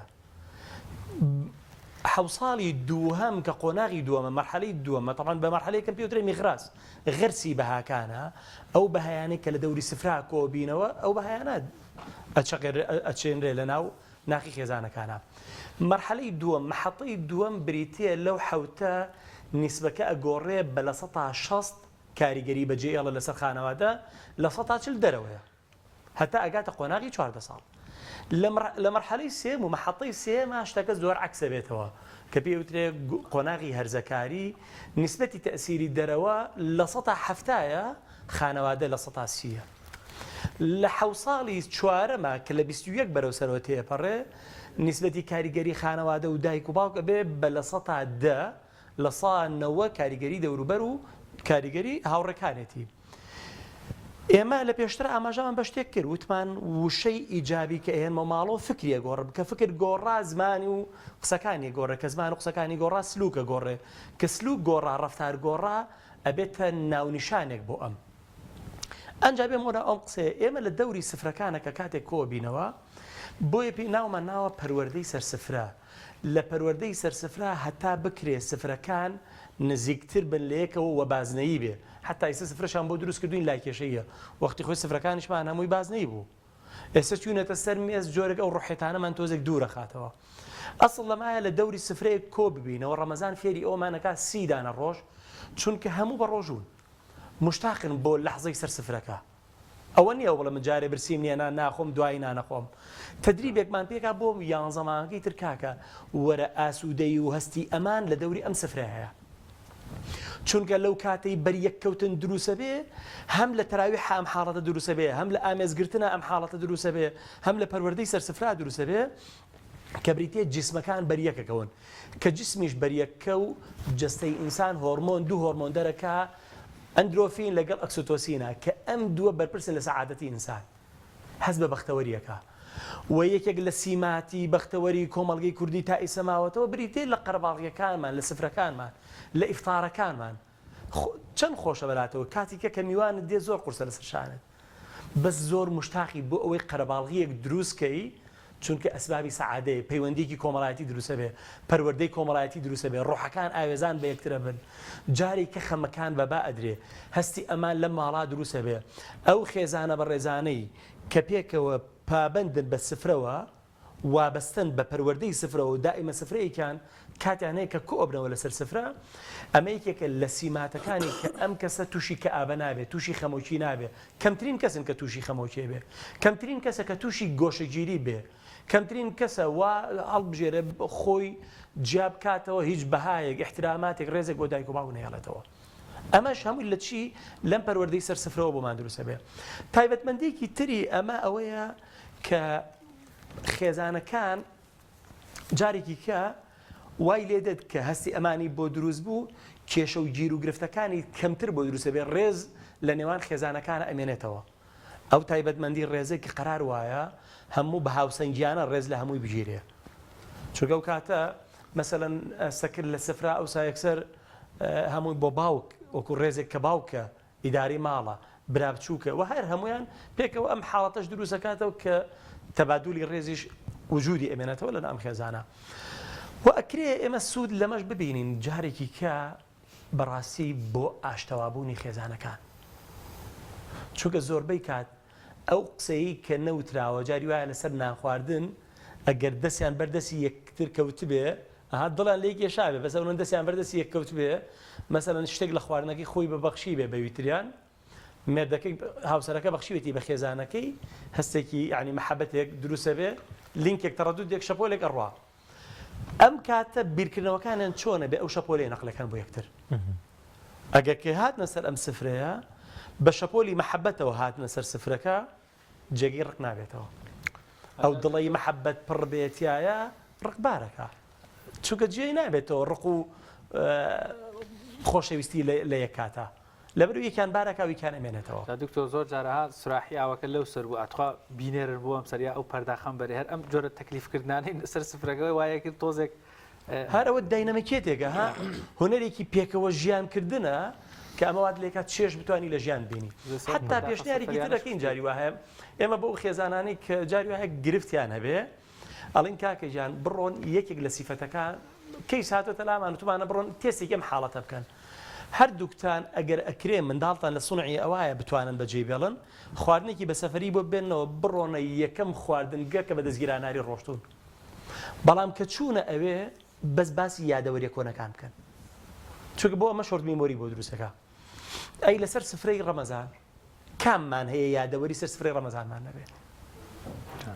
حەوساڵی دووهەم کە قۆناغی دووەمە، مەرحەلەی دووەمە، تەبعەن بە مەرحەلەی یەکەم پێی وترێ میغراس، غەرسی بەهاکانە، ئەو بەهایانەی کە لە دەوری سفرا کۆبینەوە، ئەو بەهایانە ئەچێنرێ لە ناو ناخی خێزانەکانا. مەرحەلەی دووەم، مەحەتەی دووەم بریتییە لەو حەوتە نیسبەکە ئەگۆڕێ بە 60% کاریگەری بەجێ ئێڵێ لەسەر خانەوادە، 40% دەرەوەیە. هەتا ئەگاتە قۆناغی 14 ساڵ. لە مەرحەلەی سێیەم و مەحەتەی سێیەما شتەکە زۆر عەکس ئەبێتەوە کە پێی ئەوترێ قۆناغی هەرزەکاری، نیسبەتی تەئسیری دەرەوە لە سەتا حەفتایە، خانەوادە لە سەتا سییە. لە حەوساڵی چوارەما کە لە 21 بەرەو سەرەوە تێپەڕێ، نیسبەتی کاریگەری خانەوادە و دایک و باوک ئەبێ بە لە سەتا دە، لە سا نەوە کاریگەری دەوروبەر و کاریگەری هاوڕێکانێتی. ئێمە لە پێشتر ئاماژەمان بە شتێک کرد وتمان وشەی ئیجابی کە ئێنمە ماڵۆ فکریە گۆڕ کە فکر گۆڕا زمانی و قسەکانی گۆڕێ کە زمان و قسەکانی گۆڕا سلوکە گۆڕێ کە سلوک گۆڕا ڕەفتار گۆڕا ئەبێتە ناونیشانێک بۆ ئەم ئەنجا بێمەوە ناو ئەم قسەیە ئێمە لە دەوری سفرەکانە کە کاتێک کۆبینەوە بۆیە پێی ناومان ناوە پەروەردەی سەرسفرە لە پەروەردەی سەرسفرە هەتا بکرێ سفرەکان نزیکتر بن لە یەکەوە وە بازنەیی بێ حتا ئیستا سفرەشان بۆ دروست کردوین لاکێشەییە وەختی خۆی سفرەکانیشمان هەمووی بازنەیی بوو ئێستا چوینەتە سەر مێز جۆرێک ئەو ڕۆحێتانەمان تۆزێک دوورەخاتەوە ئەسڵ لەمایە لە دەوری سفرەیەک کۆ ببینەوە ڕەمەزان فێری ئەومان ئەکا سی دانە ڕۆژ چونکە هەموو بە ڕۆژوون موشتاقن بۆ لەحزەی سەر سفرەکە ئەوە نیە ئەو بڵێ من جارێ برسیم نیە نان ناخۆم دوایی نانەخۆم تەدریبێکمان پێکا بۆ یانزە مانگەکەی تر کاکە وەرە ئاسوودەیی و هەستی ئەمان لە دەوری ئەم سفرە هەیە چونکە لەو کاتەی بەریەککەوتن دروسەبێ هەم لە تەراویحا ئەم حاڵەتە دروسەبێ هەم لە ئامێزگرتنا ئەم حاڵەتە دروسەبێ هەم لە پەروەردەی سەرسفرا دروسەبێ کە بریتیە جیسمەکان بەریەکەکەون کە جسمیش بەریەککەو جەستەی ئینسان هۆرمۆن دوو هۆرمۆن دەرەکا ئەندرۆفین لەگەڵ ئەکسوتۆسینە کە ئەم دووە بەرپرسن لە سەعادەتی ئینسان هەست بە بەختەوەریەکا و یەکێک لە سیماتی بەختەوەری کۆمەڵگەی کوردی تا ئیسە ماوەتەوە بریتیە لە قەرەباڵغیەکانمان لە سفرەکانمان لە ئیفتارەکانمان چەند خۆشە بەلاتەوە کاتیکە کە میوانت دێ زۆر قورسە لەسەر شانت بەس زۆر موشتاقی بۆ ئەوەی قەرەباڵغیەک دروست کەی چونکە ئەسبابی سەعادەیە پەیوەندیەکی کۆمەڵایەتی دروست ئەبێ پەروەردەی کۆمەڵایەتی دروست ئەبێ ڕۆحەکان ئاوێزان بە یەکتر ئەبن جارێک کە خەمەکان بە با ئەدرێ هەستی ئەمان لەم ماڵا دروست ئەبێ ئەو خێزانە بەڕێزانەی کە پێکەوە پابەندن بە سفرەوە وابەستەن بە پەروەردەی سفرەوە و دائیمە سفرەیەکیان کاتیان هەیە کە کۆئەبنەوە لەسەر سفرە، ئەمە یەکێکە لە سیماتەکانی کە ئەم کەسە تووشی کەئابە نابێت، تووشی خەمۆکی نابێت، کەمترین کەسن کە تووشی خەمۆکێ بێ، کەمترین کەسە کە تووشی گۆشەگیری بێ، کەمترین کەسە وا هەڵبژێرێ خۆی جیا بکاتەوە هیچ بەهایەک، ئیحتراماتێک، ڕێزێک بۆ دایک و باوک نەهێڵێتەوە. ئەمەش هەمووی لە چی؟ لەم پەروەردەی سەر سفرەوە بۆمان دروست ئەبێ. تایبەتمەندییەکی تری ئەمە ئەوەیە کە خێزانەکان جارێکی کە وای لێ دێت کە هەستی ئەمانی بۆ دروست بوو کێشە و گیر و گرفتەکانی کەمتر بۆ دروستە بێ ڕێز لە نێوان خێزانەکان ئەمێنێتەوە ئەو تایبەتمەندی ڕێزێک کە قەرار وایە هەموو بە هاوسەنگیانە ڕێز لە هەمووی بگیرێ چونکە ئەو کاتە مەسەلەن سەکر لە سفرا ئەوسا یەکسەر هەمووی بۆ باوک وەکو ڕێزێک کە باوکە ئیدارەی ماڵە، برا بچووکە و هەر هەموویان پێکەوە ئەم حاڵەتەش دروست ئەکاتەوە کە تەبادولی ڕێزیش وجودی ئەمێنێتەوە لەناو ئەم خێزانە و ئەکرێ ئێمە سوود لەمەش ببینین جارێکی کە بەڕاستی بۆ ئاشتەوابوونی خێزانەکان چونکە زۆربەی کات ئەو قسەی کە نەوتراوە جاری وایە لەسەر نانخواردن ئەگەر دەستیان بەر دەستی یەکتر کەوتبێ ئەها دڵیان لێک ئێشابێ بەس ئەونەن دەستیان بەر دەستی یەک کەوتبێ مەسەلەن شتێک لە خواردنەکەی خۆی بە بەخشی بێ بەوی تریان مێردەکەی هاوسەرەکە بەخشیوێتی بە خێزانەکەی هەستێکی یعنی مەحەبەتێک دروستە بێ لینکێک تەڕەدودێک شەپۆلێک ئەڕوا ئەم کاتە بیرکردنەوەکانیان چۆنە بێ ئەو شەپۆلەی نەقلەکان بۆ یەکتر ئەگەر کە هاتنە سەر ئەم سفرەیە بە شەپۆلی مەحەبەتەوە هاتنە سەر سفرەکە جێگەی ڕق نابێتەوە ئەو دڵەی مەحەبەت پڕ بێ تیایا ڕقبارەکە چونکە جێی نابێتەوە ڕق و خۆشەویستی لە یەک کاتا لەبەر یەکیان بارەکە و یەکیان ئەمێنێتەوە. جا دکتۆر زۆر جارەها سوراحی ئاوەکە لەو سەر بوو ئەتخوا بینێرن بۆ ئەم سەر یا ئەو پەرداخەم بەرێ هەر ئەم جۆرە تەکلیف کردنانەی سەر سفرەکە وایە کرد تۆزێک هەر ئەوە داینەمیکێتێکە ها هونەرێکی پێکەوە ژیان کردنە کە ئەمە وات لێکات چێژ بتوانی لە ژیان بینی حتا پێشنیارێکی تر دەکەین جاری وا هەیە ئێمە بۆ خێزانانەی کە جاری وا هەیە گرفتیان هەبێ ئەڵین کاکە گیان بڕۆن یەکێک لە سیفەتەکان کەیس هاتۆتە لامان وتمانە بڕۆن تێستێکی ئەم حاڵەتە بکەن هەردووکتان ئەگەر ئەکرێ منداڵتان لە سونعی ئەوایە بتوانن بەجێی بێڵن خواردنێکی بە سەفەری بۆ بێنەوە بڕۆنە یەکەم خواردنگە کە بە دەستگیراناری ڕۆشتوون بەڵام کە چوونە ئەوێ بەس باسی یادەوەریە کۆنەکان بکەن چونکە بۆ ئەمە short memory بۆ دروستەکە ئەی لەسەر سفرەی ڕەمەزان کاممان هەیە یادەوەری سەر سفرەی ڕەمەزانمان نەبێت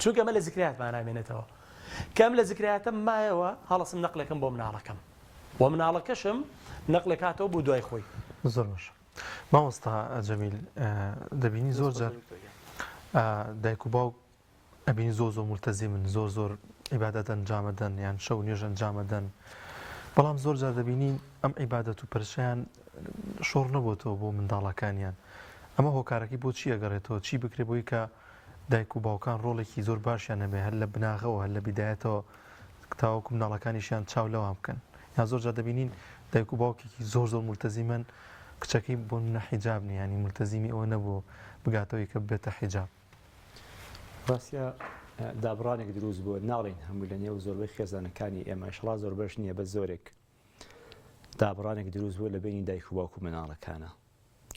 چونکە ئەمە لە زکراتمان نامێنێتەوە کەم لە زکراتم مایەوە هەڵسم نەقلەکەم بۆ مناڵەکەم و مناڵەکەشم نەقلەکاتەوە بۆ دوای خۆی زۆر باش مامۆستا جەمیل دەبینی زۆر جار دایک و باوک ئەبینی زۆر زۆر مولتەزیمن زۆر زۆر عیبادەت ئەنجامەدەن یان شەو نوێژ ئەنجامەدەن بەڵام زۆر جار دەبینین ئەم عیبادەت و پرشیان شۆڕ نەبۆتەوە بۆ منداڵەکانیان. ئەمە هۆکارەکەی بۆ چی ئەگەڕێتەوە؟ چی بکرێ بۆی کە دایک و باوکان ڕۆڵێکی زۆر باشیان هەبێ هەر لە بناغەوە هەر لە بیدایەتەوە تاوەکو مناڵەکانیشیان چاو لەوان بکەن یان زۆر جار دەبینین دایک و باوکێکی زۆر زۆر مولتەزیمن کچەکەی بۆ نمونە حیجاب نیە یانی مولتەزیمی ئەوە نەبووە بگاتەوەی کە ببێتە حیجاب. ڕاستە دابڕانێک دروست بووە ناڵێین هەموو لە نێو زۆربەی خێزانەکانی ئێمە ئیشەڵا زۆربەش نییە بە زۆرێک دابڕانێک دروست بووە لە بینی دایک و باوک و مناڵەکانە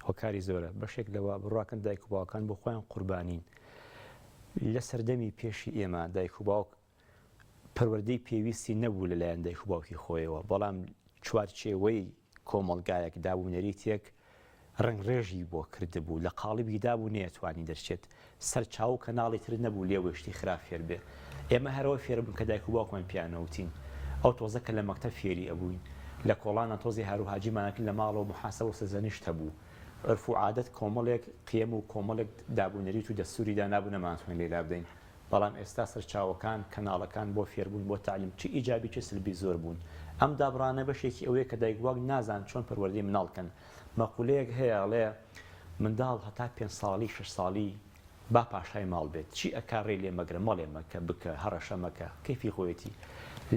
هۆکاری زۆرە بەشێک لەوە بڕواکەن دایک و باوکان بۆ خۆیان قوربانین لە سەردەمی پێشی ئێمە دایک و باوک پەروەردەی پێویستی نەبوو لەلایەن دایک و باوکی خۆیەوە، بەڵام چوارچێوەی کۆمەڵگایەک داب و نەریتێک ڕەنگڕێژی بۆ کردبوو، لە قاڵبی دابوو نەیەتوانی دەرچێت، سەرچاوە و کەناڵی تر نەبوو لێوەی شتی خراپ فێر بێ. ئێمە هەر ئەوە فێر بووین کە دایک و باوکمان پێیان ئەوتین. ئەو تۆزە کە لە مەکتەب فێری ئەبووین. لە کۆڵانا تۆزێ هاروهاجیمان ئەکرد لە ماڵەوە موحاسەبە و سەرزەنشت هەبوو. عورف و عادەت کۆمەڵێک قیەم و کۆمەڵێک داب و نەریت و دەستووری دانابوو نەمانتوانی لێی لابدەین. بەڵام ئێستا سەرچاوەکان، کەناڵەکان بۆ فێربوون، بۆ تەعلیم چ ئیجابی چ سلبی زۆر بوون. ئەم دابڕانە بەشێکی ئەوەیە کە دایک وباوک نازان چۆن پەروەردەی مناڵ کەن. مەقولەیەک هەیە ئەڵێ منداڵ هەتا پێنج ساڵی شەش ساڵی با پاشای ماڵ بێت، چی ئەکا ڕێی لێ مەگرە، مەڵێ مەکە، بکە، هەڕەشە مەکە، کەیفی خۆیەتی.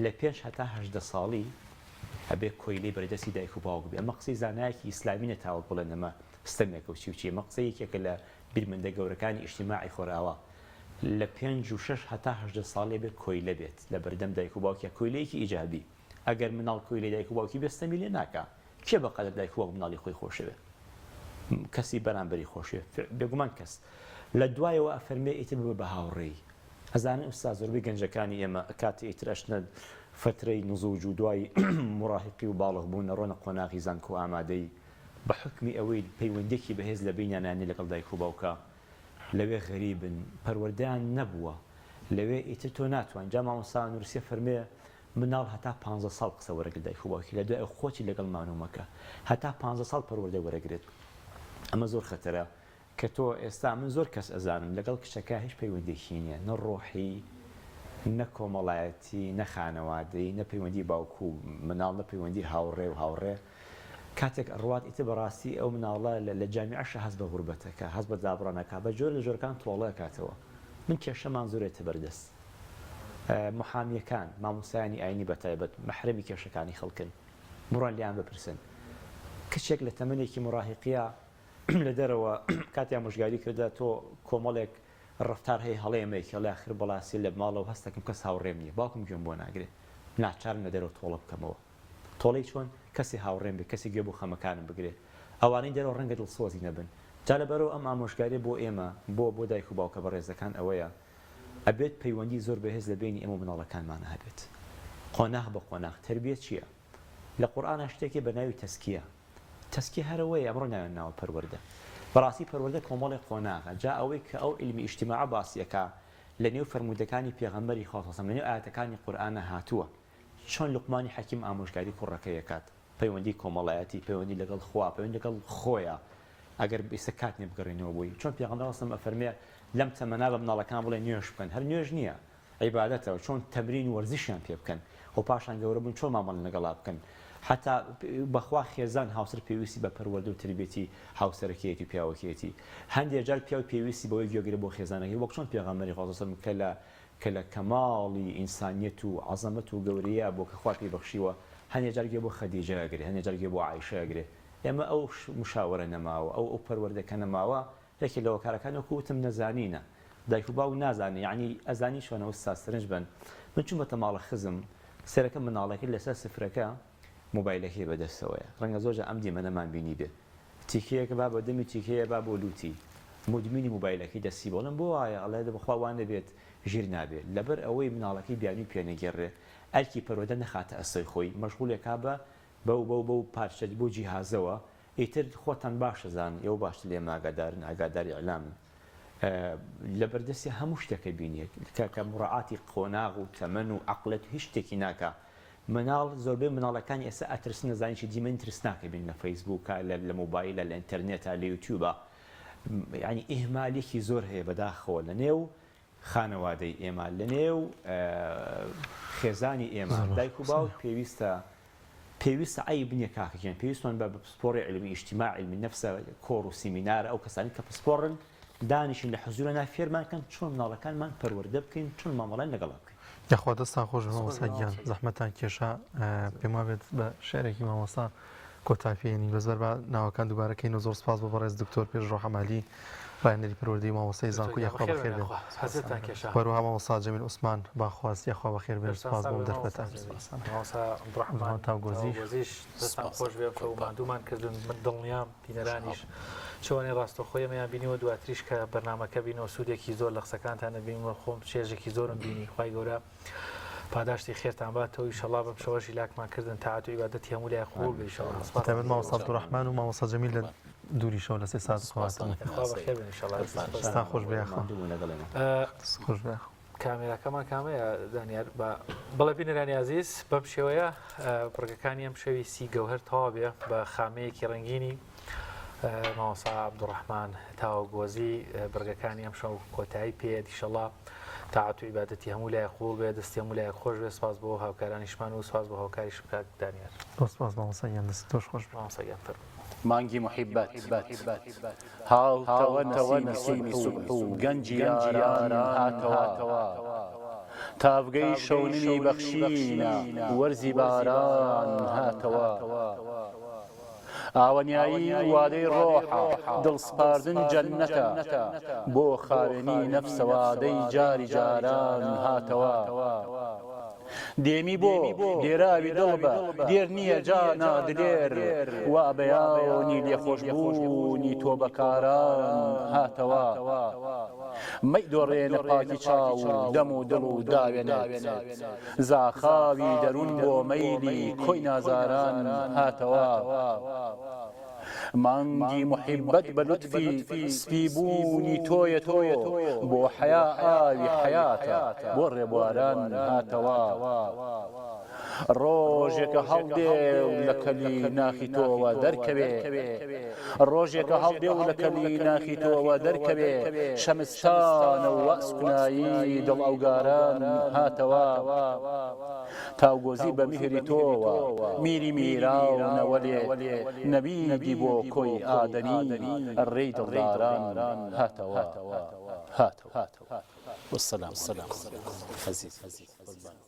لە پێنج هەتا 18 ساڵی ئەبێ کۆیلەی بەردەستی دایک و باوک بێ. ئەمە قسەی زانایەکی ئیسلامی نیە تاوەک بڵێن ئەمە ستەمێکە و چی و چی. ئەمە قسەی یەکێکە لە بیرمەندە گەورەکانی ئیجتیماعی خۆرئاوا. لە پێنج و شەش هەتا 18 ساڵی ئەبێ کۆیلە بێت لە بەردەم دایک و باوکیا کۆیلەیەکی ئیجابی ئەگەر مناڵ کۆیلەی دایک و باوکی بێ ستەمی لێ ناکا کێ بە قەدەر دایک و باوک مناڵی خۆی خۆشەوێ کەسی بەرامبەری خۆشێ بێگومان کەس لە دوایەوە ئەفەرمێ ئیتر ببە بە هاوڕێی ئەزانن ئوستاز زۆربەی گەنجەکانی ئێمە کاتێ ئیتر ئەچنە فەترەی نزوج و دوای مراهقی و باڵغ بوون ئەڕۆنە قۆناغی زانکۆ ئامادەی بە حوکمی ئەوەی پەیوەندیەکی بەهێز لە بەینیانا نیە لەگەڵ دایک و باوکا لەوێ غەریبن پەروەردەیان نەبووە لەوێ ئیتر تۆ ناتوانی جا مامۆستا نورسیە فەرمێ مناڵ هەتا پانزە ساڵ قسە وەرەگرێت دایک و باوکی لە دوای ئەو خۆتی لەگەڵ مانوو مەکە هەتا پانزە ساڵ پەروەردە وەرەگرێت ئەمە زۆر خەتەرە کە تۆ ئێستا من زۆر کەس ئەزانم لەگەڵ کچەکە هیچ پەیوەندێکی نییە نە ڕۆحی نە کۆمەڵایەتی نە خانەوادەی نە پەیوەندی باوک و مناڵ نە پەیوەندی هاوڕێ و هاوڕێ کاتێک ئەڕوات ئیتر بەڕاستی ئەو مناڵە لە جامیعەشا هەست بە غوربەت ئەکا هەست بە دابڕان ئەکا بە جۆر لە جۆرەکان تۆڵە ئەکاتەوە من کێشەمان زۆر ێتە بەردەست محامیەکان مامۆستایانی ئاینی بەتایبەت مەحرەمی کێشەکانی خەڵکن بڕۆن لێیان بپرسن کچێک لە تەمەنێکی مراهقیە لە دەرەوە کاتێ ئامۆژگاری کردە تۆ کۆمەڵێک ڕەفتار هەیە هەڵەیە مەیکە ئەڵێ ئاخر بەڵاسی لە ماڵەوە هەستەکەم کەس هاوڕێم نییە باوکم گوێم بۆ ناگرێ ناچارم لە دەرەوە تۆڵە بکەمەوە تۆڵەی چۆن؟ کەسێ هاوڕێم بێ، کەسێ گوێ بۆ خەمەکانم بگرێ. ئەوانەی دەرەوە ڕەنگە دڵسۆزی نەبن. جا لەبەرئەوە ئەم ئامۆژگاریە بۆ ئێمە، بۆ بۆ دایک و باوکە بەڕێزەکان ئەوەیە، ئەبێت پەیوەندی زۆر بەهێز لە بەینی ئێمە و مناڵەکانمانا هەبێت. قۆناغ بە قۆناغ. تەربیە چیە؟ لە قورئانا شتێک هەیە بە ناوی تەزکیە. تەزکیە هەر ئەوەیە ئەمڕۆ ناویان ناوە پەروەردە. بەڕاستی پەروەردە کۆمەڵێک قۆناغە. جا ئەوەی کە ئەو عیلمی ئیجتیماعە باسی ئەکا لە نێو فەرموودەکانی پێغەمبەری خوا صلی اللە علیە وسلم، لە نێو ئایەتەکانی قورئانا هاتووە. چۆن لوقمانی حەکیم ئامۆژگاری کوڕەکەی ئەکات، پەیوەندی کۆمەڵایەتی، پەیوەندی لەگەڵ خوا، پەیوەندی لەگەڵ خۆیا، ئەگەر ئیستا کات نیە بگەڕێینەوە بۆی، چۆن پێغەمبەر صلی اللە علیە و سلم ئەفەرمێ لەم تەمەنا بە مناڵەکان بڵێ نوێژ بکەن، هەر نوێژ نیە عیبادەتە، چۆن تەمرین و وەرزشیان پێ بکەن و پاشان گەورە بوون چۆن مامەڵە لەگەڵا بکەن، حەتا بەخوا خێزان هاوسەر پێویستی بە پەروەردە و تربیەتی هاوسەرەکەیەتی و پیاوەکەیەتی، هەندێ جار پیاو پێویستی بەوەی گوێگرە بۆ خێزانەکەی وەک چۆن پێغەمبەری خوا صلی اللە علیە و سلم کە لە کە لە کەماڵی ئینسانیەت و عەزەمەت و گەورەییا بووە کە خوا پێی بەخشیوە، هەنێ جار گوێ بۆ خەدیجە ئەگرێ، هەنێ جار گوێ بۆ عائیشە ئەگرێ. ئێمە ئەو مشاوەرە نەماوە، ئەو ئەو پەروەردە کە نەماوە، یەکێک لە هۆکارەکانی وەکوو وتم نەزانینە. دایک و باوک نازانێ، یەعنی ئەزانی چۆنە ئوستاز سەرنج بەن. من چوومەتە ماڵە خزم، سەیرەکەم مناڵەکەی لەسەر سفرەکە مۆبایلەکەی بە دەستەوەیە. ڕەنگە زۆر جار ئەم دیمەنەمان بینیبێ. تیکەیەک با بە دەمی تیکەیە با بۆ لوتی. مودمینی موبایلەکەی دەستی بۆ ئەڵێم بۆ وایە ئەڵێ دە بەخوا وا نەبێت ژیر نابێ لەبەر ئەوەی مناڵەکەی بیانوی پێ نەگێڕێ ئەرکی پەروەردە نەخاتە ئەستۆی خۆی مەشغوڵێکا بە بەو بەو بەو پارچە بەو جیهازەوە ئیتر خۆتان باش ئەزانن ئێوە باشتر لێمە ئاگادارن ئاگاداری ئیعلامن لەبەردەستی هەموو شتێکە بینێ کە کە مڕاعاتی قۆناغ و تەمەن و عەقڵێت هیچ شتێکی ناکا مناڵ زۆربەی مناڵەکانی ئێستا ئەترسن ئەزانی چی دیمەنی ترسناکە بین لە فەیسبووکا لە لە مۆبایلە لە ئینتەرنێتا لە یوتیوبا یانی ئیهمالێکی زۆر هەیە بەداخەوە لە نێو خانەوادەی ئێمە لە نێو خێزانی ئێمە دایک و باوک پێویستە. پێویستە عەیب نییە کاکە گیان پێویستمان بە پسپۆڕی عیلمی ئیجتیماع عیلمی نەفسە کۆڕ و سیمینارە ئەو کەسانەی کە پسپۆڕن دانیشن لە حزوورنا فێرمان کەن چۆن مناڵەکانمان پەروەردە بکەین چۆن مامەڵەیان لەگەڵا بکەین. یاخوا دەستتان خۆش بێت مامۆستا گیان زەحمەتتان کێشا پێم وابێت بە شعرێکی مامۆستا کۆتا پێێنین بەس بەر با ناوەکان دووبارە کەین و زۆر سپاس بۆ بەڕێز دکتۆر پێشڕەو حەمالی ڕاهێنەری پەروەردەی و مامۆستای زانکۆ یاخوا بەخێر بێن وەروەها مامۆستا جەمیل عوسمان باخواز یاخوا بەخێر بێن سپاس بۆ دەرفەتە مامۆستا عەبدوڕەحمان تاوگۆزی تاوگۆزیش دەستان خۆش بێ کە ماندوومان کردن من دڵنیام بینەرانیش چۆنی ڕاستەوخۆ ئێمەیان بینیوە دواتریش کە بەرنامەکە بینەوە سوودێکی زۆر لە قسەکانتان نەبینم و خۆم چێژێکی زۆرم بینی خوای گەورە پاداشتی خێرتان باتەوە ئیشەڵا بەم شەوەش هیلاکمان کردن تاعەت و عیبادەتی هەموو لای قبوڵ بێ ئیشەڵا سپاس تایبەت مامۆستا عەبدولڕەحمان و مامۆستا جەمیل لە دووریشەوە لە سێ سات سپاستان خوا بەخێر بێن ئیشەڵا دەستان خۆش بێ یاخوا ماندوو لەگەڵ ئێمە خۆش بێ یاخوا. کامێراکەمان کامەیە دانیار بە بەڵێ بینەرانی ئازیز بەم شێوەیە بڕگەکانی ئەم شەوی سی گەوهەر تەواو بێ بە خامەیەکی ڕەنگینی مامۆستا عەبدوڕەحمان تاوەگۆزی بڕگەکانی ئەم شەو کۆتایی پێ دیشەڵا تاعەت و عیبادەتی هەموو لای قوڵ بێ دەستی هەموو لایەک خۆش بێ سپاس بۆ هاوکارانیشمان و سپاس بۆ هاوکاریشم کاک دانیار. زۆر سپاس مامۆستا گیان دەست تۆش خۆش بێ. مامۆستا گیان فەرموو. مانگی موحیبەت هاتەوە نەسیمی سوبح و گەنجی یاران هاتەوە تاڤگەی شەونمی بەخشینە وەرزی باران هاتەوە. ئاوەنیایی وادەی ڕۆحە، دڵ سپاردن جەننەتە، بۆ خاوێنی نەفسە وادەی جاری جاران هاتەوە. دێمی بۆ دێراوی دڵ بە دێر نییە جا نادلێر، وا بەیانی لێخۆشبوونی تۆبەکاران هاتەوە. مەیدۆڕێنە پاکی چاو و دەم و دڵ و داوێنت. زاخاوی دەروون بۆ مەیلی کۆی نازاران هاتەوە. مانگی موحیبەت بە لوتفی سپی بوونی تۆیە تۆ بۆ حەیا ئاوی حەیاتە بۆ ڕێبواران هاتەوە. ڕۆژێکە هەڵدێ و لە کەلی ناخی تۆوە دەرکەوێ ڕۆژێکە هەڵدێ و لە کەلی ناخی تۆوە دەرکەوێ شەمستانە و وەسکنایی دڵ ئەوگاران هاتەوە تاوگۆزی بە میهری تۆوە میری میراونە وەلێ نەویدی بۆ کۆی ئادەمی ڕێی دڵداران هاتەوە هاتەوە. والسلام علیکم عزیز قوربان.